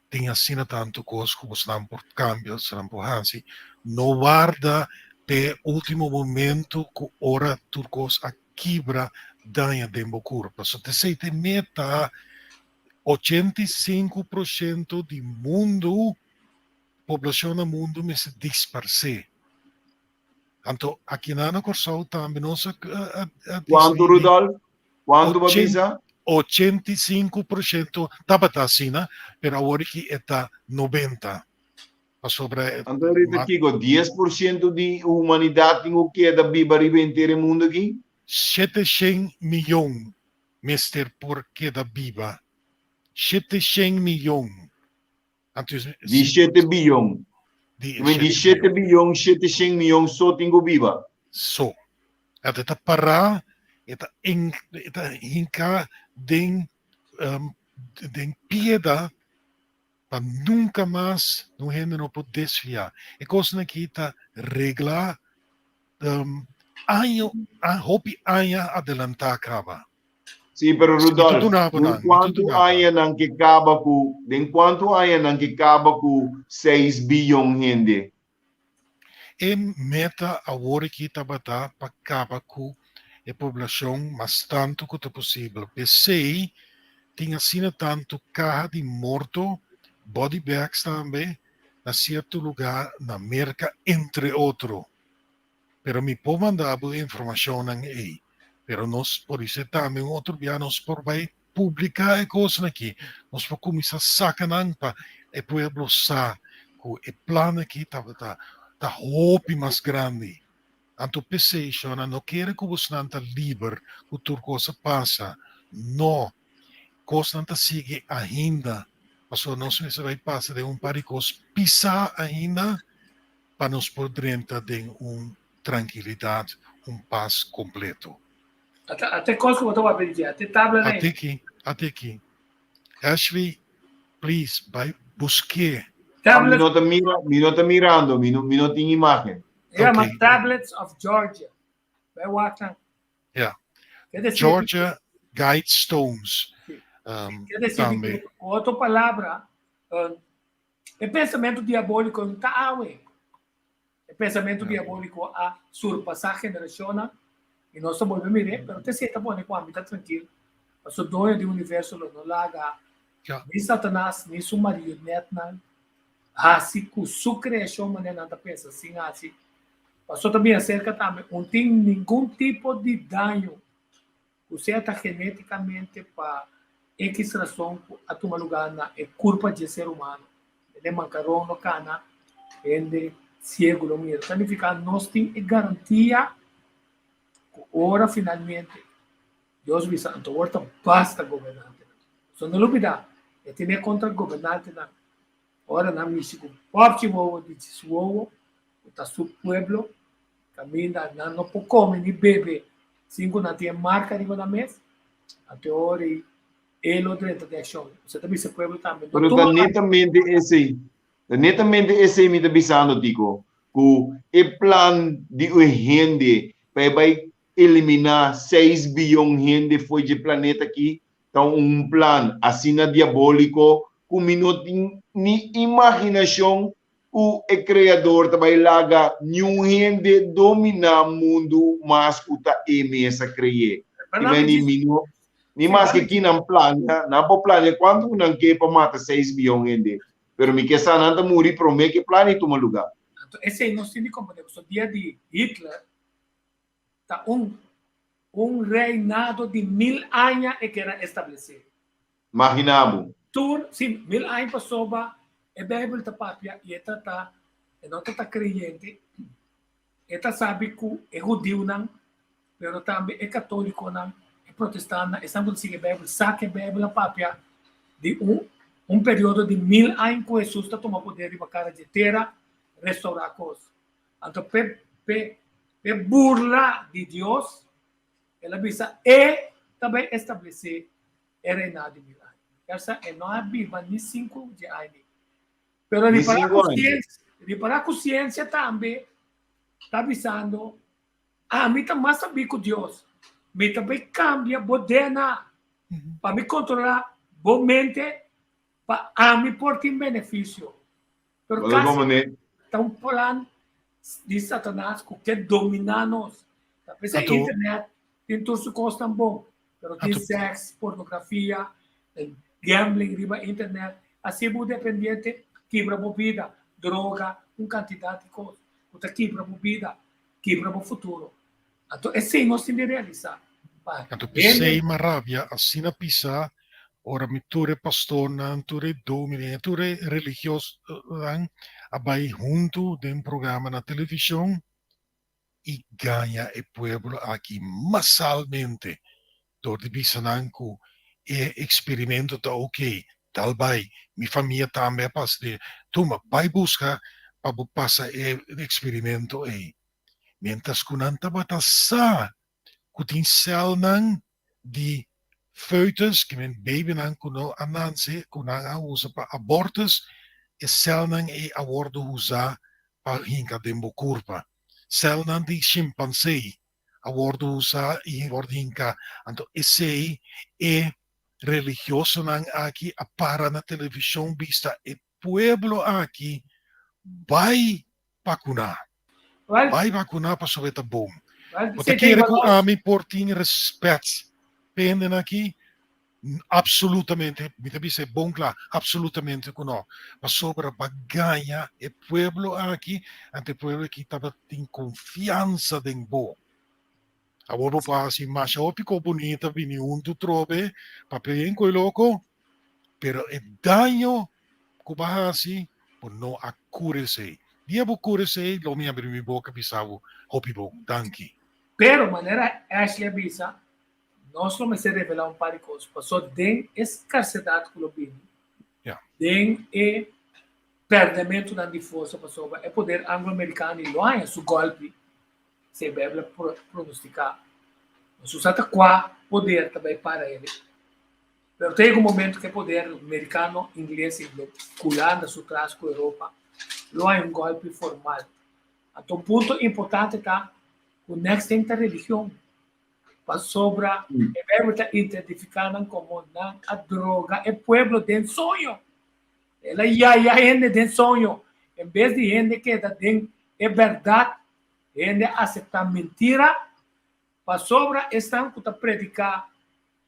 S4: Tin asina tantu kos ku bosnan por kambia, bosnan por hasi, no warda te ultimo momento ku ora tur kos a kibra daña den bo kurpa. So t'esei ta e meta. 85 por ciento di mundu, poblacion na mundu mester disparsé. Anto akinan na Kòrsou tambe nos a a
S3: Kuantu Rudolf? Kuantu bo a bisa?
S4: 85 por ciento tabata asina, pero awor aki e ta 90. Pasobra e
S3: Anto ahorita kiko? 10 por ciento di humanidat tin ku keda biba riba henter e mundu aki?
S4: 700 miyon mester por keda biba. 700 miyon. Anto
S3: Di shete biyon.
S4: Di
S3: I mean, di shete biyon, 700 miyon so tin ku biba.
S4: So. Anto e ta pará, e ta en, e ta hinká den, den pieda pa nunka mas un hende no por desviá. E kosnan aki ta reglá año, hopi aña adelantá kaba.
S3: Sí, pero Rudolf, den kuantu añanan ke kaba ku, den kuantu añanan ke kaba ku 6 biyon hende?
S4: E meta awor aki tabata pa kaba ku e poblashon mas tantu ku ta posibel. P'esei tin asina tantu kaha di morto, body bags tambe. na sierto lugá na Merka entre otro. Pero mi por manda bo e informashonnan ei. Pero nos podisé tambe un otro bia nos por bai publiká e kosnan aki. Nos por kuminsá saka nan pa e pueblo sa ku e plan aki tabata ta hopi mas grandi. Anto p'esei shona no kere ku bosnan ta liber ku tur kos a pasa. No. Kosnan ta sigui ainda pasobra nos mester bai pasa den un par di kos pisá ainda pa nos por drenta den un trankilidat, un pas kompleto.
S2: Ate kos ku bo ta wak di dje, ate tabla
S4: Ate ki, ate ki. Ashley, please, bai busk'é.
S3: Mi no ta mira, mi no ta mirando, mi no, mi no tin imagen.
S2: E yama Tablets of Georgia. Bai wak nan.
S4: Ja. Georgia Guidestones. Tambe.
S2: Ku otro palabra, e pensamentu diabóliko no ta awe. E pensamentu diabóliko a surpasá generashonnan i nos ta bolbe mir'é, pero te esei ta pone ku ami ta trankil, pasobra Doño di universo lo no laga ni Satanas ni su marionètnan hasi ku su kreashon manera nan ta pensa sin hasi. Pasobra ta bin aserka tambe un tin ningun tipo di daño ku sea ta genétikamente pa ekis rason ku a tuma lugá na e kurpa dje ser humano. Hende mankaron lo kana, hende siegu lo mira. Ta nifiká nos tin e garantia ku ora finalmente Dios bisa anto awor ta basta gobernantenan. So no lubidá, e tene kontra gobernantenan ora nan mishi ku pòpchi wowo di su wowo, ku ta su pueblo, kaminda nan no por kome ni bebe sin ku nan tin e marka riba nan mes, anto e ora ei e lo drenta den akshon. Osea ta bisa e pueblo tambe, no
S3: Pero ta
S2: tuma
S3: netamente esei, ta netamente esei mi ta bisando, Tico, ku e plan di un hende pa e bai eliminá seis biyon hende fo'i dje planeta aki ta un plan asina diabóliko ku mi no tin ni imaginashon ku e Kreador ta bai laga niun hende dominá mundu mas ku ta e mes a kre'é. I meni mi no, ni maske ki nan plania, nan por plania kuantu ku nan ke pa mata seis biyon hende, pero mi ke sa nan ta muri promé ku e plan ei tuma lugá.
S2: Anto esei nos tin di komprendé, pasobra dia di Hitler ta un un reinado di mil aña e kier a establesé.
S3: Magina bo.
S2: Tur, sí, mil aña pasobra e Bijbel ta papia i e ta ta, e no ta ta kreyente, e ta sabi ku e hudiunan, pero tambe e katólikonan, e protestantnan, esnan ku ta sigui e Bijbel, sa ku e Bijbel a papia di un un periodo di mil aña ku Hesus ta tuma poder riba kara dje tera, restourá kos. Anto p'e p'e p'e burla di Dios, el a bisa e ta bai establesé e reinado di mil aña. Kersa e no a biba ni sinku dje aña ei. Pero
S3: Ni
S2: ripará
S3: sinku
S2: ku
S3: aña.
S2: siensia, ripará ku siensia tambe ta bisando, Ami ta mas sabí ku Dios. Mi ta bai kambia bo DNA pa mi kontrolá bo mente pa ami por tin benefisio. Pero
S3: Bo ta
S2: kasi
S3: komprendé?
S2: ta un plan di Satanas ku ke dominá nos. Ta p'esei
S4: Anto,
S2: internet tin tur su kosnan bon, pero tin
S4: anto,
S2: sèks, pornografia, gambling riba internet. Hasi bo dependiente, kibra bo bida, droga, un kantidat di kos ku ta kibra bo bida, kibra bo futuro. Anto esei nos tin di realisá pa
S4: anto
S2: hende.
S4: p'esei m'a rabia asina pisá ora mi tur e pastornan, tur e dominenan, tur e religiosonan a bai huntu den programa na televishon i gaña e pueblo aki masalmente dor di bisa nan ku e eksperimento ta oke, dal bai, mi famia tambe a pasa den, tuma bai buska pa bo pasa e eksperimento ei. Miéntras ku nan tabata sa ku tin sèlnan di foetus, ki men babynan ku no a nanse, ku nan a usa pa abortus, e sèlnan ei a wòrdu usá pa hinka den bo kurpa. Sèlnan di shimpansé a wòrdu usá i wòrdu hinká. Anto esei e religiosonan aki a para na televishon bista e pueblo aki bai vakuná. Bai vakuná pasobra e ta bon. Bo ta kere ku ami por tin respèt p'e hendenan aki? Absolutamente, mi ta bisa e bon kla, absolutamente ku no. Pasobra bo a gaña e pueblo aki, anto e pueblo aki tabatin konfiansa den bo. Awor bo por hasi masha hopi kos bunita, bini huntu trobe, papia bien ku e loko, pero e daño ku bo a hasi, bo no a kura esei. Dia bo kura esei, lo mi abri mi boka bisa bo hopi bon. Danki.
S2: Pero manera Ashley a bisa, Nos lo mester revelá un par di kos, pasó den e skarsedat ku lo bini, den e pèrdèmentunan di forsa pasobra e poder anglo-amerikano i lo haña su gòlpi, si e Beibel a pronostiká. Nos no sa ta kua poder ta bai para el, pero ta yega un momento ku e poder merikano, ingles i lo Hulanda su tras ku Europa lo haña un gòlpi formal. Anto un punto importante ta ku next thing ta religion. Pasobra e Bijbel ta identifiká nan komo nan a droga e pueblo den soño. El a yaya hende den soño. En bes di hende keda den e bèrdat, hende a aseptá mentira. Pasobra esnan ku ta prediká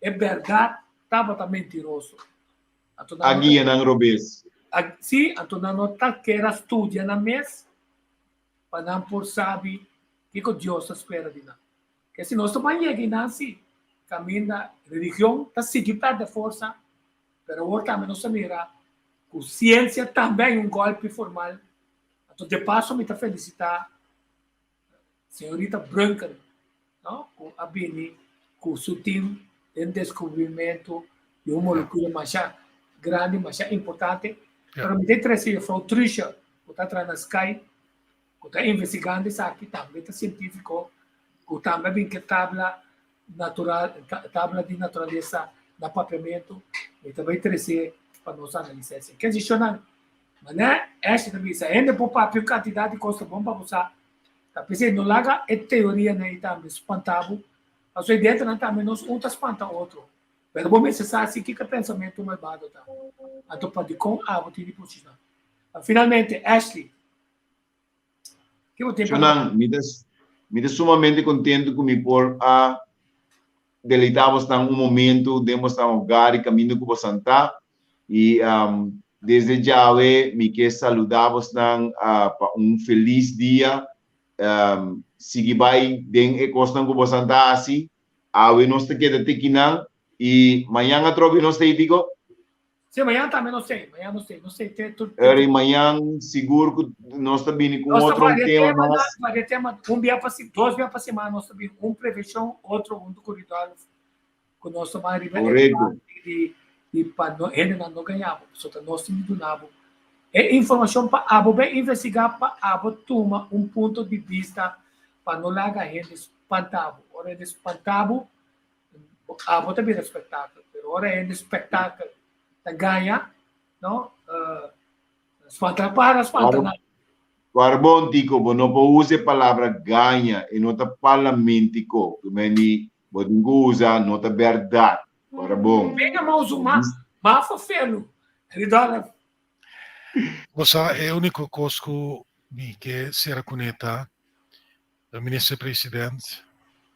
S2: e bèrdat tabata mentiroso.
S3: Anto nan A guia nan robes.
S2: Sí, anto nan no ta kere a studia nan mes pa nan por sabi kiko Dios ta spera di nan. Ke si nos ta ban yega einan si, kaminda religion ta sigui pèrdè forsa, pero awor tambe nos ta mira ku siensia tambe hay un gòlpi formal. Anto de paso mi ta felisitá señorita Brunken, no, ku a bini ku su tim den deskubrimentu di un molekula masha grandi, masha importante. Pero mi ta trese juffrouw Trusje ku ta traha na Sky, ku ta investigando esaki tambe ta sientífiko, ku tambe a bin ku e tabla natural, tabla di naturalesa na papiamentu, mi ta bai trese pa nos analisá esei. Ke dishonnan? Manera Ashley ta bisa, hende por papia un kantidat di kos ta bon pa bo sa, ta p'esei no laga e teorianan ei tambe spanta bo, pasobra ei dentronan tambe nos un ta spanta otro. Pero bo mester sa si kiko e pensamentu malbado ta, anto pa dikon abo tin di posishon. Finalmente, Ashley,
S3: Shonnan, mi ta mi ta sumamente kontentu ku mi por a deleitá bosnan un momentu den bosnan hogar i kaminda ku bosnan ta. I desde djawe mi ke saludá bosnan pa un felis dia. Sigui bai den e kosnan ku bosnan ta hasi. Awe nos ta keda te kinan i mañan atrobe nos ta hiti ko?
S2: Sí, mañan tambe nos tei, mañan nos tei, nos tei te tur.
S3: Eri mañan sigur ku nos ta bini ku
S2: otro
S3: un tema
S2: mas. Varia tema, un bia pa dos bia pa semana nos ta bini un prevenshon, otro huntu ku Rudolf, ku nos ta bai riba e parti di di pa no hendenan no gaña bo, pasobra ta nos tin di duna bo e informashon pa abo bai investigá, pa abo tuma un punto di bista pa no laga hende spanta bo. Ora hende spanta bo, Abo ta bira spektakel, pero ora hende spektakel ta gaña, no? Uh, spanta para, spanta na.
S3: Barbon Tico, bo no por usa e palabra gaña, e no ta parlamentico. Tu meni, bo tin ku usa, no ta bèrdat. Barbon.
S2: Venga ma usa ma, ma fofelu. Ridolf.
S4: Bo sa, e úniko kos ku mi ke sera kuné ta, Minister President,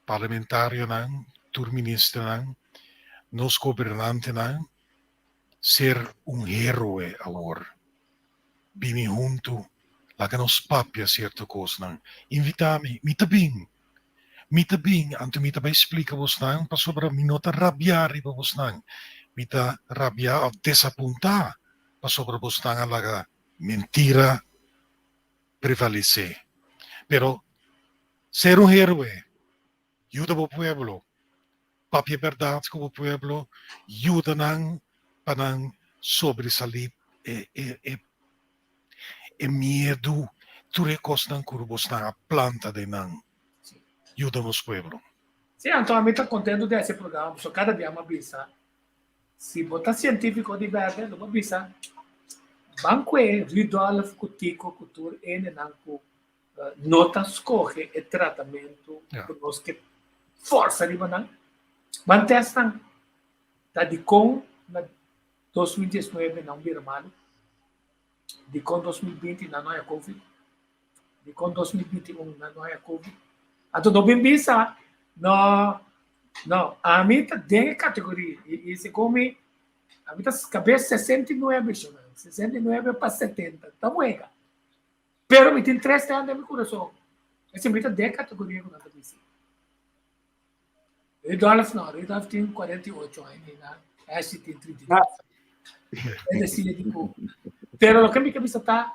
S4: parlamentarionan, tur ministernan, nos gobernantenan ser un heroe awor. Bini huntu, laga nos papia cierto cosnan. Invita mi, mi ta bin. Mi ta bin, anto mi ta bay splica bosnan pasobra mi no ta rabia riba bosnan. Mi ta rabia of desapunta pasobra bosnan a laga mentira prevalesé. Pero ser un héroe, yuda bo pueblo, papia bèrdat ku bo pueblo, yuda nan pa nan sobresalí e e e e miedu, tur e kosnan ku bosnan a planta den nan. Yuda nos pueblo.
S2: Sí, anto ami ta kontentu di hasi e programa pasobra kada bia mi a bisa Si bo ta sientífiko di bèrdè, lo bo bisa, Ban kue Rudolf ku Tico ku tur hendenan ku no ta skohe e tratamentu ku nos ke forsa riba nan. Ban tèst nan. Ta dikon na 2019 nan bira malu? Dikon 2020 nan no haya covid? Dikon 2021 nan no haya covid? Anto no bin bisa, no. No, ami ta den e kategoria. I, i segun mi, ami ta kabes 69, shona. 69 pa 70. Ta wega. Pero mi tin tres aña den mi kurason. Ese mi ta den e kategoria ku nan ta bisa. Rudolf no, Rudolf tin 48 aña i na Ashley tin 32. Es decir, di ku, pero loke mi ke bisa ta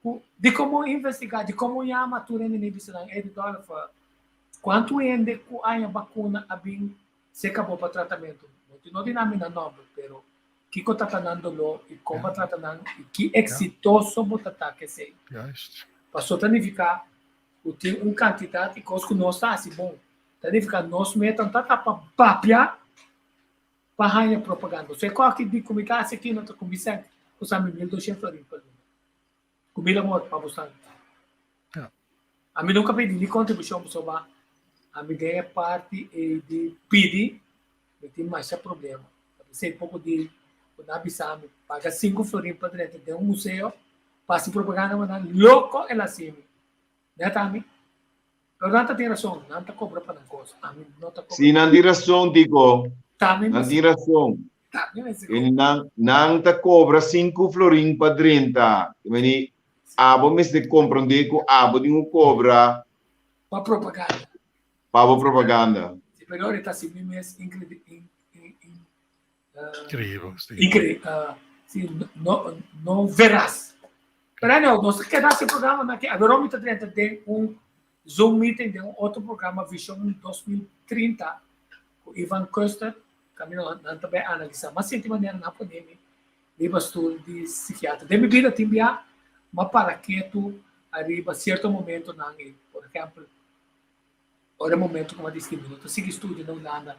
S2: ku di komo investigá, di komo yama tur hende mi bisa nan, ey Rudolf, kuantu hende ku aña bakuna a bin serka bo pa tratamentu? Bo tin no di nan mi nan nòmber, pero kiko ta ta nan doló i kon bo a trata nan i ki eksitoso bo ta ta kesei. Paso ta nifiká ku tin un kantidat di kos ku nos ta hasi bon. Ta nifiká nos meta no ta ta pa papia pa haña propaganda. So e kòki di ku mi ta hasi aki no ta kuminsá kusa mi 1200 florin pa luna. Ku mil amor pa boso. Ami nunka pidi ni kontribushon pasobra ami den e parti ei di pidi mi tin masha problema. Ta p'esei poko di ku nan a bisa mi paga sinku florin pa drenta den un museo pa hasi propaganda pa nan, loko el hasi mi. Neta ami. Pero nan ta tin rason, nan ta kobra pa nan kos, ami no ta kobra.
S3: Si nan tin rason Tico,
S2: Tambe
S3: nan tin rason.
S2: Tambe mester
S3: E nan nan ta kobra sinku florin pa drenta. Meni abo mester komprondé ku abo tin ku kobra
S2: Pa propaganda.
S3: pa bo propaganda.
S2: Si pero ora ta si mi mes incredi in in in
S4: Increíble, sí.
S2: Increíble. Sí, no, no veraz. Pero anyhow, nos ta keda hasi programa na ki awe mi ta drenta den un Zoom meeting den un otro programa Vision 2030 ku Ivan Koester, kaminda nan ta bai analisa. M'a sinti manera nan a pone mi riba stoel di psikiatra. Den mi bida tin bia m'a para ketu ariba sierto momentonan ei. Por ehempel, Ora e momento ku mi a disidí mi no ta sigui studia na Hulanda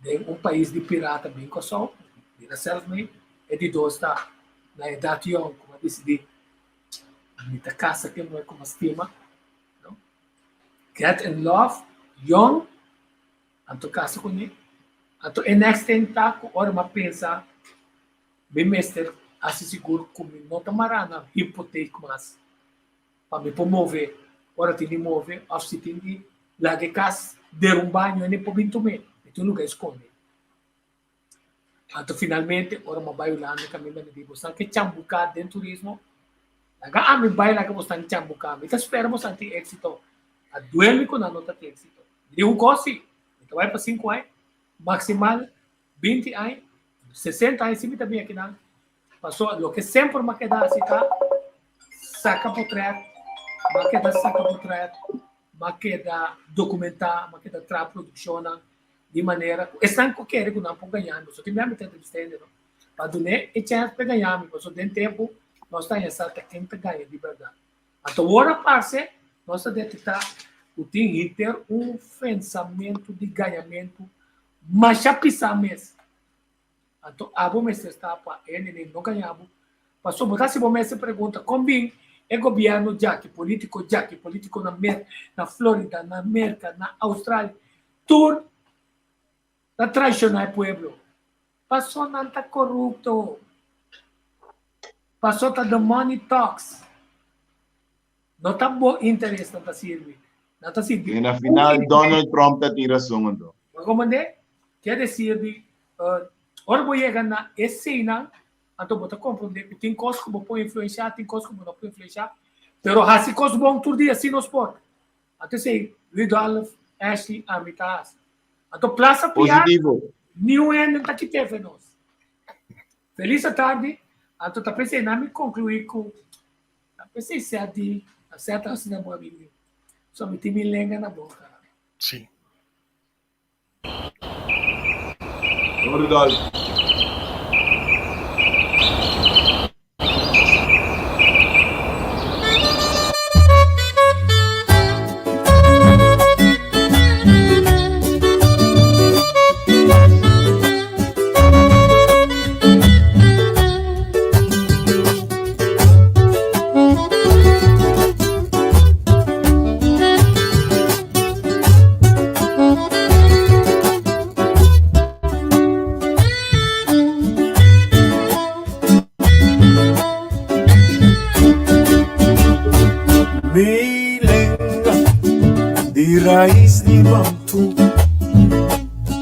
S2: den un pais di pirata bin Kòrsou, bira self-made. E di dos ta na edat yòn ku mi a disidí mi ta kasa ku e muhé ku mi a stima, no? Get in love yòn, anto kasa kuné. Anto e next thing ta ku ora mi a pensa mi mester hasi sigur ku mi no ta mará na hipotek mas. pa mi por move ora tin di move of si tin di laga e kas derumba ño ene por bin tum'é, mi tin un luga eskonde. Anto finalmente ora mi a bai Hulanda kaminda mi di bosan ke chambuká den turismo, laga ami bai laga bosan chambuká, mi ta spera bosan tin éksito, a duel mi ku nan no ta tin éksito. Mi di un kos si, mi ta bai pa sinku aña, maksimal 20 aña, 60 aña si mi ta bin akinan, Paso loke semper m'a keda hasi ta saka potret, m'a keda saka potret, m'a keda dokumentá, m'a keda traha produkshonnan di manera ku esnan ku kere ku nan por gaña mi, pasobra tin bia mi ta entrevistá hende no, pa dun'é e chèns pa e gaña mi, pasobra den tempu nos ta haña sa ta ken ta gaña di bèrdat. Anto wor a parse nos ta detektá ku tin henter un fensamentu di gañamentu masha pisá mes. Anto abo mester sta pa e nene no gaña bo. Pasobra bo ta hasi bo mes e pregunta, kon bin e gobièrnu djaki, polítiko djaki, polítiko na Mer, na Florida, na Merka, na Australia, tur ta traishoná e pueblo? Paso nan ta korupto. Paso ta the money talks. No ta bo interes nan ta sirbi. Nan ta sirbi.
S3: I na final Donald Trump ta tin rason anto.
S2: Bo komprende? Kier desir di ora bo yega na eseinan anto bo ta komprende ku tin kos ku bo por influenshá, tin kos ku bo no por influenshá, pero hasi kos bon tur dia si nos por. Anto esei Rudolf, Ashley, ami ta hasi. Anto Plaza Piar
S3: Positivo.
S2: niun hende no ta kit'é fe nos. Felis atardi, anto ta p'esei nan mi konkluí ku Ta p'esei sèt di a sèt asina bo amigu. So mi tin mi lenga na boka.
S4: Sí.
S3: Don Rudolf.
S1: Mi lenga di rais di Bantu.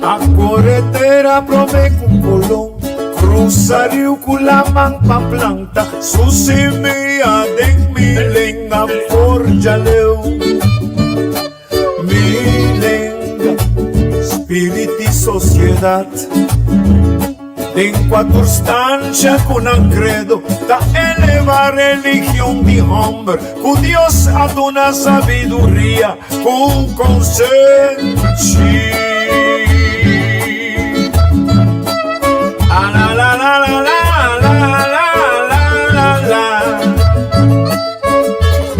S1: A kore tera promé ku Kolon krusa riu ku laman pa planta su simia den mi lenga for djaleu. Mi lenga, spirit di sosiedat. Den kua tur stansha ku nan kredo ta eleva religion di hòmber ku Dios a duna sabiduria ku konsenshi. Alalalalalalalala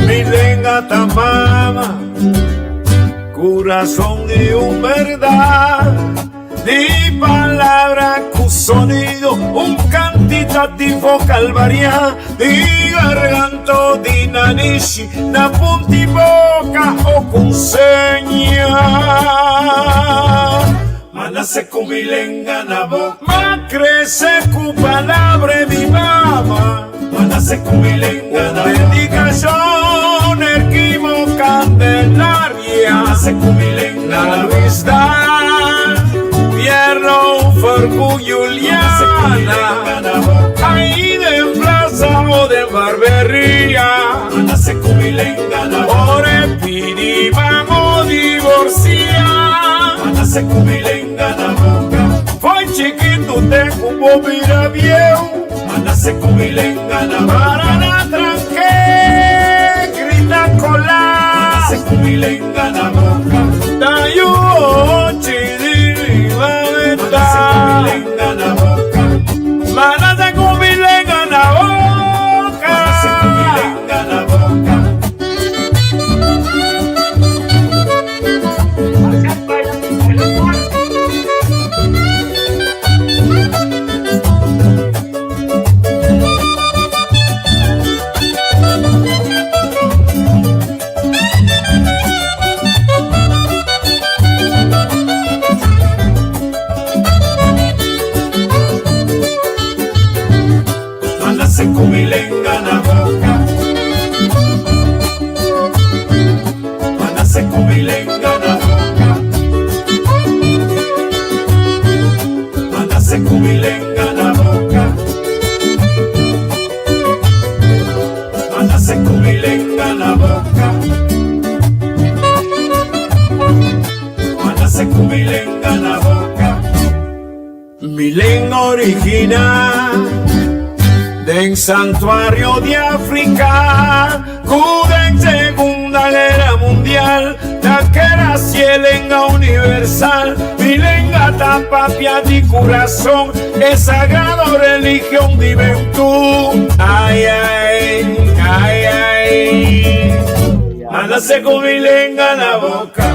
S1: Mi lenga ta mama, kurason di un bèrdat. Di palabra ku sonido, un kantitativo kalvariá di garganto di nanishi na punti boka o ku seña. Ma nase ku mi lenga na boka. Ma krese ku palabra di mama. Ma nase ku mi lenga na boka. Dedikashon Erkimo Candelaria. Ma nase ku mi lenga na boka. Luis Dan Pierno Fercu Juliana. Ahí den plaza o den barberia. Ma nase ku mi lenga na boka. Ora e pidi mamo divorcia. Ma nase ku mi lenga na boka. Foi chikitu te ku bo bira bieu. Manase ku mi lenga na boka. Para na tranke, grita kola. Manase ku mi lenga na boka. Tayu ochi di riba meta. Manase ku mi lenga na boka. Manase ku mi lenga na boka. Manase ku mi lenga na boka. Manase ku mi lenga na boka. Manase ku mi lenga na boka. Manase ku mi lenga na boka. Manase ku mi lenga na boka. Manase ku mi lenga na boka. Mi lenga original den santuario di Africa ku den Segunda Guera Mundial ta keda si e lenga universal. Mi lenga ta papia di curason e sagrado religion di bentú. Ay ay, ay ay. A nase ku mi lenga na boca.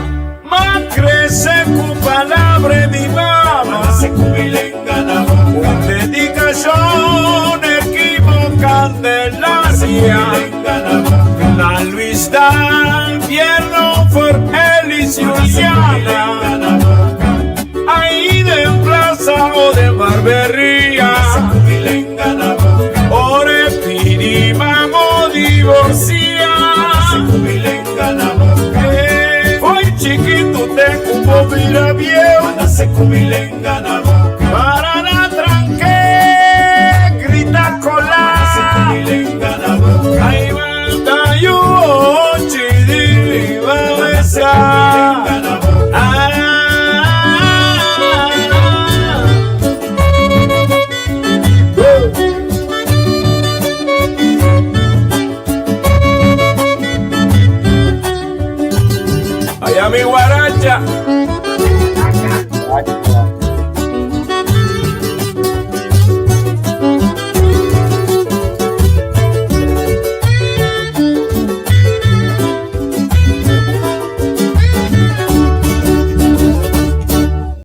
S1: M'a crece cu palabra di mama. M'a nace cu mi lenga na boca. Un dedicacion equipo Candelaria. Na Luis Dan Pierno for Elis Juliana. Ahí den plaza o den barberia. Ora pidi mamo divorcia. Foi chikitu te ku bo bira bieu. Para na tranke grita kola. Ai ta yu ochi di riba mesa. Allá mi guaracha.